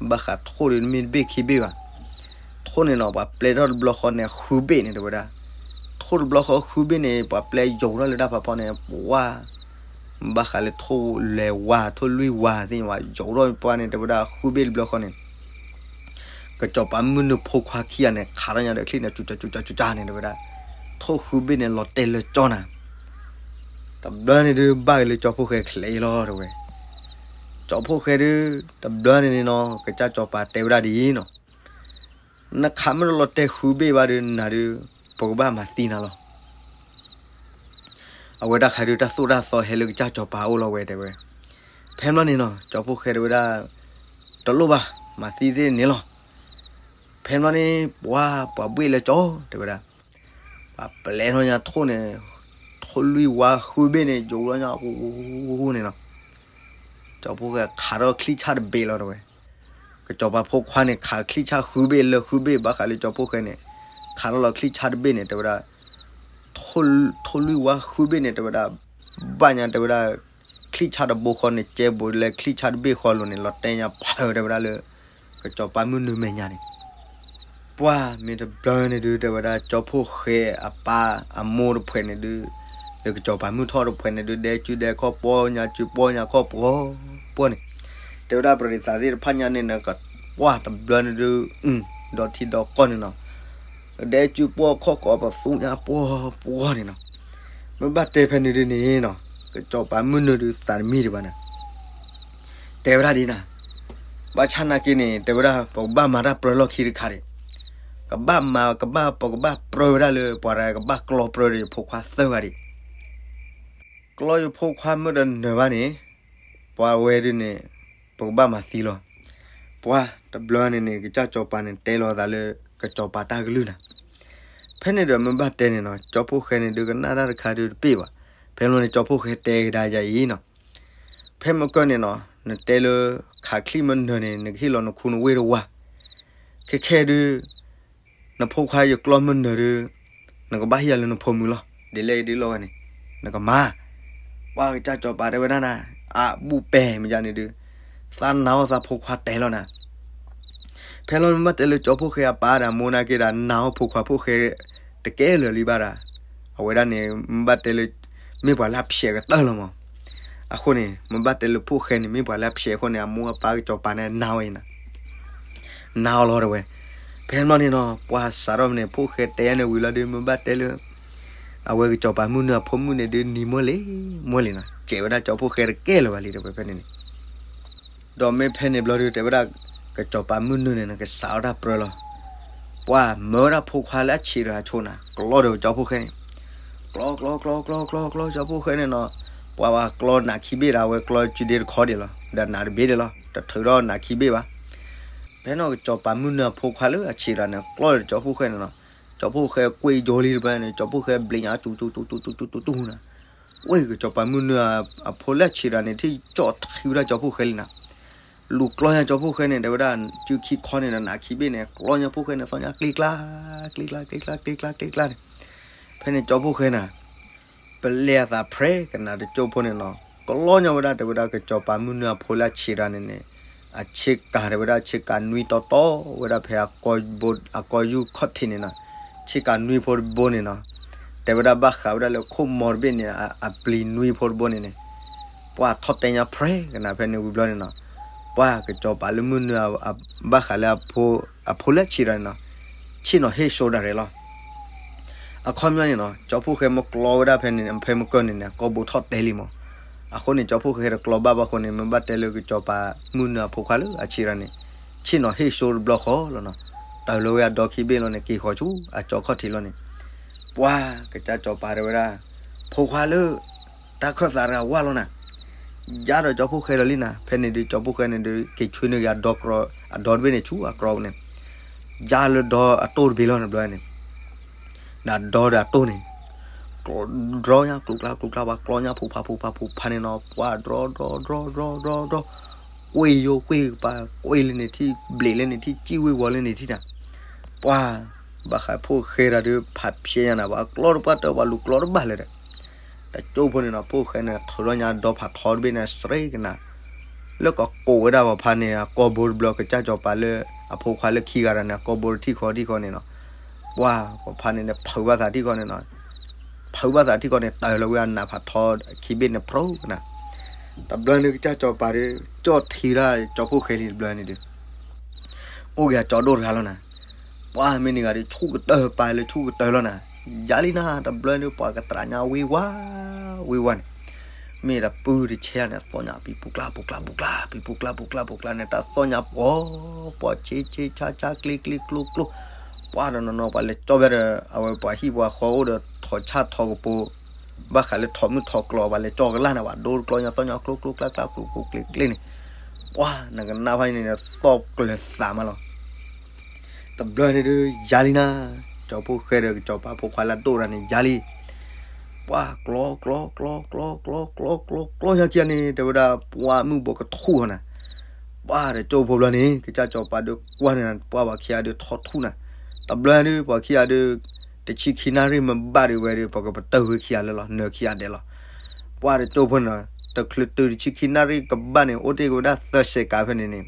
ဘၣ်ဃးထိၣ်ဒုးမ့ၢ်တဘ့ၣ်ခံဘ့ၣ်ဘၣ်, ထိၣ်န့ၣ်နီၤ ပှၤပျဲထီၣ်တဘျီဃီန့ၣ် ဃုဘ့ၣ်န့ၣ်တဲဝဲဒၣ်, ထိၣ်တဘျီဃီဃုဘ့ၣ်န့ၣ် ပှၤပျဲယိာ်ထီၣ်လၢတၢ်ဖးဖီန့ၣ် ပှၤ ဘၣ်ဃးလၢထိၣ်လဲၤဝါ ထိၣ်လွံၢ်ဝါသ့ၣ်ညါ ယိာ်ထီၣ်ပှၤန့ၣ် တဲဝဲဒၣ်ဃုဘ့ၣ်တဘျီဃီန့ၣ် ကစီၤပၤမုၢ်နုာ်ဖိခွါခံဂၤန့ၣ် ခးထီၣ်ညါဒီးချံၣ်န့ၣ် စူၤစူၤစူၤစူၤန့ၣ် တဲဝဲဒၣ် ထိၣ်ဃုဘ့ၣ်န့ၣ် လီၤတဲာ်လၢကၠီနၤ, တဘျီန့ၣ်ဒုး ဘၣ်က့ၤလၢကၠီဖိၣ်ဃဲချဲးလီၤတဲဝဲ, ကၠီဖိၣ်ဃဲဒုး တဘျီန့ၣ်န့ၣ်နီၤ ကစၢ်ကစီၤပၤတဲဝဲဒၣ်ဒ်အံၤနီၤ နခးမ့ၢ်တလီၤတဲာ်ဃုဘ့ၣ်ဘၣ်ဒီးနၤဒုး ပကဘၣ်မၤသံနၤလီၤ. အဝဲတၢ်ခါဒုး တၢ်သိၣ်တၢ်သီဟဲလၢကစၢ်စီၤပၤအအိၣ်လီၤဝဲတဲဝဲ. ဖဲဘျီန့ၣ်နီၤ ကၠီဖိၣ်ဃဲတဲဝဲဒၣ် တလိၣ်ဘၣ် မၤသံသ့ၣ်န့ၣ်လီၤ. ဖဲဘျီန့ၣ် ပှၤ ပှၤဘှ့ၣ်လၢကၠီတဲဝဲဒၣ် ပှၤပျဲထီၣ်ညါထိၣ်န့ၣ် ထိၣ်လွံၢ်ဝါဃုဘ့ၣ်န့ၣ် ယိာ်လီၤညါအဃိန့ၣ်နီၤ ကၠီဖိၣ်ဃဲခးထီၣ်ချံၣ်ဆၣ်တဘ့ၣ်လီၤတဲဝဲ. ကစီၤပၤဖိခွါန့ၣ် ခးချံၣ်ဆၣ်ဃုဘ့ၣ်လၢဃုဘ့ၣ် ဘၣ်ဃးလၢကၠီဖိၣ်ဃဲန့ၣ် ခးထီၣ်လီၤချံၣ်ဆၣ်တဘ့ၣ်န့ၣ် တဲဝဲဒၣ် ထိၣ်လွံၢ်ဝါဃုဘ့ၣ်န့ၣ် တဲဝဲဒၣ် ဘၣ်ညါတဲဝဲဒၣ် ချံၣ်ဆၣ်တဘိဃီန့ၣ် ကဲဘူးလၢချံၣ်ဆၣ်တဘ့ၣ်ဃီလိၤန့ၣ် လီၤတဲာ်ညါဖးတဲဝဲဒၣ်လၢ ကစီၤပၤမုၢ်နုာ်မဲာ်ညါန့ၣ် ပှၤမ့ၢ်တဘျီန့ၣ်ဒုး တဲဝဲဒၣ် ကၠီဖိၣ်ဃဲအပၢ်အမိၢ်တဖှဲးန့ၣ်ဒုး လၢကစီၤပၤမုၢ်ထီၣ်တဖှဲးန့ၣ်ဒုး ဒဲစုဒဲခီၣ်ပှီၢ်ညါစုပှီၢ်ညါခီၣ်ပှီၢ်ပှီၢ်န့ၣ် တဲဝဲဒၣ် ပရံသးသ့ၣ်တဖၣ်ညါန့ၣ် ပှၤတဘျီန့ၣ်ဒုး ဒီထံဒီကီၢ်န့ၣ်နီၤ ဒဲစုပှီၢ်ခီၣ်ကီးပသူညါပှီၢ်ပှီၢ်န့ၣ်နီၤ မ့ၢ်ဘၣ်တဲဖဲန့ၣ်ဒုးန့ၣ်နီၤ ကစီၤပၤမုၢ်နုာ်ဒုးသးတမံတဘၣ်န့ၣ် တဲဝဲဒၣ်ဒ်နၤ ဘၣ်ဆၣ်နာ်က့န့ၣ် တဲဝဲဒၣ် ပကဘၣ်မၤတၢ်ပြၢလီၢ်ခံတခါဒံး, ကဘၣ်မၤ ကဘၣ် ပကဘၣ်ပြၢဝဲဒၣ်လၢ ပှၤတဂၤကဘၣ်ကျီပြၢဒီးယဖိခွါသၢဂၤဒံး, ကျီယဖိခွါမ့ၢ်တနၢၤဘၣ်န့ၣ် ပှၤဝဲဒုန့ၣ် ပကဘၣ်မၤသံလီၤ. ပှၤတဘျီန့ၣ်န့ၣ် ကစၢ်စီၤပၤန့ၣ်တဲလီၤသးလၢ ကစီၤပၤတၢ်ကလုၢ်နၤ, ဖဲန့ၣ်ဒီးမ့ၢ်ဘၣ်တဲန့ၣ်နီၤ ကၠီဖိၣ်ဃဲန့ၣ်ဒုးကနၣ်တၢ်တခါဒုးတပ့ၢ်ဘၣ်, ဖဲန့ၣ်န့ၣ် ကၠီဖိၣ်ဃဲတဲကဒါယၤအံၤနီၤ, ဖဲမ့ၢ်ကၢၢ်န့ၣ်နီၤ နတဲလၢ ခးချံၣ်မ့ၢ်နၢၤန့ၣ် နကဟ့ၣ်လီၤနခူနဝ့ၢ်တဝါ, ခဲခဲဒုး နဖိခွါယကျီမ့ၢ်နၢၤဒုး နကဘၣ်ဟ့ၣ်ယၤလၢနဖိမုၣ်လီၤ. ဒ်လဲၣ်ဒ်လဲၣ်ဝဲန့ၣ် နကမၤ, ပှၤကစၢ်စီၤပၤတဲဝဲဒၣ်နၤ, အဘူးပဲမ့ၢ်ယါန့ၣ်ဒုး သးနာ်အီၣ်သးဖိခွါတဲလီၤနၤ. ဖဲလီၤမ့ၢ်ဘၣ်တဲလၢကၠီဖိၣ်ဃဲအပၢ်ဒီးအမိၢ်နာ်က့ဒီး နာ်အီၣ်ဖိခွါဖိၣ်ဃဲတကဲလၢာ်လံဘၣ်ဒီး, အဝဲဒၣ်န့ၣ် မ့ၢ်ဘၣ်တဲလၢ မ့ၢ်ပှၤလၢအဖျဲးကတၢၢ်လီၤမး. အဃိန့ၣ် မ့ၢ်ဘၣ်တဲလၢဖိၣ်ဃဲန့ၣ် မ့ၢ်ပှၤလၢအဖျဲးအဃိန့ၣ် အမိၢ်အပၢ်ကစီၤပၤန့ၣ်နာ်အီၤအံၤနၤ နာ်အီၤလီၤတဲဝဲ. ဖဲန့ၣ်န့ၣ်နီၤ ပှၤစးထီၣ်န့ၣ် ဖိၣ်ဃဲတဲယါန့ၣ်ဝံၤလီၤဒုး မ့ၢ်ဘၣ်တဲလၢ အဝဲကစီၤပၤမုၢ်နုာ်အဖိမုၣ်န့ၣ်ဒုး နံၤမီၢ်လံၤမီၢ်လံၤနီၤ, စဲးဝဲဒၣ်ကၠီဖိၣ်ဃဲတကဲလၢာ်ဘၣ်လံတဲဝဲဖဲန့ၣ်န့ၣ်. ဒီးမ့ၢ်ဖဲန့ၣ်ဘျီဒုး တဲဝဲဒၣ် ကစီၤပၤမုၢ်နုာ်န့ၣ် နကစးထီၣ်တၢ်ပြၢလီၤ. ပှၤမၢဝဲဒၣ်ဖိခွါလၢအဆံးဒီးအဆိနၤ ကျီဒီးကၠီဖိၣ်ဃဲန့ၣ်, ကျီ ကျီ ကျီ ကျီ ကျီ ကျီ ကၠီဖိၣ်ဃဲန့ၣ်နီၤ, ပှၤဘၣ်ကျီနးခံဘ့ၣ်ဒီး အဝဲကျီစုဒ့တခီဒံးလီၤ, ဒီးနးတဘ့ၣ်ဒံးလီၤ, တထုးထီၣ်နးခံဘ့ၣ်ဘၣ်. ဖဲန့ၣ်ကစီၤပၤမုၢ်နုာ်အဖိခွါလၢအဆံးဒီးန့ၣ် ကျီဒီးကၠီဖိၣ်ဃဲန့ၣ်နီၤ, ကၠီဖိၣ်ဃဲကွ့ၢ်ယိလံတဘျီန့ၣ် ကၠီဖိၣ်ဃဲဘျံးညါကၠူကၠူကၠူကၠူကၠူကၠူနၤ, ကွ့ၢ်ကစီၤပၤမုၢ်နုာ်အဖိလၢအဆံးဒီးန့ၣ် ထံၣ်ကၠီၣ်ထံဝဲဒၣ်ကၠီဖိၣ်ဃဲလံနၤ. လူၤကျီညါကၠီဖိၣ်ဃဲန့ၣ် တဲဝဲဒၣ် စုခံခီန့ၣ်ဒီးနးခံဘ့ၣ်န့ၣ် ကျီညါဖိၣ်ဃဲန့ၣ် သီၣ်ညါကျ့ကျါ ကျ့ကျါ ကျ့ကျါ ကျ့ကျါ ကျ့ကျါန့ၣ်, ဖဲန့ၣ်ကၠီဖိၣ်ဃဲနၤ ပလဲၤအသးဖြဲကနၤတကၠိၢ်ဖိန့ၣ်နီၤ, ကျီညါဝဲဒၣ်တဲဝဲဒၣ် ကစီၤပၤမုၢ်နုာ်အဖိလၢအဆံးဒီးန့ၣ်န့ၣ်, အဆ့ကၤတဲဝဲဒၣ် ဆ့ကၤနွံတီတီဝဲဒၣ်ဖဲ အကီယူၢ်ခီၣ်ထံးန့ၣ်နီၤ, ဆ့ကၤနွံဖိတဘိန့ၣ်နီၤ, တဲဝဲဒၣ်ဘၣ်ဃးဝဲဒၣ်လၢခိၣ်မီၤတဘ့ၣ်န့ၣ် အပျံၤနွံဖိတဘိန့ၣ်န့ၣ်, ပှၤထီၣ်တဲညါဖြဲကနၤဖဲန့ၣ်ဝံၤဘျီန့ၣ်နီၤ, ပှၤကစီၤပၤလၢမုၢ်နုာ် ဘၣ်ဃးလၢ အဖိလၢအဆံးဒီးန့ၣ်နီၤ, ဆ့ၣ်နီၤဟ့ၣ်စိဒၣ်ရဲၣ်လီၤ. အခီပညီန့ၣ်နီၤ ကၠီဖိၣ်ဃဲမ့ၢ်ကျီဝဲဒၣ်ဖဲန့ၣ် ဖဲမုၢ်ကၢၢ်န့ၣ်န့ၣ် အကိာ်ဘိထီၣ်တဲလံမး, အဃိန့ၣ် ကၠီဖိၣ်ဃဲတကျီဘၣ်ဘၣ်အဃိန့ၣ် မ့ၢ်ဘၣ်တဲလၢကစီၤပၤမုၢ်နုာ်အဖိခွါလၢအဆံးဒီးန့ၣ်, ဆ့ၣ်နီၤဟ့ၣ်စိတဘျီဃီလီၤနီၤ, တၢ်လီၤဝဲအဒီခံဘ့ၣ်လီၤန့ၣ် က့ၤဃီၤဆူအကၠီၣ်ခီၣ်ထံးလီၤန့ၣ်, ပှၤကစၢ်စီၤပၤတဲဝဲဒၣ် ဖိခွါလၢ တၢ်ခၢၣ်သးတဂၤဝါလီၤနၤ, ယါဒီးကၠီဖိၣ်ဃဲဒီးလံနၤ, ဖဲန့ၣ်ဒုးကၠီဖိၣ်ဃဲန့ၣ်ဒုး က့ၤဆွံနုာ်က့ၤအဒီတဘ့ၣ်န့ၣ်ဆူအကြီန့ၣ်, ယါလၢဒီအတိၢ်တဘ့ၣ်လီၤတဘျီန့ၣ်, ဒီးဒီဒီးအတိၢ်န့ၣ် ဒြီညါကျူကျါကျူကျါ ပှၤကျီညါဖူးဖးဖူးဖးဖူးဖးန့ၣ်နီၤ, ပှၤဒြီဒြီဒြီဒြီဒြီဒြီ, ကွ့ၢ်ယိကွ့ၢ်ကပၤ ကွ့ၢ်လၢန့ၣ်ထံၣ် ဘျံးလၢန့ၣ်ထံၣ် စံၣ်ဝ့ၤဝီၤလၢန့ၣ်ထံၣ်နၤ, ပှၤ ဘၣ်ဃးဖိၣ်ဃဲဒီးဒုး ဖးဖျဲညါနၤ ပှၤကျီတပှၢ်တၢၢ် ပှၤလူၤကျီတဘၣ်လၢၤဒီး တကၠိဖိန့ၣ်နီၤ ဖိၣ်ဃဲန့ၣ် ထုးထီၣ်ညါဒီဖးထီတဘ့ၣ်န့ၣ် စရ့ကနၤ, လၢကကိးဝဲဒၣ်ပှၤဖါန့ၣ် အကိာ်ဘိတဘျီ ကစၢ်စီၤပၤလၢ အဖိခွါလၢခံဂၤဒီးန့ၣ် အကိာ်ဘိတထံၣ်ဃီတထံၣ်ဃီန့ၣ်နီၤ, ပှၤ ပှၤဖါန့ၣ်န့ၣ် ဖုးဘၣ်သးထံၣ်ဃီန့ၣ်နီၤ, ဖုးဘၣ်သးထံၣ်ဃီန့ၣ် တၢ်လီၤဝဲအနးဖးထီခံဘ့ၣ်န့ၣ် ဖျိကနၤ, တဘျီန့ၣ် ကစၢ်စီၤပၤဒီး ကၠီၣ်ထံဒၣ်ကၠီဖိၣ်ဃဲလံတဘျီန့ၣ်ဒီး အိၣ်က့ၤအကၠီဒိၣ်တဂၤလီၤနၤ, ပှၤမ့ၢ်န့ၢ်ဂၤဒီး ဆူၣ်ကတၢၢ်ပာ်လၢဆူၣ်ကတၢၢ်လီၤနၤ, ယါလံနၤ တဘျီန့ၣ် ပှၤကတြးညါဝ့ၤဝါ ဝ့ၤဝါန့ၣ်, မ့ၢ်တပုၢ်တဆဲန့ၣ် သီၣ်ညါပံၤပူၤကျါပူၤကျါပူၤကျါ ပံၤပူၤကျါပူၤကျါပူၤကျါန့ၣ် တၢ်သီၣ်ညါပှီၤ ပှီၤဆ့ဆ့ဆါဆါကျ့ကျ့ကျိကျိ, ပှၤတနီၤနီၤ ပှၤလဲၤကၠီဝဲဒီး အဝဲပှၤဟံၣ်ပှၤဃီအိၣ်ဒီး ထိးဆၣ်ထိးကပိၤ ဘၣ်ဃးလၢထိးမုၢ်ထိးကျီ ပှၤလဲၤကၠီကလၢ်န့ၣ် ပှၤဒိတကျီညါသီၣ်ညါကျိကျိကျါကျါကျိကျိကျ့ကျ့န့ၣ်, ပှၤ နကနၣ်ဖဲန့ၣ်န့ၣ် သီၣ်ကျၢၤသးမးလီၤ. တဘျီန့ၣ်ဒုး ယါလံနၤ, ကၠီဖိၣ်ဃဲဒီးကစီၤပၤဖိခွါလၢအဒိၣ်တဂၤန့ၣ် ယါလံ, ပှၤကျီကျီကျီကျီကျီကျီကျီကျီညါခံဂၤန့ၣ် တဲဝဲဒၣ် ပှၤမုၢ်ဘိးကထူၣ်ဃီနၤ, ပှၤတကၠိဖိဘျီန့ၣ် ကစၢ်စီၤပၤဒုးကွၢ်န့ၣ် ပှၤပှၤခံဂၤဒုးထီၣ်ထူၣ်နၤ, တဘျီန့ၣ်ဒုး ပှၤခံဂၤဒုး တဆံခံနၣ်ရံၣ်မ့ၢ်ဘၣ်ဒံးဝဲဒီး ပကပတုာ်ဝဲခံဂၤလၢာ်လီၤ နၢၤခံဂၤဒဲးလီၤ. ပှၤတကၠိဖိန့ၣ်နီၤ တချုးတုၤတဆံခံနၣ်ရံၣ်ကဘၣ်န့ၣ် အိၣ်တ့ၢ်က့ၤဝဲဒၣ်သၢစဲးကၤဖဲန့ၣ်န့ၣ်,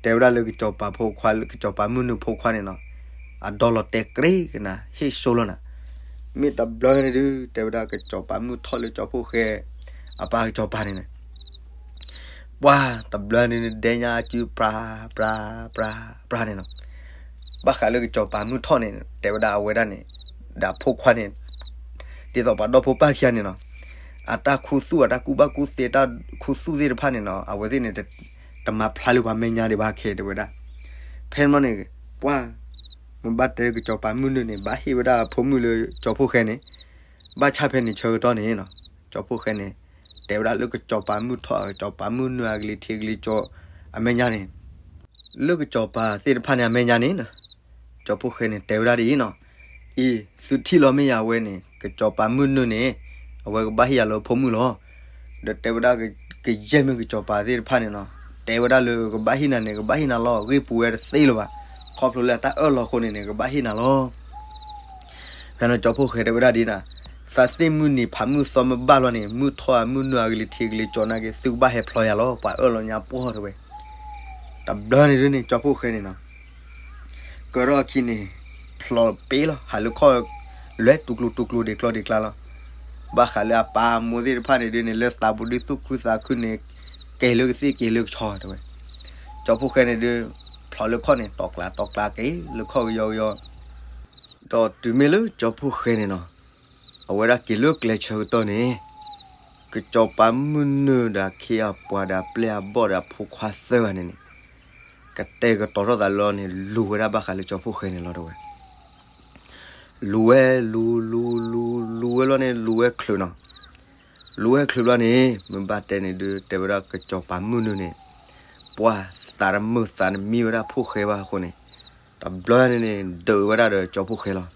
တဲဝဲဒၣ်လၢကစီၤပၤဖိခွါ ကစီၤပၤမုၢ်နုာ်ဖိခွါန့ၣ်နီၤ, အဒီလီၤတဲာ်ကြ့ကနၤ ဟ့ၣ်စိလီၤနၤ. မ့ၢ်တဘျီန့ၣ်ဒုး တဲဝဲဒၣ်ကစီၤပၤမုၢ်ထီၣ်လၢကၠီဖိၣ်ဃဲ အပၢ်ကစီၤပၤန့ၣ်န့ၣ် ပှၤတဘျီန့ၣ် ဒဲညါအစုပြၤ ပြၤ ပြၤ ပြၤန့ၣ်နီၤ. ဘၣ်ဃးလၢကစီၤပၤမုၢ်ထီၣ်န့ၣ် တဲဝဲဒၣ်အဝဲဒၣ်န့ၣ် ဒီးဖိခွါန့ၣ် ဒ်သိးပှၤဒီဖိပၢ်ခံဂၤန့ၣ်နီၤ, အတၢ်ခူသူၣ် အတၢ်ကူၣ်ဘၣ်ကူၣ်သ့ တၢ်ခူသူၣ်သ့ၣ်တဖၣ်န့ၣ်နီၤ အဝဲသ့ၣ်န့ၣ် တ တမၤဖျါလၢပှၤမဲာ်ညါဒံးဘၣ်ခဲ တဲဝဲဒၣ်. ဖဲန့ၣ်ဘျီန့ၣ် ပှၢ် မ့ၢ်ဘၣ်တဲကစီၤပၤမုၢ်နုာ်န့ၣ် ဘၣ်ဟ့ၣ်ဝဲဒၣ်ဖိမုၣ်လၢကၠီဖှိၣ်ဃဲန့ၣ်, ဘၣ်ဆၣ်ဖဲန့ၣ်ဆၢကတီၢ်န့ၣ်နီၤ, ကၠီဖှိၣ်ဃဲန့ၣ် တဲဝဲဒၣ်လၢကစီၤပၤမုၢ်ထီၣ် ကစီၤပၤမုၢ်နုာ်အကလံၤထံးကလံၤကၠီအမဲာ်ညါန့ၣ်, လၢကစီၤပၤသ့ၣ်တဖၣ်န့ၣ်အမဲာ်ညါန့ၣ်နီၤ, ကၠီဖှိၣ်ဃဲန့ၣ် တဲဝဲဒၣ်ဒ်အံၤနီၤ, အံၤ သုထံၣ်လီၤမ့ၢ်ယၤအဝဲန့ၣ် ကစီၤပၤမုၢ်နုာ်န့ၣ် အဝဲကဘၣ်ဟ့ၣ်ယၤလၢဖိမုၣ်လီၤ. ဒီးတဲဝဲဒၣ် ကယဲၢ်မ့ၢ်ကစီၤပၤသ့ၣ်တဖၣ်န့ၣ်နီၤ, တဲဝဲဒၣ်လၢကဘၣ်ဟ့ၣ်နၤန့ၣ် ကဘၣ်ဟ့ၣ်နၤလီၤ, ဂ့ၢ်ပူၤဝဲတသ့လၢၤဘၣ်, ခီဖျိလၢအတၢ်အၢၣ်လီၤအဃိန့ၣ်န့ၣ် ကဘၣ်ဟ့ၣ်နၤလီၤ. ဖဲန့ၣ်ကၠီဖှိၣ်ဃဲတဲဝဲဒၣ်ဒ်နီၤ, သးသ့ၣ်မုၢ်နံၤဖးမုၢ်သီမ့ၢ်ဘၣ်လီၤန့ၣ် မုၢ်ထီၣ်အမုၢ်နုာ်အကလံၤထံးကလံၤကၠီနာ်က့ သုကဘၣ်ဟဲဖျီယၤလီၤ, ပှၤအၢၣ်လီၤညါပှီၢ်တဲဝဲ. တဘျီန့ၣ်ဒုးန့ၣ် ကၠီဖှိၣ်ဃဲန့ၣ်နီၤ ကၢထီၣ်အခံန့ၣ် ဖျီပ့လီၤ, ဟးလၢခီၣ်လွဲတူၢ်ကျိၤတူၢ်ကျိၤဒ့ၣ်ကျီဒ့ၣ်ကျါလီၤ. ဘၣ်ဃးလၢအပၢ်အမိၢ်သ့ၣ်တဖၣ်န့ၣ်ဒုးန့ၣ် လၢသးပူၤဒုးသူၣ်ခုသးခုန့ၣ် က့ၤလၢကသ့ၣ်က့ၤလၢကဆီတဲဝဲ. ကၠီဖှိၣ်ဃဲန့ၣ်ဒုး ဖျီလၢခီၣ်န့ၣ် တီၤကျးတီၤကျးက့ၤလၢခီၣ်ကယီကယီ ဒီးတုၤမ့ၢ်လၢကၠီဖှိၣ်ဃဲန့ၣ်နီၤ အဝဲဒၣ်က့ၤလၢကျဲဆၢကတီၢ်န့ၣ် ကစီၤပၤမုၢ်နုာ်ဒီးအခ့အပှၤဒီးအပျဲၢ်အဘီၣ်ဒီးအဖိခွါသၢဂၤန့ၣ်န့ၣ် ကတဲာ်ကတီၤထီၣ်သးလီၤန့ၣ် လူၤဝဲဒၣ်ဘၣ်ဃးလၢကၠီဖှိၣ်ဃဲန့ၣ်လီၤတဲဝဲ. လူၤဝဲ လူၤ လူၤ လူၤဝဲလီၤန့ၣ် လူၤဝဲချုးနီၤ. လူၤဝဲချုးဘျီန့ၣ် မ့ၢ်ဘၣ်တဲန့ၣ်ဒုး တဲဝဲဒၣ်ကစီၤပၤမုၢ်နုာ်န့ၣ် ပှၤသးတမုာ်သးတမံဝဲဒၣ်ဖှိၣ်ဃဲဘၣ်အဃိန့ၣ် တဘျီန့ၣ်န့ၣ် ဒုးဝဲဒၣ်ဒီးကၠီဖှိၣ်ဃဲလီၤ.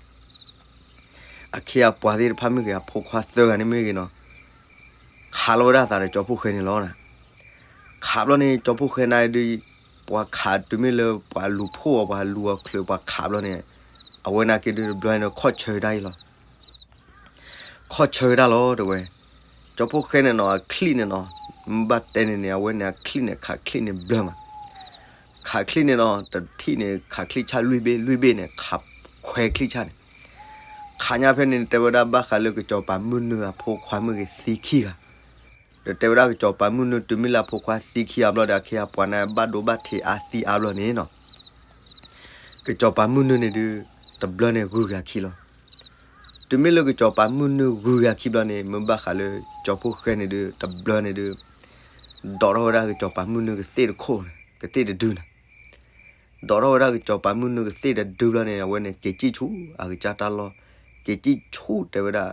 အခ့အပှၤသ့ၣ်တဖၣ်မ့ၢ်ဂ့ၤ အဖိခွါသၢဂၤန့ၣ်မ့ၢ်ဂ့ၤနီၤ ခးလီၤဝဲဒၣ်သးဒီးကၠီဖှိၣ်ဃဲန့ၣ်လီၤ. ခးဘျီန့ၣ် ကၠီဖှိၣ်ဃဲန့ၣ်ဒုး ပှၤခးတုၤမ့ၢ်လၢပှၤလူၤဖှိၣ်အီၤ ပှၤလူၤအီၤချုးပှၤခးဘျီန့ၣ် အဝဲန့ၣ်က့ၤဒုးတဘျီန့ၣ် ခီၣ်ဆၢဒၣ်အံၤလီၤ. ခီၣ်ဆၢဒၣ်လီၤတဲဝဲ. ကၠီဖှိၣ်ဃဲန့ၣ်နီၤ အချံၣ်န့ၣ်နီၤ မ့ၢ်ဘၣ်တဲန့ၣ်န့ၣ် အဝဲန့ၣ်အချံၣ်န့ၣ် ခးချံၣ်န့ၣ်ဘျၢမး ခးချံၣ်န့ၣ်နီၤ တထံၣ်န့ၣ် ခးချံၣ်ဆၣ်လွံၢ်ဘ့ၣ် လွံၢ်ဘ့ၣ်န့ၣ် ခးခွဲးချံၣ်ဆၣ်န့ၣ် ခးညါဖဲန့ၣ် တဲဝဲဒၣ်ဘၣ်ဃးလၢကစီၤပၤမုၢ်နုာ်အဖိခွါမ့ၢ်ဂ့ၤသံခံဂၤ ဒီးတဲဝဲဒၣ်ကစီၤပၤမုၢ်နုာ်တုၤမ့ၢ်လၢအဖိခွါသံခံဂၤဘျီဒီး အခ့အပှၤန့ၣ် ဘၣ်ဒိဘၣ်ထံးအါသံအါဘျီန့ၣ်နီၤ ကစီၤပၤမုၢ်နုာ်န့ၣ်ဒုး တဘျီန့ၣ်ဂုၤဂၤခံလီၤ. တုၤမ့ၢ်လၢကစီၤပၤမုၢ်နုာ်ဂုၤဂၤခံဘျီန့ၣ် မ့ၢ်ဘၣ်ဃးလၢကၠီဖှိၣ်ဃဲန့ၣ်ဒုး တဘျီန့ၣ်ဒုး ဒိးထီၣ်ဝဲဒၣ်ကစီၤပၤမုၢ်နုာ်ကသ့ၣ်တခိၣ်န့ၣ် ကသ့ၣ်တဒုန့ၣ် ဒိးထီၣ်ဝဲဒၣ်ကစီၤပၤမုၢ်နုာ်ကသ့ၣ်တဒုဘျီန့ၣ် အဝဲန့ၣ် က့ၤစံၣ်ဆူၣ်အကစၢ်တၢ်လီၢ် က့ၤစံၣ်ဆူၣ်တဲဝဲဒၣ်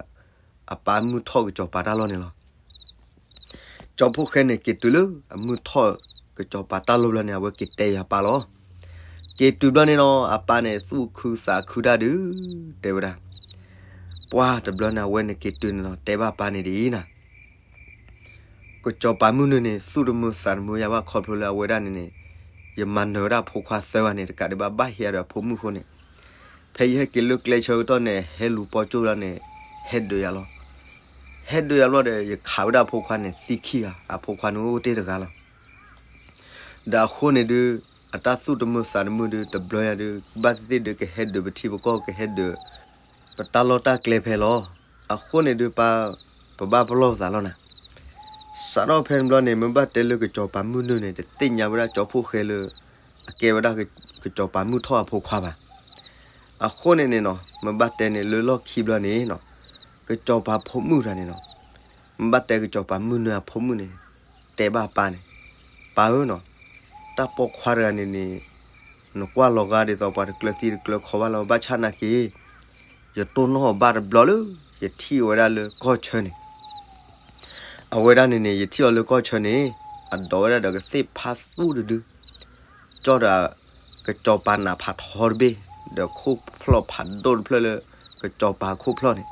အပၢ်မုၢ်ထီၣ်ကစီၤပၤတၢ်လီၢ်န့ၣ်လီၤ. ကၠီဖှိၣ်ဃဲန့ၣ် က့ၤတုၤလၢအမုၢ်ထီၣ်ကစီၤပၤတၢ်လီၢ်ဘျီန့ၣ် အဝဲက့ၤတဲယၤပၢ်လီၤ. က့ၤတုၤဘျီန့ၣ်နီၤ အပၢ်န့ၣ် သူၣ်ခုသးခုတၢ်ဒုး တဲဝဲဒၣ် ပှၢ်တဘျီန့ၣ် အဝဲန့ၣ်က့ၤတုၤန့ၣ်နီၤ တဲဘၣ်ပၢ်န့ၣ်ဒ်အံၤနီၤ ကစီၤပၤမုၢ်နုာ်န့ၣ် သူၣ်တမုာ်သးတမုာ်ယၤဘၣ်ခီဖျိလၢအဝဲဒၣ်န့ၣ်န့ၣ် ယမၤနၢၤဝဲဒၣ်အဖိခွါသၢဂၤန့ၣ် တကးဒံးဘၣ်ဘၣ်ဟ့ၣ်အဒီးအဖိမုၣ်အဃိန့ၣ် ဖဲယဟဲက့ၤလၢကျဲဆၢကတီၢ်န့ၣ် ဟဲလူၤပီၢ်ကၠိလီၤန့ၣ် ဟဲဒုးယၤလီၤ. ဟဲဒုးယၤဘျီဒီး ယခးဝဲဒၣ်အဖိခွါန့ၣ် သံခံဂၤ အဖိခွါန့ၣ်အိၣ်တ့ၢ်တဂၤလီၤ. ဒီးအဃိန့ၣ်ဒုး အတၢ်သူၣ်တမုာ်သးတမုာ်ဒုး တဘျီယၤဒုး ဘၣ်သ့ၣ်သ့ၣ်ဒုးကဟဲဒုးပထံပကီၢ် ကဟဲဒုး ပတၢ်လီၢ်တၢ်ကျဲဖဲလီၤ. အဃိန့ၣ်ဒုးပၢ် ပဘၣ်ပလီၢ်ပသးလီၤနၤ. စးထီၣ်ဖဲန့ၣ်ဘျီန့ၣ် မ့ၢ်ဘၣ်တဲလၢကစီၤပၤမုၢ်နုာ်န့ၣ် တသ့ၣ်ညါဝဲဒၣ်ကၠီဖှိၣ်ဃဲလၢ အကဲဝဲဒၣ်ကစီၤပၤမုၢ်ထီၣ်အဖိခွါဘၣ်. အဃိန့ၣ်န့ၣ်နီၤ မ့ၢ်ဘၣ်တဲန့ၣ်လၢလီၢ်ခံဘျီန့ၣ်နီၤ ကစီၤပၤဖိမုၣ်တဂၤန့ၣ်နီၤ မ့ၢ်ဘၣ်တဲကစီၤပၤမုၢ်နုာ်အဖိမုၣ်န့ၣ် တဲဘၣ်ပၢ်န့ၣ် ပၢ်ဧၢနီၤ တၢ်ပိာ်ခွါတဂၤန့ၣ်န့ၣ် နကွၢ်လီၤဂာ်ဒ်သိးပှၤတကျၢၤသံတကျၢၤခီဘၣ်လၢၤ ဘၣ်ဆၣ်နာ်က့ ယတိၢ်နီၣ်အီၤဘၣ်တဘျီလၢ ယထံၣ်အီၤဝဲဒၣ်လၢကီၢ်ဆၢန့ၣ် အဝဲဒၣ်န့ၣ်န့ၣ် ယထံၣ်အီၤလၢကီၢ်ဆၢန့ၣ် အဒိးဝဲဒၣ်ဒီးကသ့ၣ်ဖးသူတဒု ကၠီဒီး ကစီၤပၤနးဖးထီတဘ့ၣ် ဒီးခိၣ်ဖျီၣ်ဖးဒိၣ်တဖျၢၣ်လၢ ကစီၤပၤခိၣ်ဖျီၣ်န့ၣ်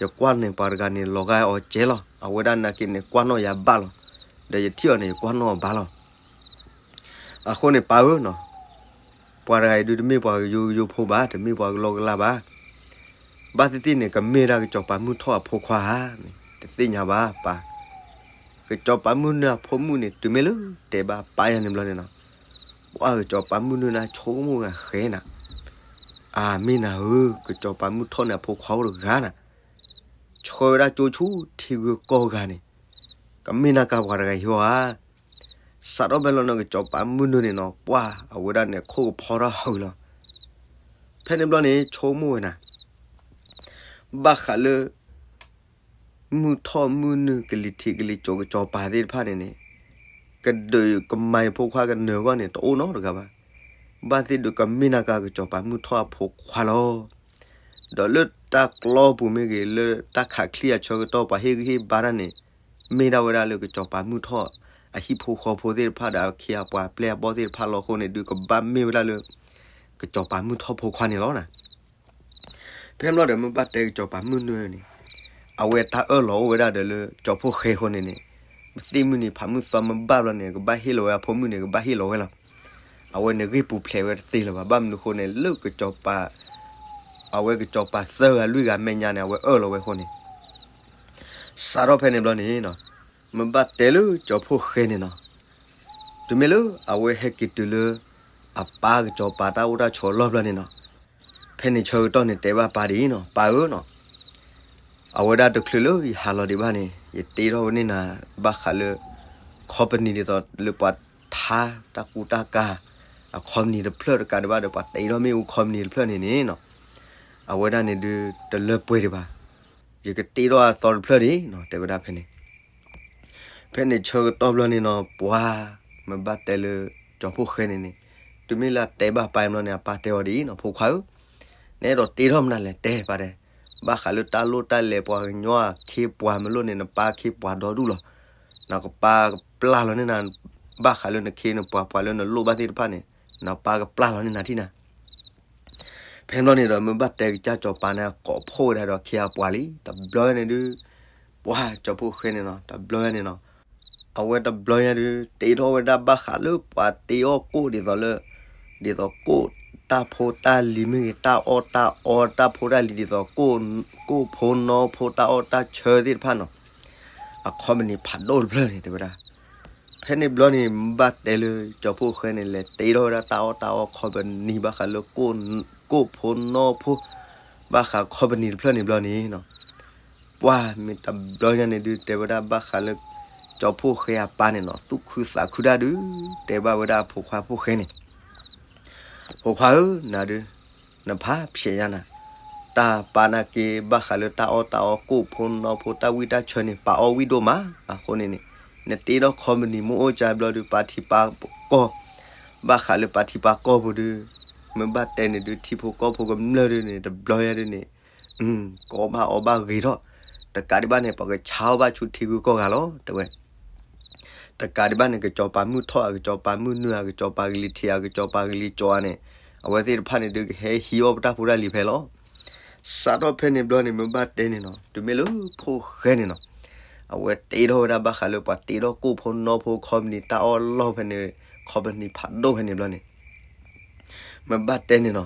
ယကွၢ်န့ၣ်ပှၤတဂၤန့ၣ် လီၤဂာ်အီၤကဲလီၤ. အဝဲဒၣ်နာ်က့န့ၣ် ကွၢ်နီၣ်ယၤဘၣ်လီၤ. ဒီးယထံၣ်အီၤန့ၣ် ယကွၢ်နီၣ်အီၤဘၣ်လီၤ. အဃိန့ၣ်ပၢ်ဧၢနီၤ ပှၤတဂၤအံၤဒုးတမ့ၢ်ပှၤကယိယိဖိဘၣ်, တမ့ၢ်ပှၤကလီကလီဘၣ်. ဘၣ်သ့ၣ်သ့ၣ်န့ၣ် ကမ့ၢ်ဒၣ်ကစီၤပၤမုၢ်ထီၣ်အဖိခွါဧါန့ၣ် တသ့ၣ်ညါဘၣ်ပၢ်. ကစီၤပၤမုၢ်နုာ်အဖိမုၣ်န့ၣ် တုၤမ့ၢ်လၢတဲဘၣ်ပၢ်ယၤန့ၣ်ဘျီန့ၣ်နီၤ, ပှၢ်ကစီၤပၤမုၢ်နုာ်န့ၣ်ဆိကမိၣ်ဂၤဃဲနၤ, အမ့ၢ်နၤဧၢ, ကစီၤပၤမုၢ်ထီၣ်န့ၣ်အဖိခွါအိၣ်တဂၤနၤ, ဆှၢဝဲဒၣ်ကၠိဆူထံဂုၤကီၢ်ဂၤန့ၣ်, ကမ့ၢ်နၤကၤပှၤတဂၤဟံဧါ. စးထီၣ်ဖဲလီၤန့ၣ် ကစီၤပၤမုၢ်နုာ်န့ၣ်နီၤ ပှၢ်အဝဲဒၣ်န့ၣ် ခိၣ်ကဖီထီၣ်ဟးဂီၤလီၤ. ဖဲန့ၣ်ဘျီန့ၣ် ဆိကမိၣ်ဝဲနၤ, ဘၣ်ဃးလၢ မုၢ်ထီၣ်မုၢ်နုာ်ကလံၤထံးကလံၤကၠိကစီၤပၤသ့ၣ်တဖၣ်န့ၣ်န့ၣ်, ကဒုးကမၤယဖိခွါကနၢၤအဂီၢ်န့ၣ် တအိၣ်နီတဂၤဘၣ်. ဘၣ်သ့ၣ်ဒုးကမ့ၢ်နာ်က့ကစီၤပၤမုၢ်ထီၣ်အဖိခွါလီၤ. ဒီးလၢတၢ်ကျီပူၤမ့ၢ်ဂ့ၤ လၢတၢ်ခးချံအဆၢကတီၢ် ပှၤဟ့ၣ်ဂံၢ်ဟ့ၣ်ဘါတၢ်န့ၣ် မ့ၢ်ဒၣ်ဝဲဒၣ်လၢကစီၤပၤမုၢ်ထီၣ်အဟံၣ်ဖိဃီဖိသ့ၣ်တဖၣ်ဒီးအခ့အပှၤအပျဲၢ်အဘီၣ်သ့ၣ်တဖၣ်လီၤ. အဃိန့ၣ်ဒုးကဘၣ်မ့ၢ်ဝဲဒၣ်လၢ ကစီၤပၤမုၢ်ထီၣ်ဖိခွါန့ၣ်လီၤ. ဖဲဘျီဒီးမ့ၢ်ဘၣ်တဲကစီၤပၤမုၢ်နုာ်န့ၣ် အဝဲတၢ်အၢၣ်လီၤအိၣ်ဝဲဒၣ်ဒီးလၢကၠီၤဖိၣ်ဃဲအဃိန့ၣ်န့ၣ်, မ့ၢ်သ့ၣ်မုၢ်နံၤဖးမုၢ်သီမ့ၢ်ဘၣ်ဘျီန့ၣ် ကဘၣ်ဟ့ၣ်လီၤဝဲအဖိမုၣ်န့ၣ် ကဘၣ်ဟ့ၣ်လီၤဝဲလီၤ. အဝဲန့ၣ်ဂံၢ်ပူၤဖျဲးဝဲတသ့လၢၤဘၣ်. ဘၣ်မနုၤအဃိန့ၣ် လၢကစီၤပၤ, အဝဲကစီၤပၤသၢဂၤလွံၢ်ဂၤမဲာ်ညါန့ၣ် အဝဲအၢၣ်လီၤဝဲအဃိန့ၣ် စးထီၣ်ဖဲန့ၣ်ဘျီန့ၣ် မ့ၢ်ဘၣ်တဲလၢကၠီၤဖိၣ်ဃဲန့ၣ်နီၤ, တုၤမ့ၢ်လၢအဝဲဟဲက့ၤတုၤလၢ အပၢ်ကစီၤပၤတၢ်အိၣ်တၢ်ဆိးအလီၢ်ဘျီန့ၣ်နီၤ, ဖဲန့ၣ်ဆၢကတီၢ်န့ၣ် တဲဘၣ်ပၢ်ဒ်အံၤနီၤ, ပၢ်ဧၢနီၤ, အဝဲဒၣ်တချုးလၢယဟးလီၤဒံးဘၣ်န့ၣ် ယတ့ထီၣ်ဝဲန့ၢ်နၤ ဘၣ်ဃးလၢ ခီပနံၣ်ဒ်သိးလၢပှၤထါတၢ်ကူတၢ်ကၤ အခီပနံၣ်တဖျၢၣ်တကးဒံးဘၣ်ဒီး ပှၤတ့ထီၣ်မ့ၣ်အူခီပနံၣ်တဖျၢၣ်န့ၣ်န့ၣ်နီၤ, အဝဲဒၣ်န့ၣ်ဒုးတလၢပှဲၤဒံးဘၣ်. ယကတ့ထီၣ်အသီတဖျၢၣ်ဒံးနီၤ တဲဝဲဒၣ်ဖဲန့ၣ် ဖဲန့ၣ်ဆၢကတီၢ်ဘျီန့ၣ်နီၤ ပှၤမ့ၢ်ဘၣ်တဲလၢကၠီၤဖိၣ်ဃဲန့ၣ်န့ၣ်, တုၤမ့ၢ်လၢအတဲဘၣ်ပၢ်ဘျီန့ၣ် အပၢ်တဲအီၤဒ်အံၤနီၤ, ဖိခွါဧၢ, နအဲၣ်ဒိးတ့ထီၣ်မနုၤလဲၣ် တဲပၢ်တဲ, ဘၣ်ဃးလၢတၢ်လိၣ်တၢ်လဲၤပှၤကညီအခ့ပှၤမ့ၢ်လိၣ်န့ၣ် နပၢ်အခ့ပှၤဒီဒူၣ်လီၤ. နကပၢ်ကပျၢ်လီၤန့ၢ်နၤ, ဘၣ်ဃးလၢနခ့နပှၤ ပှၤလၢနလိၣ်ဘၣ်သ့ၣ်တဖၣ်န့ၣ် နပၢ်ကပျၢ်လီၤန့ၢ်နၤထံၣ်နၤ ဖဲဘျီန့ၣ်ဒီး မ့ၢ်ဘၣ်တဲကစၢ်စီၤပၤန့ၣ် ကိးဖှိၣ်ဝဲဒၣ်ဒီးအခ့အပှၤလံ. တဘျီညါန့ၣ်ဒုး ပှၤကၠီၤဖိၣ်ဃဲန့ၣ်နီၤ တဘျီညါန့ၣ်နီၤ, အဝဲတဘျီညါဒုး တ့ထီၣ်ဝဲဒၣ်ဘၣ်ဃးလၢပှၤတ့အီၣ်ကိၣ်ဒ်သိးလၢ ဒ်သိးကိၣ်တၢ်ဖိတၢ်လံၤမ့ၢ်ဂ့ၤ တၢ်အီၣ်တၢ်အီတၢ်ဖိတၢ်လံၤ ဒ်သိးကိၣ်ဖိနီဖိတၢ်အီၣ်တၢ်ဆၢသ့ၣ်တဖၣ်နီၤ, အခီပနံၣ်ဖးဒိၣ်တဖျၢၣ်န့ၣ် တဲဝဲဒၣ် ဖဲန့ၣ်ဘျီန့ၣ် မ့ၢ်ဘၣ်တဲလၢကၠီၤဖိၣ်ဃဲန့ၣ် လဲၤတ့ထီၣ်ဝဲဒၣ်တၢ်အီၣ်တၢ်အီခီပနံၣ် ဘၣ်ဃးလၢ ကိၣ်ဖိနီဖိ ဘၣ်ဃးခီပနံၣ်တဖျၢၣ်န့ၣ်ဘျီန့ၣ်နီၤ, ပှၤမ့ၢ်တဘျီညါန့ၣ်ဒုး တဲဝဲဒၣ်ဘၣ်ဃးလၢ ကၠီၤဖိၣ်ဃဲအပၢ်န့ၣ်နီၤ သူၣ်ခုသးခုဒၣ်ဒုး တဲဘၣ်ဝဲဒၣ်အဖိခွါဖိၣ်ဃဲန့ၣ် ဖိခွါဧၢ, နၤဒုး နဖးဖျဲးညါနၤ, တၢ်ပာ်နာ်က့ ဘၣ်ဃးလၢတၢ်အီၣ်တၢ်အီကိၣ်ဖိနီဖိတၢ်ဝံၣ်တၢ်ဆၢန့ၣ် ပာ်အီၣ်ဝံၣ်ဒိၣ်မး, အဃိန့ၣ်န့ၣ် နတ့ထီၣ်ခီပနံၣ်မ့ၢ်အိၣ်ကၢဘျီဒုး ပာ်ထံပာ်ကီၢ်, ဘၣ်ဃးလၢပာ်ထံပာ်ကီၢ်ဖိဒုး မ့ၢ်ဘၣ်တဲန့ၣ်ဒုး ထံဖိကီၢ်ဖိကမျၢၢ်ဒုးန့ၣ် တဘျီညါဒုးန့ၣ် ကအီၣ်ဘၣ်အီဘၣ်ဂ့ၤထီၣ်, တကးဒံးဘၣ်န့ၣ် ပှၤကဆါအီၣ်ဘၣ်ဆူထံဂုၤကီၢ်ဂၤလီၤ တဲဝဲ တကးဒံးဘၣ်န့ၣ် ကစီၤပၤမုၢ်ထီၣ် အကစီၤပၤမုၢ်နုာ် အကစီၤပၤကလံၤထံး အကစီၤပၤကလံၤကၠီၤဧါန့ၣ် အဝဲသ့ၣ်တဖၣ်န့ၣ်ဒုးကဟဲဟံးအီၣ်ပတၢ်ဖိတၢ်လံၤဖဲလီၤ. စးထီၣ်ဖဲန့ၣ်ဘျီန့ၣ် မ့ၢ်ဘၣ်တဲန့ၣ်နီၤ တုၤမ့ၢ်လၢဖိၣ်ဃဲန့ၣ်နီၤ အဝဲတ့ထီၣ်ဝဲဒၣ်ဘၣ်ဃးလၢပှၤတ့ထီၣ်ကိၣ်ဖိနီဖိခီပနံၣ်တၢ်အီၣ်လီၢ်ဖဲန့ၣ် ခီပနံၣ်ဖးဒိၣ်ဖဲန့ၣ်ဘျီန့ၣ် မ့ၢ်ဘၣ်တဲန့ၣ်နီၤ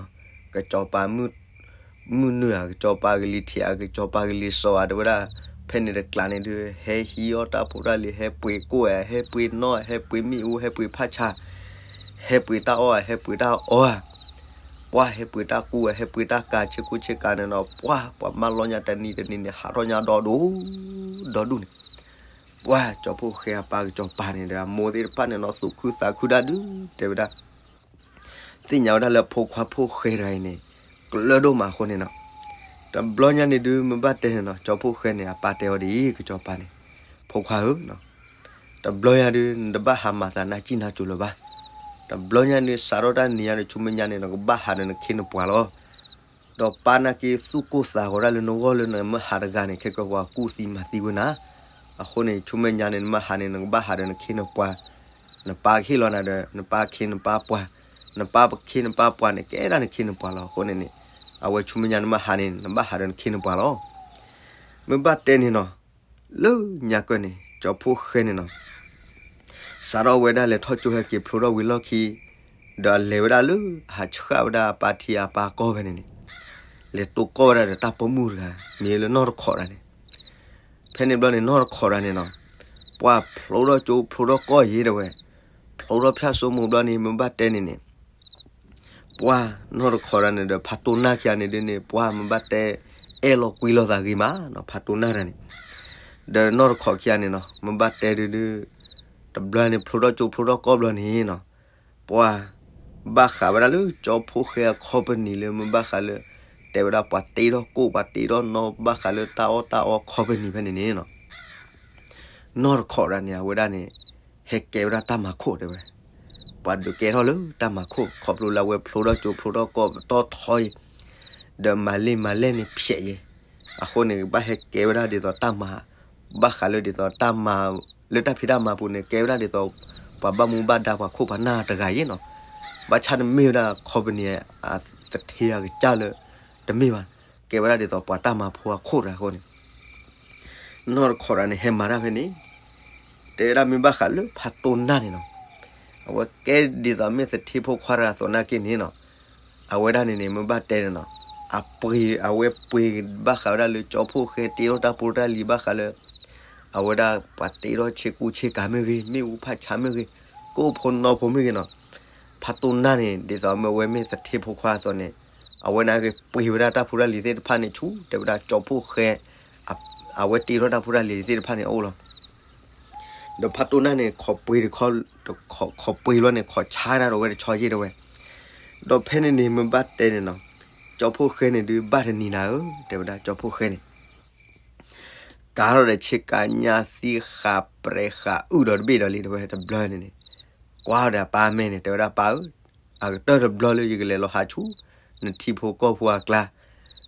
ကစီၤပၤမုၢ်နုာ်ဧါ ကစီၤပၤကလံၤထံးဧါ ကစီၤပၤကလံၤစိးဧါ တဲဝဲဒၣ် ဖဲန့ၣ်တကျးန့ၣ်ဒုး ဟဲဟံးအီၣ်တၢ်ဖိတၢ်လံၤ ဟဲပှ့ၤကိၣ်ဧါ ဟဲပှ့ၤနီၣ် ဟဲပှ့ၤမ့ၣ်အူ ဟဲပှ့ၤဖၣ်ဆါ ဟဲပှ့ၤတၢ်အီၣ်ဧါ ဟဲပှ့ၤတၢ်အီဧါ ပှၤဟဲပှ့ၤတၢ်ကူဧါ ဟဲပှ့ၤတၢ်ကၤဆ့ကူဆ့ကၤန့ၣ်နီၤ ပှၤ ပှၤမၢလီၤညါတနံၤတနံၤန့ၣ် ဟးထီၣ်ညါဒီဒူၣ် ဒီဒူၣ်န့ၣ် ပှၤကၠီၤဖိၣ်ဃဲအပၢ်ကစီၤပၤန့ၣ်ဒီး အမိၢ်သ့ၣ်တဖၣ်န့ၣ်နီၤ သူၣ်ခုသးခုဒၣ်ဒုး တဲဝဲဒၣ် သ့ၣ်ညါဝဲဒၣ်လၢဖိခွါဖိၣ်ဃဲတဂၤအံၤန့ၣ် ကျၢၢ်ဒိၣ်မးအဃိန့ၣ်နီၤ တဘျီညါန့ၣ်ဒုး မ့ၢ်ဘၣ်တဲန့ၣ်နီၤ ကၠီၤဖိၣ်ဃဲန့ၣ် အပၢ်တဲအီၤဒ်အံၤ ကစီၤပၤန့ၣ် ဖိခွါဧၢ တဘျီညါဒုး နတဘၣ်ဟးမၤသးနၢ်စံၣ်နၢ်စိၤလၢၤဘၣ်. တဘျီညါဒုး စးထီၣ်တၢ်နံၤညါဒီး ဆူမဲာ်ညါန့ၣ် နကဘၣ်ဟးဒီးနခ့နပှၤလီၤ. ဒီးပာ်နာ်က့ သူၣ်ကိၢ်သးဂီၤဒၣ်လၢနဂီၢ်လၢနမ့ၢ်ဟးတဂၤန့ၣ် ခဲကၢပှၤကူၣ်သံမၤသံကွံာ်နၤ. အဃိန့ၣ် ဆူမဲာ်ညါန့ၣ် နမ့ၢ်ဟးန့ၣ် နကဘၣ်ဟးဒီးနခ့နပှၤ, နပၢ်ကဟ့ၣ်လီၤနၤဒီး နပၢ်ခ့နပၢ်ပှၤ, နပၢ်ခ့နပၢ်ပှၤန့ၣ် ကဲဒၣ်နခ့နပှၤလီၤ. အဃိန့ၣ်န့ၣ် အဝဲဆူမဲာ်ညါနမ့ၢ်ဟးန့ၣ် နဘၣ်ဟးဒီးနခ့နပှၤလီၤ. မ့ၢ်ဘၣ်တဲန့ၣ်နီၤ လၢညါကၢၢ်န့ၣ် ကၠီၤဖိၣ်ဃဲန့ၣ်နီၤ စးထီၣ်ဝဲဒၣ်လဲၤထီၣ်ကၠိဟဲက့ၤဖျိထီၣ်ဝံၤလီၢ်ခံ ဒီးလဲၤဝဲဒၣ်လၢဟးဆှၣ်ဝဲဒၣ်ပၢ်ထံအပၢ်ကီၢ်ဖဲန့ၣ်န့ၣ် လဲၤတိၢ်ကီၢ်ဝဲဒၣ်ဒီးတၢ်ပိာ်မုၣ်တဂၤ မ့ၢ်လၢနီၢ်တခိးတဂၤန့ၣ် ဖဲန့ၣ်ဘျီန့ၣ် နီၢ်တခိးတဂၤန့ၣ်နီၤ ပှၤဖျိထီၣ်ကၠိဖျိထီၣ်ကီၢ်ယံၤတဲဝဲ ဖျိထီၣ်ဖၠၣ်စိမိၤဘျီန့ၣ် မ့ၢ်ဘၣ်တဲန့ၣ်န့ၣ် ပှၤနီၢ်တခိးတဂၤန့ၣ်ဒီး ဖးတိၢ်နၢ်ခံဂၤန့ၣ်ဒ်န့ၣ် ပှၤမ့ၢ်ဘၣ်တဲ အဲၣ်လီၤကွံလီၤသးဂ့ၤမးနီၤ ဖးတိၢ်နၢ်တဂၤန့ၣ် ဒီးနီၢ်တခိးခံဂၤန့ၣ်နီၤ မ့ၢ်ဘၣ်တဲဒုးဒုး တဘျီန့ၣ် ဖျိထီၣ်ကၠိဖျိထီၣ်ကီၢ်ဘျီန့ၣ်နီၤ ပှၤ ဘၣ်ဃးဝဲဒၣ်လၢကၠီဖိၣ်ဃဲအခီပနံၣ်လၢမ့ၢ်ဘၣ်ဃးလၢ တဲဝဲဒၣ်ပှၤတ့ထီၣ်ကိၣ် ပှၤတ့ထီၣ်နီၣ် ဘၣ်ဃးလၢတၢ်အီၣ်တၢ်အီခီပနံၣ်ဖဲန့ၣ်န့ၣ်နီၤ နီၢ်တခိးတဂၤန့ၣ် အဝဲဒၣ်န့ၣ် ဟဲကဲဝဲဒၣ်တၢ်မၤခိၣ်တဲဝဲ, ပှၤဒုးကဲထီၣ်လၢတၢ်မၤခိၣ် ခီဖျိလၢအဝဲဖျိထီၣ်ကၠိဖျိထီၣ်ကီၢ်ပတီၢ်ထီအံၤ, ဒီးမၤလ့ၢ်မၤလဲၢ်န့ၣ်ဖျဲးယဲ, အဃိန့ၣ် ဘၣ်ဟဲကဲဝဲဒၣ်ဒ်သိးတၢ်မၤ, ဘၣ်ဃးလၢဒ်သိးတၢ်မၤ, လၢတၢ်ဖံးတၢ်မၤပူၤန့ၣ် ကဲဝဲဒၣ်ဒ်သိး ပှၤဘၣ်မူဘၣ်ဒါပှၤခိၣ်ပှၤနၢ်တဂၤယဲနီၤ, ဘၣ်ဆၣ်တမ့ၢ်ဝဲဒၣ် company အသထ့အကစၢ်လၢ, တမ့ၢ်ဘၣ်, ကဲဝဲဒၣ်ဒ်သိးပှၤတၢ်မၤဖိအခိၣ်တဂၤအဃိန့ၣ် နီၢ်တခီတၢ်န့ၣ် ဟဲမၤတၢ်ဖဲန့ၣ်, တဲဝဲဒၣ်မ့ၢ်ဘၣ်ဃးလၢဖးတိၢ်နၢ်န့ၣ်နီၤ, အဝဲကဲဒ်သိးမ့ၢ်သထ့ဖိခွါတဂၤအသိးနာ်က့န့ၣ်နီၤ, အဝဲဒၣ်န့ၣ်န့ၣ် မ့ၢ်ဘၣ်တဲန့ၣ်နီၤ, အပှ့ၤ အဝဲပှ့ၤဘၣ်ဃးဝဲဒၣ်လၢကၠီဖှိၣ်ဃဲတ့ထီၣ်တၢ်ဖိတၢ်လံၤဘၣ်ဃးလၢ, အဝဲဒၣ်ပှၤတ့ထီၣ်ဆ့ကူဆ့ကၤမ့ၢ်ဂ့ၤ မ့ၣ်အူဖးဆါမ့ၢ်ဂ့ၤ, ကိၣ်ဖိနီဖိမ့ၢ်ဂ့ၤနီၤ, ဖးတိၢ်နၢ်န့ၣ် ဒ်သိးမ့ၢ်အဝဲမ့ၢ်သထ့ဖိခွါအသိးန့ၣ်, အဝဲန့ၣ်က့ၤပှ့ၤဝဲဒၣ်တၢ်ဖိတၢ်လံၤသ့ၣ်တဖၣ်န့ၣ်ဆူ တဲဝဲဒၣ်ကၠီဖှိၣ်ဃဲ, အဝဲတ့ထီၣ်တၢ်ဖိတၢ်လံၤသ့ၣ်တဖၣ်န့ၣ်အအိၣ်လီၤ. ဒီးဖးတိၢ်နၢ်န့ၣ် ခိးပှ့ၤတခီ, ခိးပှ့ၤလီၤန့ၣ် ခိးဆါဒၣ်ဒီးဝဲတဆီယ့ၢ်တဲဝဲ, ဒီးဖဲန့ၣ်န့ၣ် မ့ၢ်ဘၣ်တဲန့ၣ်နီၤ, ကၠီဖှိၣ်ဃဲန့ၣ်ဒုးဘၣ်တနံၤနၤဧၢ တဲဝဲဒၣ်ကၠီဖှိၣ်ဃဲန့ၣ် ကၤထီၣ်ဒီးဆ့ကၤညၣ်သံဃာ်ပြဲးဃာ်အုၣ်ဒီးတဘ့ၣ်ဒီးလံတဲဝဲတဘျီန့ၣ်န့ၣ်, ကွၢ်ဒီးပၢ်မဲာ်န့ၣ် တဲဝဲဒၣ်ပၢ်ဧၢ, အကတၢၢ်တဘျီလၢယကလဲၤလီၤဟးဆူ နထံဖိကီၢ်ဖိအကျါ,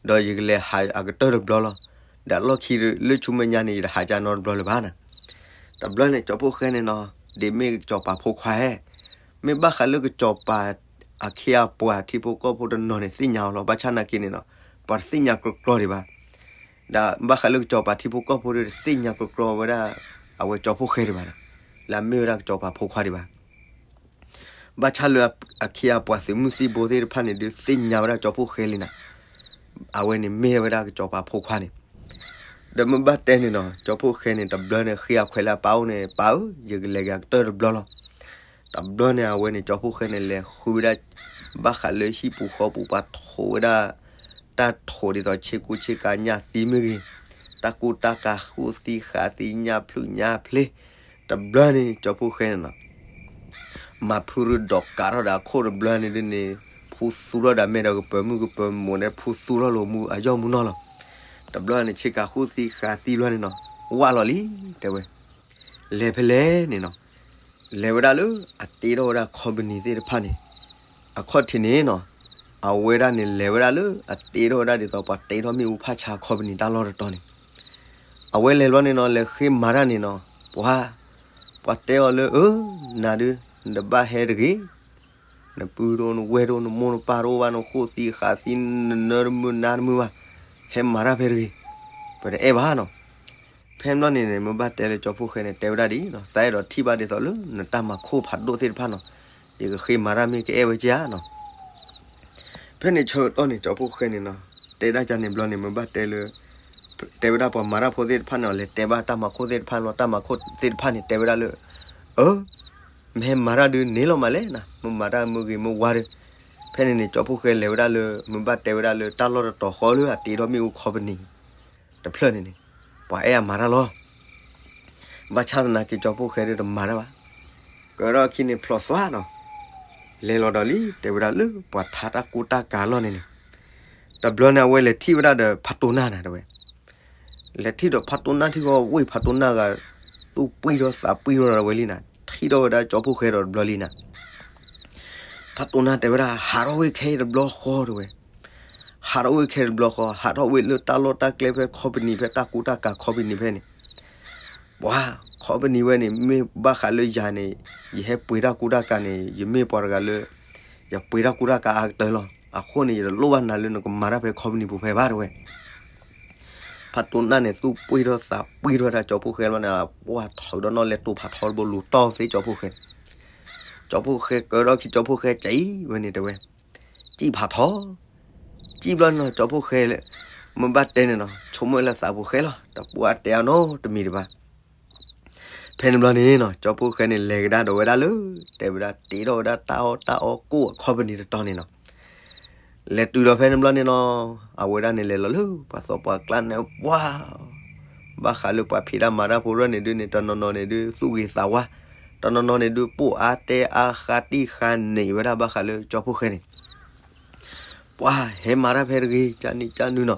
ဒီးယကလဲၤဟးအကတၢၢ်တဘျီလီၤ. ဒီးအလီၢ်ခံလၢဆူမဲာ်ညါန့ၣ် ယတဟးကၢ်နီတဘျီလၢၤဘၣ်နၤ. တဘျီန့ၣ် ကၠီဖှိၣ်ဃဲန့ၣ်နီၤ ဒ်မ့ၢ်ကစီၤပၤဖိခွါဧၢ, မ့ၢ်ဘၣ်ဃးလၢကစီၤပၤအခ့အပှၤထံဖိကီၢ်ဖိတနီၤန့ၣ် သ့ၣ်ညါအီၤလီၤ. ဘၣ်ဆၣ်နာ်က့န့ၣ်နီၤ ပှၤတသ့ၣ်ညါကြီကြီဒံးဘၣ်. ဒီးဘၣ်ဃးလၢကစီၤပၤထံဖိကီၢ်ဖိဒီး တသ့ၣ်ညါကြီကြီဝဲဒၣ် အဝဲကၠီဖှိၣ်ဃဲဒံးဘၣ်နၤ, လၢအမ့ၢ်ဝဲဒၣ်ကစီၤပၤဖိခွါဒံးဘၣ်. ဘၣ်ဆၣ်လၢအခ့အပှၤသုးမုၢ်သံၣ်ဘိသ့ၣ်တဖၣ်န့ၣ်ဒုး သ့ၣ်ညါဝဲဒၣ်ကၠီဖှိၣ်ဃဲလံနၤ, အဝဲန့ၣ်မ့ၢ်ဝဲဒၣ်ကစီၤပၤဖိခွါန့ၣ်. ဒီးမ့ၢ်ဘၣ်တဲန့ၣ်နီၤ ကၠီဖှိၣ်ဃဲန့ၣ် တဘျီန့ၣ် ဃ့အခွဲးလၢအပၢ်အိၣ်န့ၣ် ပၢ်ဧၢ, ယကလဲၤက့ၤအကတၢၢ်တဘျီလီၤ. တဘျီန့ၣ် အဝဲန့ၣ် ကၠီဖှိၣ်ဃဲန့ၣ် လဲၤဃုဝဲဒၣ် ဘၣ်ဃးလၢဟံၣ်ပူၤဃီပူၤ ပှၤထိးဝဲဒၣ် တၢ်ထိးဒ်သိးဆ့ကူဆ့ကၤညၣ်သံမ့ၢ်ဂ့ၤ, တၢ်ကူတၢ်ကၤဃိသံဃာ်သံညၣ်ဖျုးညၣ်ဖျ့, တဘျီန့ၣ် ကၠီဖှိၣ်ဃဲန့ၣ်နီၤ မၤဖုရူဒိးကးထီၣ်ဒီးအခိၣ်တဘျီန့ၣ်ဒ်န့ၣ်, ဖူသူထီၣ်ဒီးမဲာ်ဒီးကပၢၤမုၢ်ကပၢၤမိၢ်န့ၣ် ဖူသူထီၣ်လိာ်မူအယီၢ်မူနီၢ်လီၤ. တဘျီန့ၣ် ဆ့ကၤဃိသံဃာ်သံဘျီန့ၣ်နီၤ, ဝၢ်လီၤလံ, တဲဝဲ. လဲၤဖဲလဲၣ်န့ၣ်နီၤ, လဲၤဝဲဒၣ်လၢအတ့ထီၣ်ဝဲဒၣ် company သ့ၣ်တဖၣ်န့ၣ်, အခီၣ်ထံးန့ၣ်နီၤ, အဝဲဒၣ်န့ၣ် လဲၤဝဲဒၣ်လၢအတ့ထီၣ်ဝဲဒၣ်ဒ်သိးပှၤတ့ထီၣ်မ့ၣ်အူဖးဆါ company တၢ်လီၢ်တတီၤန့ၣ် အဝဲလဲၤလီၤန့ၣ်နီၤ လဲၤဃ့မၤတၢ်န့ၣ်နီၤ, ပှၤ, ပှၤတဲအီၤလၢ အၢ, နၤဒုး, နတဘၣ်ဟဲတဂ့ၤ, နပုၢ်တအိၣ် နဝဲၢ်တအိၣ် နမိၢ်နပၢ်တအိၣ်ဘၣ် နဃိသံဃာ်သံ နနၢတမုာ်နါတမုာ်ဘၣ်, ဟဲမၤတၢ်ဖဲတဂ့ၤ, ပတအဲၣ်ဘၣ်နီၤ. ဖဲန့ၣ်ဘျီန့ၣ်န့ၣ် မ့ၢ်ဘၣ်တဲလၢကၠီဖှိၣ်ဃဲန့ၣ် တဲဝဲဒၣ်ဒ်အံၤနီၤ, သးအဲၣ်ဒိးထံၣ်ဘၣ်ဒ်သိးလၢနတၢ်မၤခိၣ်ဖးဒိၣ်သ့ၣ်တဖၣ်နီၤ, ယကဃ့မၤတၢ်မ့ၢ်ကအဲၣ်ဝဲကဧါနီၤ. ဖဲန့ၣ်ဆၢကတီၢ်န့ၣ် ကၠီဖှိၣ်ဃဲန့ၣ်နီၤ, တဲဒၣ်ကန့ၣ်ဘျီန့ၣ် မ့ၢ်ဘၣ်တဲလၢ တဲဝဲဒၣ်ပှၤမၤတၢ်ဖိသ့ၣ်တဖၣ်န့ၣ် လဲၤတဲဘၣ်တၢ်မၤခိၣ်သ့ၣ်တဖၣ်လီၤ. တၢ်မၤခိၣ်သ့ၣ်တဖၣ်န့ၣ် တဲဝဲဒၣ်လၢ အၢ, မ့ၢ်ဟဲမၤတၢ်ဒုးန့ၣ်လီၤမးလဲၣ်နၤ, မ့ၢ်မၤတၢ်မုၢ်ဂ့ၤမုၢ်ဝါဒီး. ဖဲန့ၣ်န့ၣ် ကၠီဖှိၣ်ဃဲလဲၤဝဲဒၣ်လၢ မ့ၢ်ဘၣ်တဲဝဲဒၣ်လၢတၢ်လီၢ်တတီၤဃီလၢအတ့ထီၣ်မ့ၣ်အူ company တဖျၢၣ်န့ၣ်န့ၣ်, ပှၤအဲၣ်အမၤတၢ်လီၤ. ဘၣ်ဆၣ်သနာ်က့ ကၠီဖှိၣ်ဃဲဒုးတမၤတၢ်ဘၣ်. ကဒီးခံန့ၣ်ဖျိးသွါနီၤ, လဲၤလီၤဒီးလံ တဲဝဲဒၣ်လၢပှၤထါတၢ်ကူတၢ်ကၤလီၢ်န့ၣ်န့ၣ်, တဘျီန့ၣ် အဝဲလဲၤထံၣ်ဝဲဒၣ်ဒီးဖးတိၢ်နၢ်နၤတဲဝဲ. လဲၤထံၣ်ဒီးဖးတိၢ်နၢ်ထံၣ်ဃီဝ့ၢ် ဖးတိၢ်နၢ်ဂၤ သူၣ်ပှံၢ်ထီၣ်သးပှံၢ်ထီၣ်ဒီးဝဲလံနၤ, ထံၣ်ထီၣ်ဝဲဒၣ်ကၠီဖှိၣ်ဃဲဒီးတဘျီလံနၤ. ဖးတိၢ်နၢ်တဲဝဲဒၣ် ဟးထီၣ်ဝ့ၢ်ခဲအံၤတဘျီဃီတဲဝဲ. ဟးထီၣ်ဝ့ၢ်ခဲတဘျီဃီ ဟးထီၣ်ဝ့ၢ်လၢတၢ်လီၢ်တၢ်ကျဲဖဲ company ဖဲတၢ်ကူတၢ်ကၤ company ဖဲန့ၣ်, ပှၤ company ဝဲန့ၣ် မ့ၢ်ဘၣ်ဃးလၢယၤန့ၣ် ယဟဲပှ့ၤတၢ်ကူတၢ်ကၤန့ၣ် ယမ့ၢ်ပှၤတဂၤလၢ ယပှ့ၤတၢ်ကူတၢ်ကၤအါကတၢၢ်လီၤ. အဃိန့ၣ် ယတလိၣ်ဘၣ်နၤလၢနကမၤတၢ်ဖဲ company ပူၤဖဲဘၣ်တဲဝဲ. ဖးတိၢ်နၢ်န့ၣ် သူၣ်ပှံၢ်ထီၣ်သးပှံၢ်ထီၣ်တၢ်ကၠီဖှိၣ်ဃဲလီၤန့ၣ်, ပှၤထုးဒီးနီၣ်လဲတိၢ်ဖးထီတဘိလူၤတီၢ်သ့ကၠီဖှိၣ်ဃဲန့ၣ်, ကၠီဖှိၣ်ဃဲကၢထီၣ်ခံ ကၠီဖှိၣ်ဃဲကံၣ်ဝဲန့ၣ်တဲဝဲ, ကံၣ်ဖးထီ, ကံၣ်ဘျီန့ၣ်နီၤ ကၠီဖှိၣ်ဃဲ မ့ၢ်ဘၣ်တဲန့ၣ်နီၤ ဆိကမိၣ်လၢသးပူၤဃဲလီၤ တပှၢ်တဲအနီတမံၤတဘၣ်. ဖဲန့ၣ်ဘျီန့ၣ်နီၤ ကၠီဖှိၣ်ဃဲန့ၣ် လဲၤကဒါဒီးဝဲဒၣ်လၢ တဲဝဲဒၣ်တ့ထီၣ်ဝဲဒၣ်တၢ်အီၣ်တၢ်အီကိၣ်အ company တတီၤန့ၣ်နီၤ. လဲၤတုၤဒီးဖဲန့ၣ်ဘျီန့ၣ်နီၤ, အဝဲဒၣ်န့ၣ်လဲၤလီၤလၢ ပှၤသီပှၤကျါန့ၣ် ပှၤ ဘၣ်ဃးလၢပှၤဖံးတၢ်မၤတၢ်ဖိရၢၣ်န့ၣ်ဒုးန့ၣ် တနီၤနီၤန့ၣ်ဒုး သူၣ်ဂ့ၤသးဝါ, တနီၤနီၤန့ၣ်ဒုး ပိာ်အါတဲအါဃးတံၢ်ဃာ်န့ၢ်ဝဲဒၣ်ဘၣ်ဃးလၢကၠီဖှိၣ်ဃဲန့ၣ် ပှၤဟဲမၤတၢ်ဖဲတဂ့ၤ ကနံၣ်ကနုၤနီၤ.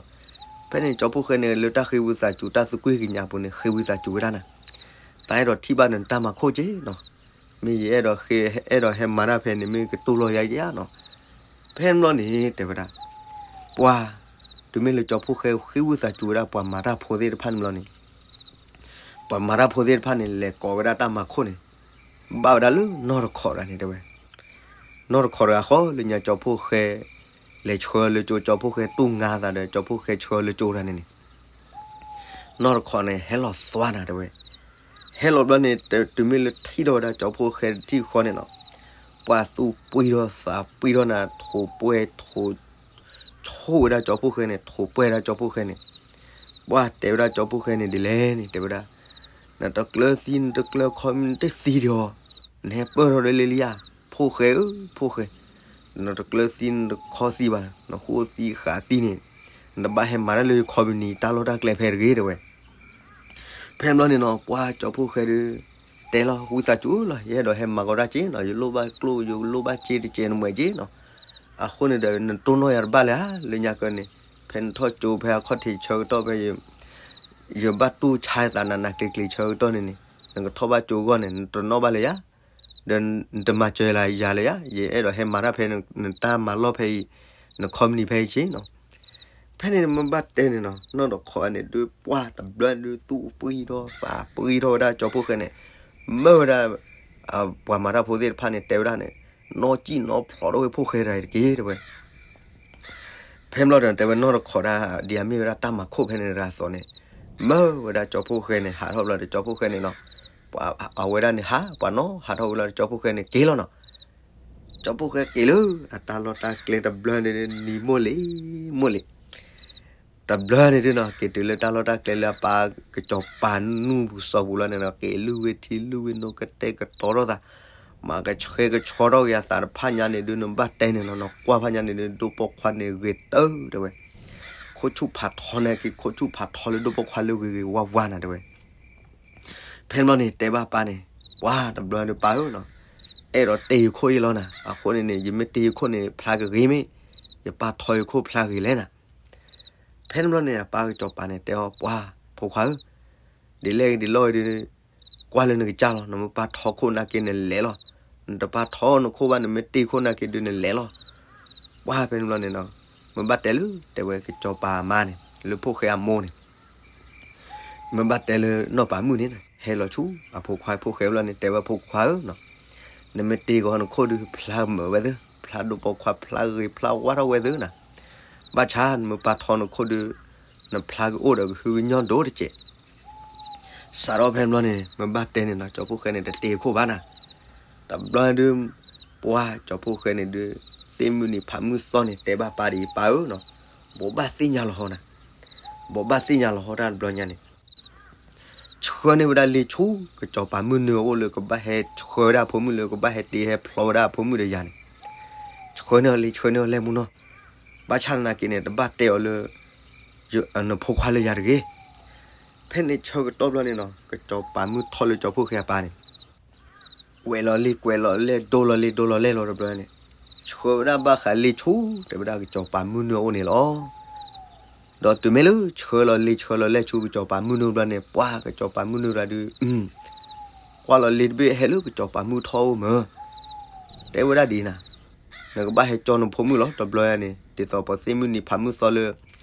ဖဲန့ၣ်ကၠီဖှိၣ်ဃဲန့ၣ် လၢတၢ်ဃ့ဝံသးစူၤ တၢ်သကွံၢ်ကညးပူၤန့ၣ် ဃ့ဝံသးစူၤဝဲဒၣ်နၤ. သးအဲၣ်ဒိးထံၣ်ဘၣ်နတၢ်မၤခိၣ်က့နီၤ, မ့ၢ်ယအဲၣ်ဒိးဃ့ အဲၣ်ဒိးဟဲမၤတၢ်ဖဲန့ၣ် မ့ၢ်ကတူၢ်လိာ်ယၤယါနီၤ. ဖဲန့ၣ်ဘျီန့ၣ် တဲဝဲဒၣ်, ပှၤ, တုၤမ့ၢ်လၢကၠီဖှိၣ်ဃဲဃ့ဝံသးစူၤဝဲဒၣ်ပှၤမၤတၢ်ဖိသ့ၣ်တဖၣ်န့ၣ်ဘျီန့ၣ်, ပှၤမၤတၢ်ဖိသ့ၣ်တဖၣ်န့ၣ် လဲၤကိးဝဲဒၣ်တၢ်မၤခိၣ်န့ၣ်, ဘၣ်ဝဲဒၣ်လၢနီၢ်တခီးဒၣ်န့ၣ် တဲဝဲ, နီၢ်တခီးတဂၤဃီလၢညါကၠီဖှိၣ်ဃဲ, လဲၤဆှၢလၢကၠိ ကၠီဖှိၣ်ဃဲတူၢ်ငါသးဒီး ကၠီဖှိၣ်ဃဲဆှၢလၢကၠိဒၣ်န့ၣ်န့ၣ်, နီၢ်တခီးန့ၣ် ဟဲလီၤသွါနၤ တဲဝဲ, ဟဲလီၤဘျီန့ၣ် တုၤမ့ၢ်လၢထံၣ်ထီၣ်ဝဲဒၣ်ကၠီဖှိၣ်ဃဲတထံၣ်ဃီန့ၣ်နီၤ, ပှၤသူၣ်ပှံၢ်ထီၣ်သးပှံၢ်ထီၣ်နၤ ထိးပှဲၤထိး ဆိၣ်ဝဲဒၣ်ကၠီဖှိၣ်ဃဲန့ၣ် ထိးပှဲၤဒၣ်ကၠီဖှိၣ်ဃဲန့ၣ်, ပှၤတဲဝဲဒၣ်ကၠီဖှိၣ်ဃဲန့ၣ်ဒ်လဲၣ်န့ၣ် တဲဝဲဒၣ်, နတကျၢၤသံ နတကျၢၤခီမ့ၢ်နတသံဒံးအီၤ, နဟဲပၢၢ်ထီၣ်ဒ်လဲၣ်လံဧါ, ဖိၣ်ဃဲဧၢ ဖိၣ်ဃဲ, နတကျၢၤသံ နတခီသံဘၣ်, နဃိသံဃာ်သံန့ၣ်, နတဘၣ်ဟဲမၤတၢ်လၢယခီပနံၣ်တၢ်လီၢ်တၢ်ကျဲဖဲတဂ့ၤ တဲဝဲ. ဖဲန့ၣ်ဘျီန့ၣ်နီၤ ပှၤကၠီဖှိၣ်ဃဲဒီး တဲလီၤ ဝံသးစူၤလီၤ ယအဲၣ်ဒိးဟဲမၤကီတၢ်က့နီၤ, ယလိၣ်ဘၣ်ကျိၣ် ယလိၣ်ဘၣ်စ့တကဲးနမဲာ်က့နီၤ, အဃိန့ၣ်ဒီး နတိၢ်နီၣ်ယၤတဘၣ်လၢၤဧါ လၢညါကၢန့ၣ်, ဖဲနထီၣ်ကၠိဖဲအခီၣ်ထံးဆၢကတီၢ်ဖဲ ယဘၣ်တူၢ်ဆါသးနးနးကျံၤကျံၤဆၢကတီၢ်န့ၣ်န့ၣ်, နကထီၣ်ဘၣ်ကၠိအဂီၢ်န့ၣ် နတနီၣ်ဘၣ်လၢၤဧါ, ဒီးနတမၤစၢၤလၢယၤလၢၤဧါ, ယအဲၣ်ဒိးဟဲမၤတၢ်ဖဲနတၢ်မၤလီၢ်ဖဲအံၤ, နခီပနံၣ်ဖဲအံၤက့နီၤ. ဖဲန့ၣ်မ့ၢ်ဘၣ်တဲန့ၣ်နီၤ နီၢ်တခီးန့ၣ်ဒုး ပှၤတဘျီဒုး သူၣ်ပှံၢ်ထီၣ်သးပှံၢ်ထီၣ်ဝဲဒၣ်ကၠီဖှိၣ်ဃဲန့ၣ်, မၢဝဲဒၣ် ပှၤမၤတၢ်ဖိသ့ၣ်တဖၣ်န့ၣ် တဲဝဲဒၣ်န့ၣ်, နီၢ်ကံၣ်နီၢ်ဖျိးထီၣ်ဝဲဖိၣ်ဃဲတဂၤအံၤတက့ၢ် တဲဝဲ. ဖဲန့ၣ်ဘျီဒီး တဲဝဲနီၢ်တခီးဒၣ် ဒ်အမ့ၢ်ဝဲဒၣ်တၢ်မၤခိၣ်ဖဲန့ၣ်တဂၤအသိးန့ၣ်, မၢဝဲဒၣ်ကၠီဖှိၣ်ဃဲန့ၣ် ဟးထီၣ်ဘျီဒီးကၠီဖှိၣ်ဃဲန့ၣ်နီၤ, ပှၤအဝဲဒၣ်န့ၣ်ဟး ပှၤနီၤဟးထီၣ်ဝဲလီၤဒီးကၠီဖှိၣ်ဃဲန့ၣ်က့ၤလီၤနီၤ. ကၠီဖှိၣ်ဃဲက့ၤလၢအတၢ်လီၢ်တၢ်ကျဲတဘျီန့ၣ် နံၤမိၢ်လံၤ မိၢ်လံၤ တဘျီန့ၣ်ဒုးနီၤ က့ၤတုၤလၢတၢ်လီၢ်တၢ်ကျဲလၢအပၢ်ကစီၤပၤနူၢ်ပူၤစီၤပူၤလီၤန့ၣ်နီၤ က့ၤလုၢ်ဝ့ထံလုၢ်ဝ့နိ ကတဲာ်ကတီၤထီၣ်သး, မၤကဆှဲကဆှီထီၣ်က့ၤအသးတဖၣ်ညါန့ၣ်ဒုး နဘၣ်တဲန့ၣ်နီၤ နကွၢ်ဖၣ်ညါန့ၣ်ဒုး ဒိၣ်ပိာ်ခွါန့ၣ်ဂ့ၤတၢ်တဲဝဲ, ခိၣ်ဆူၣ်ဖးထီန့ၣ်က့ၤ ခိၣ်ဆူၣ်ဖးထီလၢဒိၣ်ပိာ်ခွါလၢဂ့ၤဂ့ၤဝါဝါနၤတဲဝဲ. ဖဲန့ၣ်ဘျီန့ၣ် တဲဘၣ်ပၢ်န့ၣ်, ပှၤတဘျီဒုးပၢ်ဧၢနီၤ, အဲၣ်ဒိးတ့ၢ်ယခိၣ်အံၤလီၤနၤ, အဃိန့ၣ်န့ၣ် ယမ့ၢ်တ့ၢ်ယခိၣ်န့ၣ် ဖျါကဂ့ၤမ့ၢ်, ယပၢ်ထီယခိၣ်ဖျါဂ့ၤလဲၣ်နၤ. ဖဲန့ၣ်ဘျီန့ၣ် အပၢ်ကစီၤပၤန့ၣ် တဲအီၤ ပှၤ, ဖိခွါဧၢ, ဒ်လဲၣ်ဒ်လဲၣ်ဂ့ၤဒုး, ကွၢ်လၢနကစၢ်လီၤ, နမ့ၢ်ပၢ်ထီခိၣ်နာ်က့နလဲၤလီၤ, နတပၢ်ထီနခိၣ်ဘၣ် နမ့ၢ်တ့ၢ်ခိၣ်နာ်က့ဒုးနလဲၤလီၤ. ပှၤဖဲန့ၣ်ဘျီန့ၣ်နီၤ, မ့ၢ်ဘၣ်တဲလၢ တဲဝဲကစီၤပၤအမါန့ၣ် လၢဖိၣ်ဃဲအမိၢ်န့ၣ် မ့ၢ်ဘၣ်တဲလၢနီၢ်ပၤမုၣ်န့ၣ် ဟဲလီၤဆူအဖိခွါဖိၣ်ဃဲဘျီန့ၣ် တဲဝဲဖိခွါဧၢနီၤ, နမ့ၢ်တ့ၢ်ကီးနခိၣ်ဒုး ဖျါမုာ်ဝဲသ့, ဖျါဒိၣ်ပိာ်ခွါ ဖျါဂ့ၤဖျါဝါထီၣ်ဝဲသ့နၤ, ဘၣ်ဆၣ်နမ့ၢ်ပၢ်ထီနခိၣ်ဒုး နဖျါကအိၣ်ဒီးကဟုကညီၢ်ဒိၣ်တက့ၢ်. စးထီၣ်ဖဲန့ၣ်ဘျီန့ၣ် မ့ၢ်ဘၣ်တဲန့ၣ်နီၤ ကၠီဖိၣ်ဃဲန့ၣ် တတ့ၢ်ခိၣ်ဘၣ်နၤ. တဘျီဒုး ပှၤကၠီဖိၣ်ဃဲန့ၣ်ဒုး သ့ၣ်မုၢ်နံၤဖးမုၢ်သီန့ၣ် တဲဘၣ်ပၢ်ဒ်အံၤ ပၢ်ဧၢနီၤ, ဘိးဘၣ်သ့ၣ်ညါလီၤဟီနၤ, ဘိးဘၣ်သ့ၣ်ညါလီၤဟီတၢ်တဘျီညါန့ၣ် ဆှၢန့ၢ်ဝဲဒၣ်လ့ၣ်ဆူ ကစီၤပၤမုၢ်နုာ်အအိၣ်လၢကဘၣ်ဟဲဆှၢဝဲဒၣ်အဖိမုၣ်လၢ ကဘၣ်ဟဲတ့ဟဲဖျီဝဲဒၣ်အဖိမုၣ်ဒီးယၤန့ၣ်, ဆှၢန့ၢ်အီၤလ့ၣ် ဆှၢန့ၢ်အီၤလ့ၣ်မူနီၤ, ဘၣ်ဆၣ်သနာ်က့န့ၣ် တဘၣ်တဲအီၤလၢ နဖိခွါလၢယၤတဂ့ၤ. ဖဲန့ၣ်ဆၢကတီၢ်ဘျီန့ၣ်နီၤ ကစီၤပၤမုၢ်ထီၣ်လၢကၠီဖိၣ်ဃဲအပၢ်န့ၣ် ကွဲးလီၤလ့ၣ်ကွဲးလီၤလဲၣ် ဒိလီၤလ့ၣ်ဒိလီၤလဲၣ်လီၤတဘျီန့ၣ်, ဆှၢဝဲဒၣ်ဘၣ်ဃးလ့ၣ်ဆူ တဲဝဲဒၣ်ကစီၤပၤမုၢ်နုာ်အအိၣ်န့ၣ်လီၤ. ဒီးတုၤမ့ၢ်လၢဆှၢလီၤလ့ၣ်ဆှၢလီၤလဲၣ်ဆူကစီၤပၤမုၢ်နုာ်ဘျီန့ၣ် ပှၤကစီၤပၤမုၢ်နုာ်တဂၤဒုး ကွၢ်လီၤလ့ၣ်တဘ့ၣ်ဟဲလၢကစီၤပၤမုၢ်ထီၣ်အအိၣ်မး တဲဝဲဒၣ်ဒ်နၤ, နကဘၣ်ဟဲကၠီနဖိမုၣ်လီၤ တဘျီညါန့ၣ် ဒ်သိးပသ့ၣ်မုၢ်နံၤဖးမုၢ်သီလၢ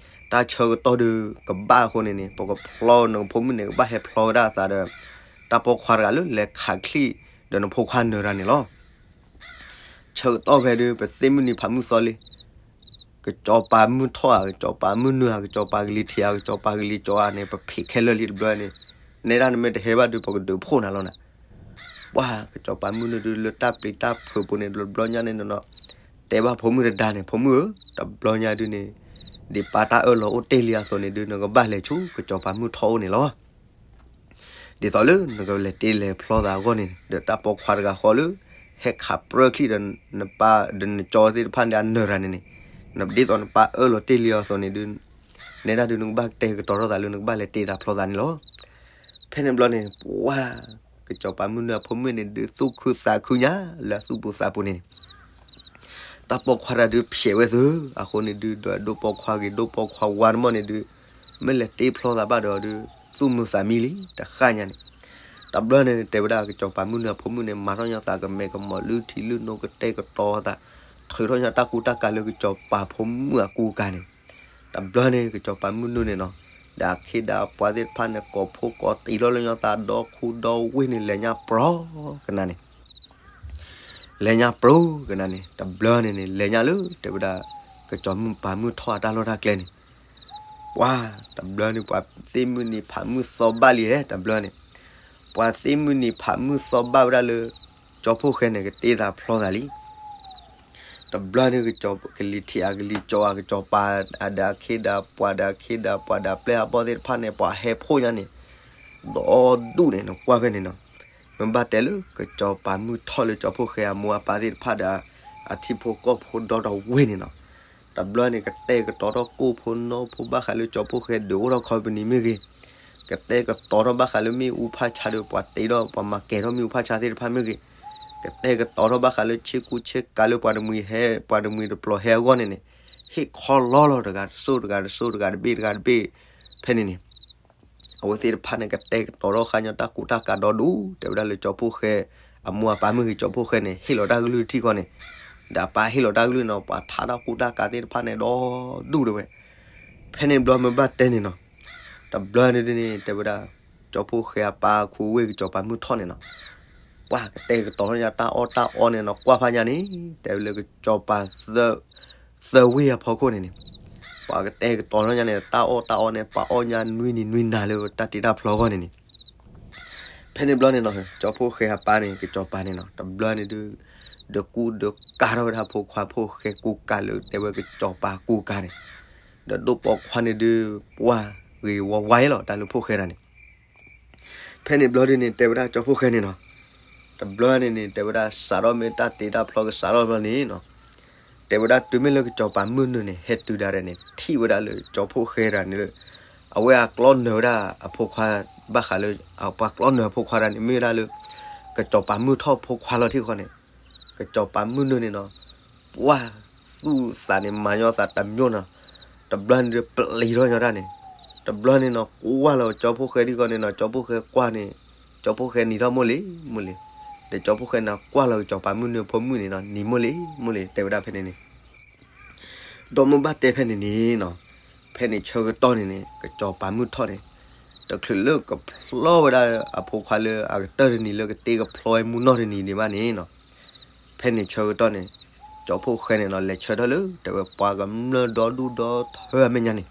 တၢ်ဆၢကတီၢ်ဒုးကဘၣ်အဃိန့ၣ်န့ၣ် ပကဖျီနဖိမုၣ်န့ၣ် ကဘၣ်ဟဲဖျီဝဲဒၣ်အသးဒီး တၢ်ပိာ်ခွါတဂၤလၢလဲၤခးချံၣ်ဒီးနဖိခွါနၢၤတၢ်န့ၣ်လီၤ. ဆၢကတီၢ်ဖဲဒုး ပသ့ၣ်မုၢ်နံၤဖးမုၢ်သီလံ ကစီၤပၤမုၢ်ထီၣ်ဧါ ကစီၤပၤမုၢ်နုာ်ဧါ ကစီၤပၤကလံၤထံးဧါ ကစီၤပၤကလံၤကၠီဧါန့ၣ် ပဖံးခဲလၢာ်လံတဘျီန့ၣ်, နဲဒၣ်နမ့ၢ်တဟဲဘၣ်ဒုး ပကဒုးဖှိၣ်နၤလီၤနၤ. ပှၤကစီၤပၤမုၢ်နုာ်ဒုးလၢတၢ်ပျံၤတၢ်ဖုးပူၤန့ၣ် တဘျီညါန့ၣ်နီၤ တဲဘၣ်ဖိမုၣ်တဒါန့ၣ် ဖိမုၣ်ဧၢ, တဘျီညါဒုးန့ၣ် ဒ်ပၢ်တၢ်အၢၣ်လီၤအိၣ်တ့ၢ်လံအသိးန့ၣ်ဒုး နကဘၣ်လဲၤဆူကစီၤပၤမုၢ်ထီၣ်အိၣ်န့ၣ်လီၤ. ဒ်သိးလၢနကလဲၤတ့လဲၤဖျီသးအဂီၢ်န့ၣ် ဒီးတၢ်ပိာ်ခွါတဂၤဃီလၢ ဟဲခးပြၢချံၣ်ဒီးနပၢ်ဒီးနကၠီသ့ၣ်တဖၣ်န့ၣ် အနၢၤတၢ်န့ၣ်န့ၣ်, ဒ်သိးနပၢ်အၢၣ်လီၤတ့ၢ်လံအသိးန့ၣ်ဒုး နဲဒၣ်ဒုးနကဘၣ်တဲကတီၤထီၣ်သးလၢနကဘၣ်လဲၤတ့သးဖျီသးန့ၣ်လီၤ. ဖဲန့ၣ်ဘျီန့ၣ် ပှၤကစီၤပၤမုၢ်နုာ်အဖိမုၣ်န့ၣ်ဒုး သူၣ်ခုသးခုညါလၢအသူၣ်ပူၤသးပူၤန့ၣ် တၢ်ပိာ်ခွါတဂၤဒုးဖျဲးဝဲသု, အဃိန့ၣ်ဒုး ဒီးဒိၣ်ပိာ်ခွါဂ့ၤ ဒိၣ်ပိာ်ခွါဝါတမီၢ်န့ၣ်ဒုး မ့ၢ်လဲၤတ့ဖျီသးဘၣ်ဒီးဒုး သူၣ်မုာ်သးမံလံ တဃၣ်ညါန့ၣ်, တ တဘျီန့ၣ် တဲဝဲဒၣ်ကစီၤပၤမုၢ်နုာ်အဖိမုၣ်န့ၣ် မၤထီၣ်ညါသးကမဲာ်ကမီၤလုၢ်ထံလုၢ်နိ ကတဲာ်ကတီၤသး, ထုးထီၣ်ညါတၢ်ကူတၢ်ကၤလၢကစီၤပၤဖိမုၣ်အကူအကၤန့ၣ်, တဘျီန့ၣ် ကစီၤပၤမုၢ်နုာ်န့ၣ်နီၤ, ဒီးအခ့ဒီးအပှၤသ့ၣ်တဖၣ်န့ၣ် ကိးဖှိၣ်ကိးတံၤထီၣ်လၢညါသးဒီခူဒီဝ့ၢ်န့ၣ် လဲၤညါပြီကနၤန့ၣ် လဲၤညါပြီကနၤန့ၣ် တဘျီန့ၣ်န့ၣ် လဲၤညါလၢ တဲဝဲဒၣ် ကစီၤပၤမုၢ်ထီၣ်အတၢ်လီၢ်တၢ်ကျဲန့ၣ်, ပှၤ တဘျီန့ၣ် ပှၤသ့ၣ်မုၢ်နံၤဖးမုၢ်သီဘၣ်လံဧါ တဘျီန့ၣ်, ပှၤသ့ၣ်မုၢ်နံၤဖးမုၢ်သီဘၣ်ဝဲဒၣ်လၢ ကၠီဖှိၣ်ဃဲန့ၣ် ကတ့သးဖျီသးလံ. တဘျီန့ၣ် ကလံၤထံးအကလံၤကၠီအကစီၤပၤ အဒီးအခ့ဒီးပှၤဒီးအခ့ဒီးပှၤဒီးအပျဲၢ်အဘီၣ်သ့ၣ်တဖၣ်န့ၣ် ပှၤဟဲဖှိၣ်ညါန့ၣ် ဒီဒူၣ်န့ၣ် နကွၢ်ဖဲန့ၣ်နီၤ, မ့ၢ်ဘၣ်တဲလၢကစီၤပၤမုၢ်ထီၣ်လၢကၠီဖှိၣ်ဃဲအမိၢ်အပၢ်သ့ၣ်တဖၣ်ဒီး အထံဖိကီၢ်ဖိဒီတဝ့ၢ်န့ၣ်နီၤ, တဘျီန့ၣ် ကတဲာ်ကတီၤထီၣ်ကိၣ်ဖိနီဖိဘၣ်ဃးလၢကၠီဖှိၣ်ဃဲဒုးအိၣ်ထီၣ်ခီပနံၣ်မ့ၢ်ဂ့ၤ, ကတဲာ်ကတီၤထီၣ်ဘၣ်ဃးလၢမ့ၣ်အူဖးဆါဒီး ပှၤတ့ထီၣ်ပှၤမၤကဲၤထီၣ်မ့ၣ်အူဖးဆါသ့ၣ်တဖၣ်မ့ၢ်ဂ့ၤ, ကတဲာ်ကတီၤထီၣ်ဘၣ်ဃးလၢဆ့ကူဆ့ကၤလၢပှၤတမှံၤဟဲ ပှၤတမှံၤတပျီၤဟဲအဂီၢ်န့ၣ်န့ၣ်, ဟ့ၣ်ခီလီလီၤတဂၤတစိၢ်တဂၤတစိၢ်တဂၤတဘ့ၣ်တဂၤတဘ့ၣ် ဖဲန့ၣ်န့ၣ် အဝဲသ့ၣ်တဖၣ်န့ၣ် ကတဲာ်ကတီၤထီၣ်ဃာ်ညီတၢ်ကူတၢ်ကၤဒီဒူၣ် တဲဝဲဒၣ်လၢကၠီဖှိၣ်ဃဲ အမိၢ်အပၢ်မ့ၢ်ဂ့ၤ ကၠီဖှိၣ်ဃဲန့ၣ် ဟ့ၣ်လီၤတၢ်ကလုၢ်ထံဃီန့ၣ်, ဒီးအပၢ်ဟ့ၣ်လီၤတၢ်ကလုၢ်နီၤ ပှၤထါတၢ်ကူတၢ်ကၤသ့ၣ်တဖၣ်န့ၣ်ဒီဒူၣ်တဲဝဲ, ဖဲန့ၣ်ဘျီမ့ၢ်ဘၣ်တဲန့ၣ်နီၤ, တဘျီန့ၣ်ဒ်န့ၣ် တဲဝဲဒၣ် ကၠီဖှိၣ်ဃဲအပၢ်အခူအဝ့ၢ်ကစီၤပၤမုၢ်ထီၣ်န့ၣ်နီၤ, ပှၤကတဲာ်ကတီၤထီၣ်ညါတၢ်အီၣ်တၢ်အီန့ၣ်နီၤ ကွၢ်ဖးညါန့ၣ် တဲဝဲလၢကစီၤပၤ သၢဝ့ၢ်အဖီခိၣ်န့ၣ်န့ၣ်, ပှၤကတဲာ်ကတီၤထီၣ်ညါန့ၣ် တၢ်အီၣ်တၢ်အီန့ၣ် ပှၤအီၣ်ညါနွံနံၤနွံနၤလၢတၢ်တ့တၢ်ဖျီအဂီၢ်န့ၣ်န့ၣ်, ဖဲန့ၣ်ဘျီန့ၣ်နီၤ ကၠီဖှိၣ်ဃဲအပၢ်န့ၣ် ကစီၤပၤန့ၣ်နီၤ တဘျီန့ၣ်ဒုး ဒုးကူဒုးကၤထီၣ်ဝဲဒၣ်ဖိခွါဖှိၣ်ဃဲကူကၤလၢတဲဝဲကစီၤပၤကူကၤန့ၣ်, ဒီးဒိၣ်ပိာ်ခွါန့ၣ်ဒုး ပှၤဂ့ၤဝါဝါလီၤ တၢ်လၢဖှိၣ်ဃဲတဂၤန့ၣ် ဖဲန့ၣ်ဘျီဒ်န့ၣ် တဲဝဲဒၣ်ကၠီဖှိၣ်ဃဲန့ၣ်နီၤ, တဘျီန့ၣ်န့ၣ် တဲဝဲဒၣ်စးထီၣ်မ့ၢ်တၢ်တ့တၢ်ဖျီကစးထီၣ်ဘျီန့ၣ်နီၤ, တဲဝဲဒၣ်တုၤမ့ၢ်လၢကစီၤပၤမုၢ်နုာ်န့ၣ် ဟဲတုၤဒၣ်ဒီးန့ၣ် ထံၣ်ဝဲဒၣ်လၢကၠီဖှိၣ်ဃဲတဂၤန့ၣ်လၢ အဝဲအကျီနၢၤဝဲဒၣ်အဖိခွါ ဘၣ်ဃးလၢ ပှၤကျီနၢၤအဖိခွါတဂၤန့ၣ် မ့ၢ်ဝဲဒၣ်လၢ ကစီၤပၤမုၢ်ထီၣ်ဖိခွါလီၤထံၣ်ဃီန့ၣ်, ကစီၤပၤမုၢ်နုာ်န့ၣ်နီၤ, ပှၤသူၣ်သးန့ၣ် မၤညီသးတမျိုးနီၤ, တဘျီန့ၣ်ဒုးပျံၤထီၣ်ညီတၢ်န့ၣ်, တဘျီန့ၣ်နီၤ ကွၢ်လီၤကၠီဖှိၣ်ဃဲထံၣ်ဃီန့ၣ်နီၤ ကၠီဖှိၣ်ဃဲကွၢ်န့ၣ်, ကၠီဖှိၣ်ဃဲနံၤထီၣ်မိၢ်လံမိၢ်လံ, ဒီးကၠီဖှိၣ်ဃဲန့ၣ် ကွၢ်လီၤကစီၤပၤမုၢ်နုာ်ဖိမုၣ်န့ၣ်နီၤ နံၤမိၢ်လံမိၢ်လံ တဲဝဲဒၣ်ဖဲန့ၣ်န့ၣ် ဒီးမ့ၢ်ဘၣ်တဲဖဲန့ၣ်န့ၣ်နီၤ, ဖဲန့ၣ်ဆၢကတီၢ်န့ၣ်န့ၣ် ကစီၤပၤမုၢ်ထီၣ်န့ၣ်, တချုးလၢကဖျီဝဲဒၣ်အဖိခွါလၢအကတၢၢ်တနံၤလၢကတ့ကဖျီဝဲမုၢ်နီၢ်တနံၤန့ၣ်ဘၣ်န့ၣ်နီၤ, ဖဲန့ၣ်ဆၢကတီၢ်န့ၣ်, ကၠီဖှိၣ်ဃဲန့ၣ်နီၤ လဲၤဆၢထၢၣ်လၢ တဲဝဲပှၤကမျၢၢ်ဒီဒူၣ်ဒီထၢအမဲာ်ညါန့ၣ်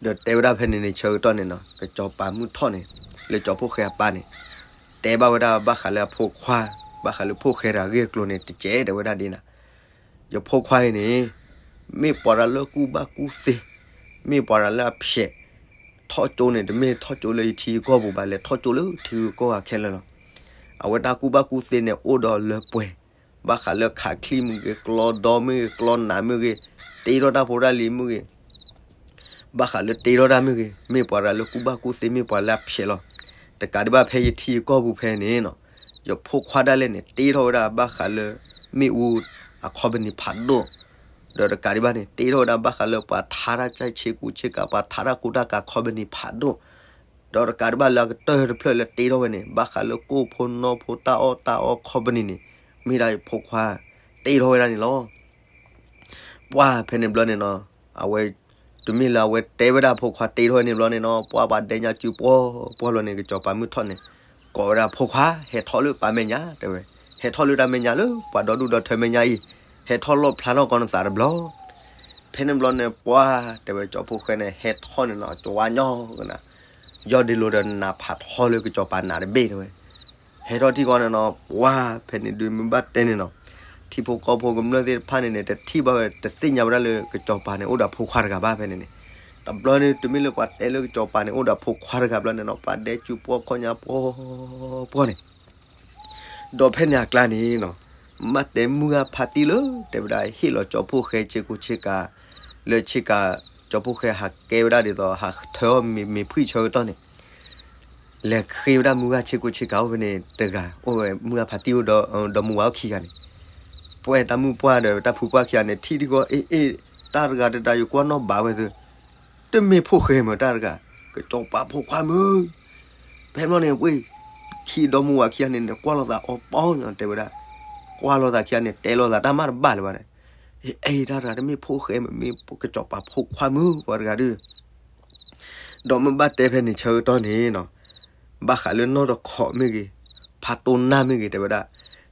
ဒီးတဲဝဲဒၣ်ဖဲန့ၣ်န့ၣ် ဆၢကတီၢ်န့ၣ်နီၤ ကစီၤပၤမုၢ်ထီၣ်န့ၣ်, လၢကၠီဖှိၣ်ဃဲအပၢ်န့ၣ်, တဲဘၣ်ဝဲဒၣ်ဘၣ်ဃးလၢအဖိခွါ, ဘၣ်ဃးလၢဖှိၣ်ဃဲတဂၤအဂ့ၢ်အကျိၤန့ၣ် တကဲတဲဝဲဒၣ်ဒ်နၤ, ယဖိခွါအံၤန့ၣ်, မ့ၢ်ပှၤတဂၤလၢကူၣ်ဘၣ်ကူၣ်သ့, မ့ၢ်ပှၤတဂၤလၢအဖျဲး, ထီၣ်ကၠိန့ၣ် တမ့ၢ်ထီၣ်ကၠိလၢယထံယကီၢ်ပူၤဘၣ် လဲၤထီၣ်ကၠိလၢထံဂုၤကီၢ်ဂၤခဲလၢာ်လီၤ. အဝဲတၢ်ကူၣ်ဘၣ်ကူၣ်သ့န့ၣ် အိၣ်ဒီးလၢပှဲၤ, ဘၣ်ဃးလၢခးချံမ့ၢ်ဂ့ၤ, ကျီဒီမ့ၢ်ဂ့ၤ, ကျီနးမ့ၢ်ဂ့ၤ, တ့ထီၣ်တၢ်ဖိတၢ်လံၤမ့ၢ်ဂ့ၤ ဘၣ်ဃးလၢတ့ထီၣ်တၢ်မ့ၢ်ဂ့ၤ, မ့ၢ်ပှၤတဂၤလၢကူၣ်ဘၣ်ကူၣ်သ့ မ့ၢ်ပှၤလၢအဖျဲးလီၤ. တကးဒံးဘၣ်ဖဲယထံယကီၢ်ပူၤဖဲန့ၣ်နီၤ, ယဖိခွါဒၣ်လဲာ်န့ၣ် တ့ထီၣ်ဝဲဒၣ်ဘၣ်ဃးလၢ မ့ၣ်အူအခီပနံၣ်ဖးဒိၣ်, ဒီးတကးဒံးဘၣ်န့ၣ် တ့ထီၣ်ဝဲဒၣ်ဘၣ်ဃးလၢပှၤထါတၢ်ဆံးဆံးကူဆ့ကၤ ပှၤထါတၢ်ကူတၢ်ကၤခီပနံၣ်ဖးဒိၣ်, ဒီးတကးဒံးဘၣ်လၢအကတၢၢ်တဖျၢၣ်လၢတ့ထီၣ်ဝဲန့ၣ် ဘၣ်ဃးလၢကိၣ်ဖိနီဖိတၢ်အီၣ်တၢ်အီခီပနံၣ်န့ၣ် မ့ၢ်ဒၣ်ယဖိခွါ တ့ထီၣ်ဝဲဒၣ်န့ၣ်လီၤ. ပှၢ်ဖဲန့ၣ်ဘျီန့ၣ်နီၤ, အဝဲ, တုၤမ့ၢ်လၢအဝဲတဲဝဲဒၣ်အဖိခွါတ့ထီၣ်ဝဲန့ၣ်ဘျီန့ၣ်နီၤ, ပှၢ်ပှၤဒဲညါစုပှီၢ်ပှီၢ်လီၤန့ၣ် ကစီၤပၤမုၢ်ထီၣ်န့ၣ်, ကိးဝဲဒၣ်ဖိခွါ ဟဲထီၣ်လၢပၢ်မဲာ်ညါ တဲဝဲ, ဟဲထီၣ်လၢတၢ်မဲာ်ညါလၢပှၤဒီဒူၣ်ဒီထၢမဲာ်ညါအံၤ, ဟဲထီၣ်လီၣ်ဖျါထီၣ်ကီးနသးတဘျီ. ဖဲန့ၣ်ဘျီန့ၣ် ပှၢ် တဲဝဲကၠီဖိဃဲန့ၣ် ဟဲထီၣ်န့ၣ်နီၤ ကဝါညီကနၤ, ယီၢ်ဒ့လိၤဒီးနးဖးထီလၢကစီၤပၤနးတဘ့ၣ်တဲဝဲ ဟဲထီၣ်ထံၣ်ကီးန့ၣ်နီၤ ပှၢ်ဖဲန့ၣ်ဒုးမ့ၢ်ဘၣ်တဲန့ၣ်နီၤ, ထံဖိကီၢ်ဖိကမျၢၢ်သ့ၣ်တဖၣ်န့ၣ်န့ၣ် တထံၣ်ဘၣ်ဝဲ တသ့ၣ်ညါဝဲဒၣ်လၢကစီၤပၤန့ၣ် အိၣ်ဒီးဖိခွါတဂၤဘၣ်ဖဲန့ၣ်န့ၣ်, တဘျီန့ၣ် တုၤမ့ၢ်လၢပှၤတဲလၢကစီၤပၤန့ၣ် အိၣ်ဒီးဖိခွါတဂၤဘျီန့ၣ်နီၤ ပှၤဒဲစုပှီၢ်ခီၣ်ညါပှီၢ်ပှီၢ်န့ၣ် ဒီးဖဲန့ၣ်အကျါန့ၣ်နီၤ, မ့ၢ်တဲမုၢ်ဂၢ်ဖါတံၢ်လၢ တဲဝဲဒၣ်ဟ့ၣ်လီၤကၠီဖိဃဲဆ့ကူဆ့ကၤ, လၢဆ့ကၤ, ကၠီဖိဃဲဟးကဲဝဲဒၣ်ဒ်သိး ဟးထၢအီၣ်မ့ၤဖှံၣ်ဆၢကတီၢ်န့ၣ်, လဲၤဃ့ဝဲဒၣ်မုၢ်ဂၢ်ဆ့ကူဆ့ကၤအိၣ်ဖဲန့ၣ်တဂၤ, အိၣ်ဝဲမုၢ်ဂၢ်ဖါတံၢ်အိၣ်ဒီးမုၢ်ဝါအိၣ်ခံဂၤန့ၣ်, ပှဲၤတၢ်မုၢ်ပှၢ်ဒီးတၢ်ဖုပှၢ်ခံဂၤန့ၣ် ထံၣ်ထံၣ်ကီး အ့ၣ်အ့ၣ် တၢ်တဂၤတဒါယကွၢ်နီၣ်ဘးဝဲသု တမ့ၢ်ဖိဃဲမ့ၢ်တၢ်တဂၤ, ကစီၤပၤဖိခွါမုၢ်, ဖဲန့ၣ်န့ၣ် ဝ့ၢ်ခံဒီမါဝၤခံဂၤန့ၣ်န့ၣ် ကွၢ်လိာ်သးအီၤပီညါ တဲဝဲဒၣ်, ကွၢ်လိာ်သးခံဂၤန့ၣ် တဲလိာ်သးတၢ်မၤတဘၣ်လၢၤဘၣ်န့ၣ်, အ့ တၢ်တဂၤတမ့ၢ်ဖိၣ်ဃဲ မ့မ့ၢ်ကစီၤပၤဖိခွါမုၣ် ပှၤတဂၤဒုး ဒီးမ့ၢ်ဘၣ်တဲဖဲန့ၣ်ဆၢကတီၢ်န့ၣ်နီၤ, ဘၣ်ဃးလၢနီၢ်တခီးမ့ၢ်ဂ့ၤ, ဖးတိၢ်နၢ်မ့ၢ်ဂ့ၤ တဲဝဲဒၣ်,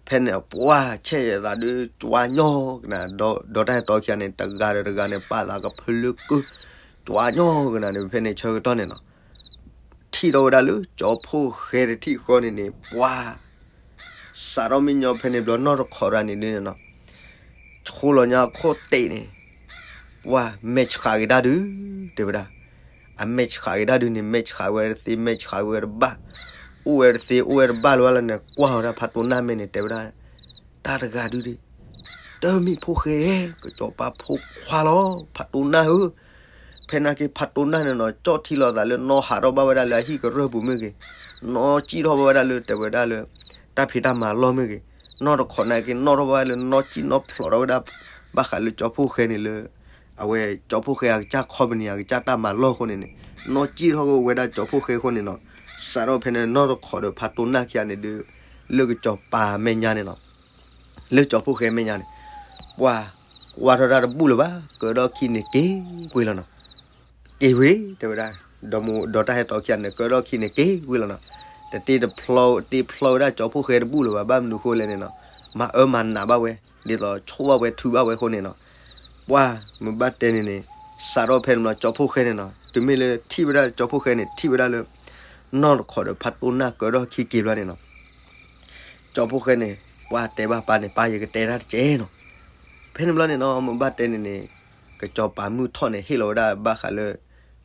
ဖဲန့ၣ်ပှၢ်ဆဲးယသးဒုး ကွၢ်ညီကနၣ်, ဒီးတၢ်ဟဲတီခံဂၤန့ၣ် တဂၤဒီးတဂၤန့ၣ် ပာ်သးကဖၢလၢကု, ကွၢ်ညီကနၣ်န့ၣ် ဖဲန့ၣ်ဆၢကတီၢ်န့ၣ်နီၤ ထံၣ်ထီၣ်ဝဲဒၣ်လၢကၠီဖှိၣ်ဃဲတထံၣ်ဃီန့ၣ်န့ၣ် ပှၤ စးထီၣ်မ့ၢ်ညီဖဲန့ၣ်ဘျီ နီၢ်တခီးတဂၤန့ၣ်ဒုးန့ၣ်နီၤ, ဆိလီၤညါခိၣ်တ့ၢ်န့ၣ်, ပှၤမဲာ်ဆှးက့ၤတၢ်ဒုး, တဲဝဲဒၣ်, အမဲာ်ဆှးက့ၤတၢ်ဒုးန့ၣ် မဲာ်ဆှးဝဲတသ့ မဲာ်ဆှးဝဲတဘၣ်, အိၣ်ဝဲတသ့ အိၣ်ဝဲတဘၣ်လၢၤဘၣ်လၢန့ၣ် ကွၢ်ဝဲဒၣ်ဖးတိၢ်နၢ်မဲာ်န့ၣ် တဲဝဲဒၣ်, တၢ်တဂၤဒုးဒၣ် တမ့ၢ်ဖိၣ်ဃဲ, ကစီၤပၤဖိခွါလီၤ ဖးတိၢ်နၢ်ဧၢ, ဖဲနာ်က့ဖးတိၢ်နၢ်န့ၣ်နီၤ ကၠီၣ်ထံလီၤသးလၢနီၢ်ဟးထီၣ်ဘၣ်ဝဲဒၣ်လၢအဟံၣ်ကရၢၢ်ပူၤမ့ၢ်ဂ့ၤ, နီၢ်စံၣ်ထီၣ်ဘၣ်ဝဲဒၣ်လၢ တဲဝဲဒၣ်လၢ တၢ်ဖံးတၢ်မၤလီၢ်မ့ၢ်ဂ့ၤ, နီၢ်တခီးနာ်က့နီၣ်ထီၣ်ဘၣ်ဝဲလၢနီၢ်စံၣ်နီၣ်ဖျိးထီၣ်ဝဲဒၣ် ဘၣ်ဃးလၢကၠီဖှိၣ်ဃဲန့ၣ်လၢ အဝဲကၠီဖှိၣ်ဃဲအကစၢ်ခီပနံၣ် အကစၢ်တၢ်မၤလီၢ်အဃိန့ၣ်န့ၣ်, နီၢ်စံၣ်ထီၣ်ဝဲဒၣ်ကၠီဖှိၣ်ဃဲအဃိန့ၣ်နီၤ, စးထီၣ်ဖဲန့ၣ်နီၢ်တခီးဒီးဖးတိၢ်နၢ်ခံဂၤန့ၣ်ဒုး လၢကစီၤပၤမဲာ်ညါန့ၣ်နီၤ လၢကၠီဖှိၣ်ဃဲမဲာ်ညါန့ၣ်, ပှၤကွၢ်ထီၣ်တၢ်တဘူၣ်လၢၤဘၣ် ကၢထီၣ်ခံန့ၣ်က့ၤကွံာ်လီၤနီၤ, က့ၤဝံၤ တဲဝဲဒၣ်, ဒီးတၢ်ဟဲတီခံဂၤန့ၣ် ကၢထီၣ်ခံန့ၣ်က့ၤကွံာ်လီၤနီၤ, တတ့တဖျီ တ့ဖျီဝဲဒၣ်ကၠီဖှိၣ်ဃဲတဘူၣ်လၢၤဘၣ် ဘၣ်မနုၤဃိလဲၣ်န့ၣ်နီၤ, မၤအၢမၤနးဘၣ်ဝဲ, ဒ်သိးဆိၣ်ဘၣ်ဝဲထုဘၣ်ဝဲအဃိန့ၣ်နီၤ, ပှၤမ့ၢ်ဘၣ်တဲန့ၣ်န့ၣ်, စးထီၣ်ဖဲန့ၣ်ဘျီ ကၠီဖှိၣ်ဃဲန့ၣ်နီၤ တုၤမ့ၢ်လၢထံၣ်ဝဲဒၣ်ကၠီဖှိၣ်ဃဲန့ၣ် ထံၣ်ဝဲဒၣ်လၢ နီၢ်တခီးဒီးဖးတိၢ်နၢ်ကၢထီၣ်ခံက့ၤဘျီန့ၣ်နီၤ ကၠီဖှိၣ်ဃဲန့ၣ် ပှၤတဲဘၣ်ပၢ်န့ၣ် ပၢ်ယကတဲတၢ်တကဲနီၤ, ဖဲန့ၣ်ဘျီန့ၣ်နီၤ မ့ၢ်ဘၣ်တဲန့ၣ်န့ၣ်, ကစီၤပၤမုၢ်ထီၣ်န့ၣ် ဟ့ၣ်လီၤဝဲဒၣ်ဘၣ်ဃးလၢ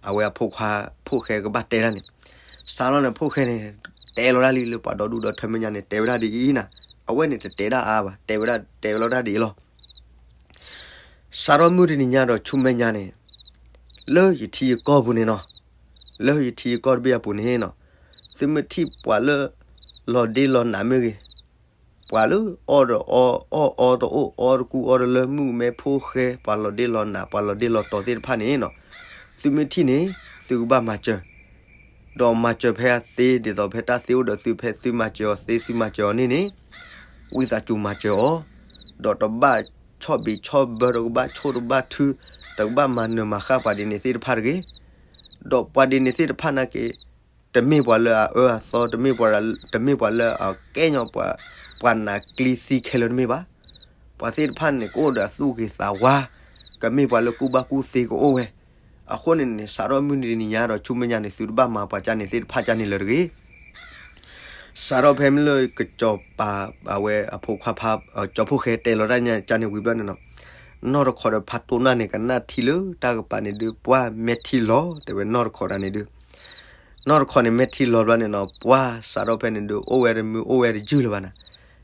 အဝဲအဖိခွါ ဖိၣ်ဃဲကဘၣ်တဲတၢ်န့ၣ်, စးထီၣ်န့ၣ် ဖိၣ်ဃဲန့ၣ် တဲလီၤတၢ်လံလၢပှၤဒီဒူၣ်ဒီထၢမဲာ်ညါန့ၣ် တဲဝဲဒၣ်ဒ်အံၤနၤ, အဝဲန့ၣ်တတဲဒၣ်အါဘၣ် တဲဝဲဒၣ်တဲဝဲလီၤတၢ်ဒ်အံၤလီၤ စးထီၣ်မုၢ်တနံၤညါဒီးဆူမဲာ်ညါန့ၣ်, လၢယထံယကီၢ်ပူၤန့ၣ်နီၤ, လၢယထံယကီၢ်တဘ့ၣ်အပူၤန့ၣ်နီၤ, သုမ့ၢ်ထံၣ်ပှၤလၢ လီၤဒ့လီၤနးမ့ၢ်ဂ့ၤ, ပှၤလၢအီၣ်ဒီးအီ အီၣ်အီတအိၣ် အီတကူအီတလၢ မုၣ်ကမဲဖိၣ်ဃဲ ပှၤလီၤဒ့လီၤနး ပှၤလီၤဒ့လီၤတီၤသ့ၣ်တဖၣ်န့ၣ်နီၤ, သုမ့ၢ်ထံၣ်န့ၣ် သုကဘၣ်မၤစၢၤ ဒီးမၤစၢၤဖဲအသ့ ဒ်သိးဖဲတၢ်သ့အိၣ်ဒီးသု ဖဲသုမၤစၢၤအီၤသ့ သုမၤစၢၤအီၤန့ၣ်န့ၣ်, ဝံသးစူၤမၤစၢၤအီၤ, ဒီးတဘၣ်ဆီၣ်ဘံးဆီၣ်ဘၢ တကဘၣ်ဆိၣ်တဘၣ်ထု, တကဘၣ်မၤနၢၤမၤဃၣ်ပှၤဒ်န့ၣ်သ့ၣ်တဖၣ်တဂ့ၤ. ဒီးပှၤဒ်န့ၣ်သ့ၣ်တဖၣ်နာ်က့ တမ့ၢ်ပှၤလၢအအၢအသီ, တမ့ၢ်ပှၤ, တမ့ၢ်ပှၤလၢအကဲညီပှၤ, ပှၤနာ်ကျံသံခဲလၢာ်တမ့ၢ်ဘၣ်. ပှၤသ့ၣ်တဖၣ်န့ၣ် ကအိၣ်ဒီးအသူၣ်ဂ့ၤသးဝါ, ကမ့ၢ်ပှၤလၢကူၣ်ဘၣ်ကူၣ်သ့ကအိၣ်ဝဲ. အဃိန့ၣ်န့ၣ် စးထီၣ်မုၢ်တနံၤညါဒီးဆူမဲာ်ညါန့ၣ် သုတဘၣ်မၤပှၤကၢ်န့ၣ်သ့ၣ်တဖၣ်ကၢ်န့ၣ်လၢၤတဂ့ၤ. စးထီၣ်ဖဲမ့ၢ်လၢကစီၤပၤ အဝဲအဖိခွါဖး ကၠီဖှိၣ်ဃဲတဲလီၤတၢ်ညါကၢ်န့ၣ်ဝံၤဘျီန့ၣ်နီၤ, နီၢ်တခီဒီးဖးတိၢ်နၢ်န့ၣ် ကနၣ်ထံလၢတၢ်ကပၤန့ၣ်ဒုး ပှၤမဲာ်ထံလီၤ တဲဝဲနီၢ်တခီတၢ်န့ၣ်ဒုး နီၢ်တခီန့ၣ် မဲာ်ထံလီၤဘျီန့ၣ်နီၤ, ပှၤစးထီၣ်ဖဲန့ၣ်ဒုး အိၣ်ဝဲတမုာ်အိၣ်ဝဲတယုၢ်လၢၤဘၣ်နၤ,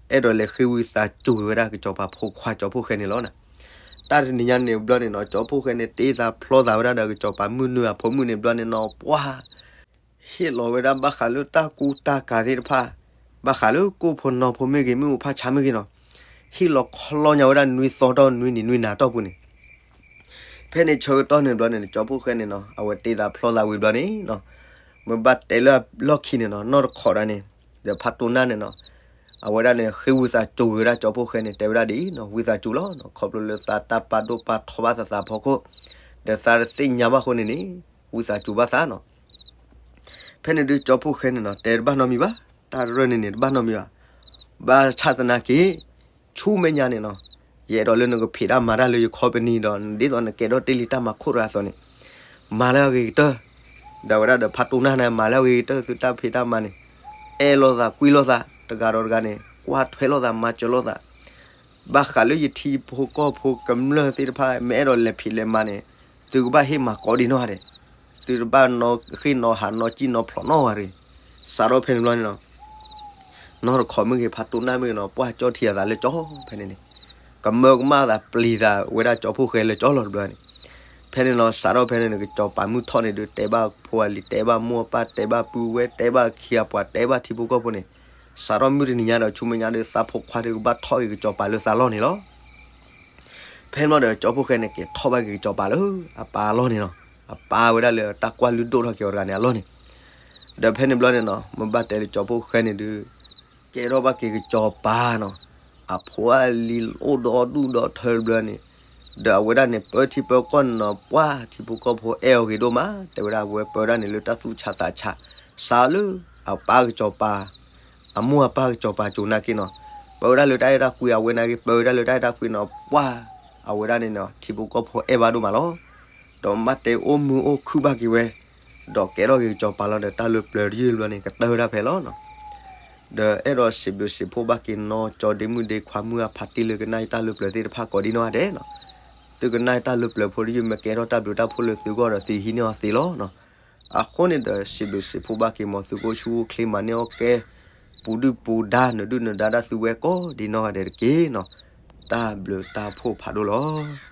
အဲၣ်ဒိးလဲၤဃ့ဝံသးစူၤက့ၤဝဲဒၣ်ကစီၤပၤဖိခွါ ကၠီဖှိၣ်ဃဲန့ၣ်လီၤနၤ. တၢ်တနံၤညါန့ၣ်ဘျီန့ၣ်နီၤ ကၠီဖှိၣ်ဃဲန့ၣ် တ့သးဖျီသးဝဲဒၣ်ဒီးကစီၤပၤမုၢ်နုာ်အဖိမုၣ်န့ၣ်ဘျီန့ၣ်နီၤ, ပှၤ ဟ့ၣ်လီၤဝဲဒၣ်ဘၣ်ဃးလၢတၢ်ကူတၢ်ကၤသ့ၣ်တဖၣ်, ဘၣ်ဃးလၢကိၣ်ဖိနီၢ်ဖိမ့ၢ်ဂ့ၤ မုၢ်အိၣ်ဖးဆါမ့ၢ်ဂ့ၤနီၤ, ဟ့ၣ်လီၤခီလီညါဝဲဒၣ်နွံသီတီၢ်နွံနံၤနွံနၤတီၢ်ပူၤန့ၣ် ဖဲန့ၣ်ဆၢကတီၢ်န့ၣ်ဘျီန့ၣ် ကၠီဖှိၣ်ဃဲန့ၣ်နီၤ အဝဲတ့သးဖျီသးဝံၤဘျီန့ၣ်နီၤ, မ့ၢ်ဘၣ်တဲလၢလီၢ်ခံန့ၣ်နီၤ နီၢ်တခီဒၣ်န့ၣ် ဒီးဖးတိၢ်နၢ်န့ၣ်နီၤ, အဝဲဒၣ်န့ၣ် ဃ့ဝံသးစူၤက့ၤဝဲဒၣ်ကၠီဖှိၣ်ဃဲန့ၣ် တဲဝဲဒၣ်ဒ်အံၤနီၤ, ဝံသးစူၤလီၤနီၤ, ခီဖျိလၢသးတၢ်ပာ်ဒိၣ်ပာ်ထီဘၣ်သးသးဖီခိၣ်, ဒီးသးတသ့ၣ်ညါဘၣ်အဃိန့ၣ်န့ၣ် ဝံသးစူၤဘၣ်သးနီၤ. ဖဲန့ၣ်ဒုးကၠီဖှိၣ်ဃဲန့ၣ်နီၤ တဲတဘၣ်နီတမံၤဘၣ်, တၢ်တရၢၢ်န့ၣ်န့ၣ် တဘၣ်နီတမံၤဘၣ်. ဘၣ်ဆၣ်သနာ်က့ ဆူမဲာ်ညါန့ၣ်နီၤ, ယအဲၣ်ဒိးလၢနကဖံးတၢ်မၤတၢ်လၢယခီပနံၣ်ဒီး ဒ်သိးနကဲထီၣ်တ့ၢ်လံတၢ်မၤခိၣ်တဂၤအသိးန့ၣ်, မၤလၢအဂ့ၤကတၢၢ်, ဒီးဝဲဒၣ်ဒီးဖးတိၢ်နၢ်န့ၣ် မၤလၢအဂ့ၤကတၢၢ် သုတၢ်ဖံးတၢ်မၤန့ၣ်, အဲၣ်လိာ်သးကွံလိာ်သး တဂၤဒီးတဂၤန့ၣ် ကွၢ်ထွဲလိာ်သး မၤစၢၤလိာ်သး ဘၣ်ဃးလၢယထံဖိကီၢ်ဖိကမျၢၢ်သ့ၣ်တဖၣ် မ့ၢ်အဲၣ်ဒိးလဲၤဖံးလဲၤမၤန့ၣ်, သုကဘၣ်ဟ့ၣ်မၤကိးဒံးနီၢ်ဂၤဒဲး, သုတဘၣ်နီၣ်ဃ့ၣ်နီၣ်ဟးနီၣ်စံၣ်နီၣ်ဖျိးနီၢ်ဂၤဒဲး, စးထီၣ်ဖဲန့ၣ်ဘျီန့ၣ်နီၤ, နီၢ်တခီမ့ၢ်ဂ့ၤ ဖးတိၢ်နၢ်မ့ၢ်ဂ့ၤနီၤ ပှၢ်ကၠီထံအသးလၢကၠီဖဲန့ၣ်န့ၣ်, ကမၢကမၣ်သးပျံၤသးဝဲဒၣ်ကၠီဖှိၣ်ဃဲလၢကၠီလီၤတဘျီန့ၣ်, ဖဲန့ၣ်နီၤ စးထီၣ်ဖဲန့ၣ်န့ၣ် ကစီၤပၤမုၢ်ထီၣ်န့ၣ်ဒုး တဲဘၣ်ဖိအလံၤ တဲဘၣ်မိၢ်ပၢ် တဲဘၣ်ပုၢ်ဝဲၢ် တဲဘၣ်ခံဂၤပှၤ တဲဘၣ်ထံဖိကီၢ်ဖိန့ၣ်, စးထီၣ်မုၢ်တနံၤညါဒီး ဆူမဲာ်ညါဒုး သးဖိခွါဒုးကဘၣ်ထီၣ်က့ၤကစီၤပၤလၢသးလီၢ်န့ၣ်လီၤ. ဖဲန့ၣ်ဘျီဒီး ကၠီဖှိၣ်ဃဲန့ၣ် က့ၤထီၣ်ဘၣ်က့ၤကစီၤပၤလၢအပၢ်အလီၢ်န့ၣ်လီၤ. အပၢ်ဝဲဒၣ်လၢတၢ်ကွၢ်လုၢ်ဒိၣ်ထီၣ်က့ၤအီၤတဂၤန့ၣ်အလီၢ်န့ၣ်, ဒီးဖဲန့ၣ်ဘျီန့ၣ်နီၤ မ့ၢ်ဘၣ်တဲလၢကၠီၤဖိၣ်ဃဲန့ၣ်ဒုး ကဲထီၣ်ဘၣ်က့ၤကစီၤပၤနီၤ, အဖိအလံၤအိၣ်ဒီဒူၣ်ဒီထၢတဘျီန့ၣ်, ဒီးအဝဲဒၣ်န့ၣ် ပၢထံပၢကီၢ်န့ၣ်နီၤ ပှၢ်ထံဖိကီၢ်ဖိအဲၣ်အီၤဂ့ၤဒိၣ်မး, တဲဝဲဒၣ်အဝဲပၢဒၣ်န့ၣ်လၢတၢ်သူၣ်ဆးသးဆး, စးလၢအပၢ်ကစီၤပၤ အမိၢ်အပၢ်ကစီၤပၤကိၤနာ်က့နီၤ, ပၢဝဲဒၣ်လၢတၢ်အဲၣ်တၢ်ကွံအဝဲနာ်က့ ပၢဝဲဒၣ်လၢတၢ်အဲၣ်တၢ်ကွံနီၤ ပှၢ်အဝဲဒၣ်န့ၣ်နီၤ ထံဖိကီၢ်ဖိအဲၣ်ဘၣ်ဒိၣ်မးလီၤ. ဒီးမ့ၢ်ဘၣ်တဲအိၣ်မုာ်အိၣ်ခုၣ်ဘၣ်က့ၤဝဲ, ဒီးကဲထီၣ်က့ၤကစီၤပၤလီၤဒီးတၢ်လၢပျၢၤတယုၢ်ဘျီန့ၣ် ကတၢၢ်ဝဲဒၣ်ဖဲလီၤနီၤ. ဒီးအဲၣ်ဒိးစံးဘျုးစံးဖှိၣ်ဘၣ်က့ၤနီၤ ကၠီဒ့မုၣ်ဒ့ခွါမုၣ်အဖါတံၢ်လၢကနၣ်ယတၢ်လၢပျၢၤသ့ၣ်တဖၣ်ကိးဒံနီၢ်ဂၤဒဲးနီၤ, သုကနၣ်ယတၢ်လၢပျၢၤဖိတယုၢ် မ့ၢ်ကဲထီၣ်တၢ်ဘျုးတၢ်ဖှိၣ်လၢသုဂီၢ်ဒီးသုဟံးန့ၢ်အီၤသ့လီၤနီၤ. အဃိန့ၣ်ဒီးစံးဘျုးစံးဖှိၣ်ဘၣ်က့ၤမ်သုကအိၣ်ဆူၣ်အိၣ်ချ့မၤန့ၢ်အီၣ်ကဲ ပူၤဒုၣ်ပူၤဒါနဒုၣ်နဒါတၢ်သုဝဲကိးဒံနီၢ်ဂၤဒဲးတက့ၢ်နီၤ. တၢ်ဘျုးတၢ်ဖှိၣ်ဖးဒိၣ်လီၤ.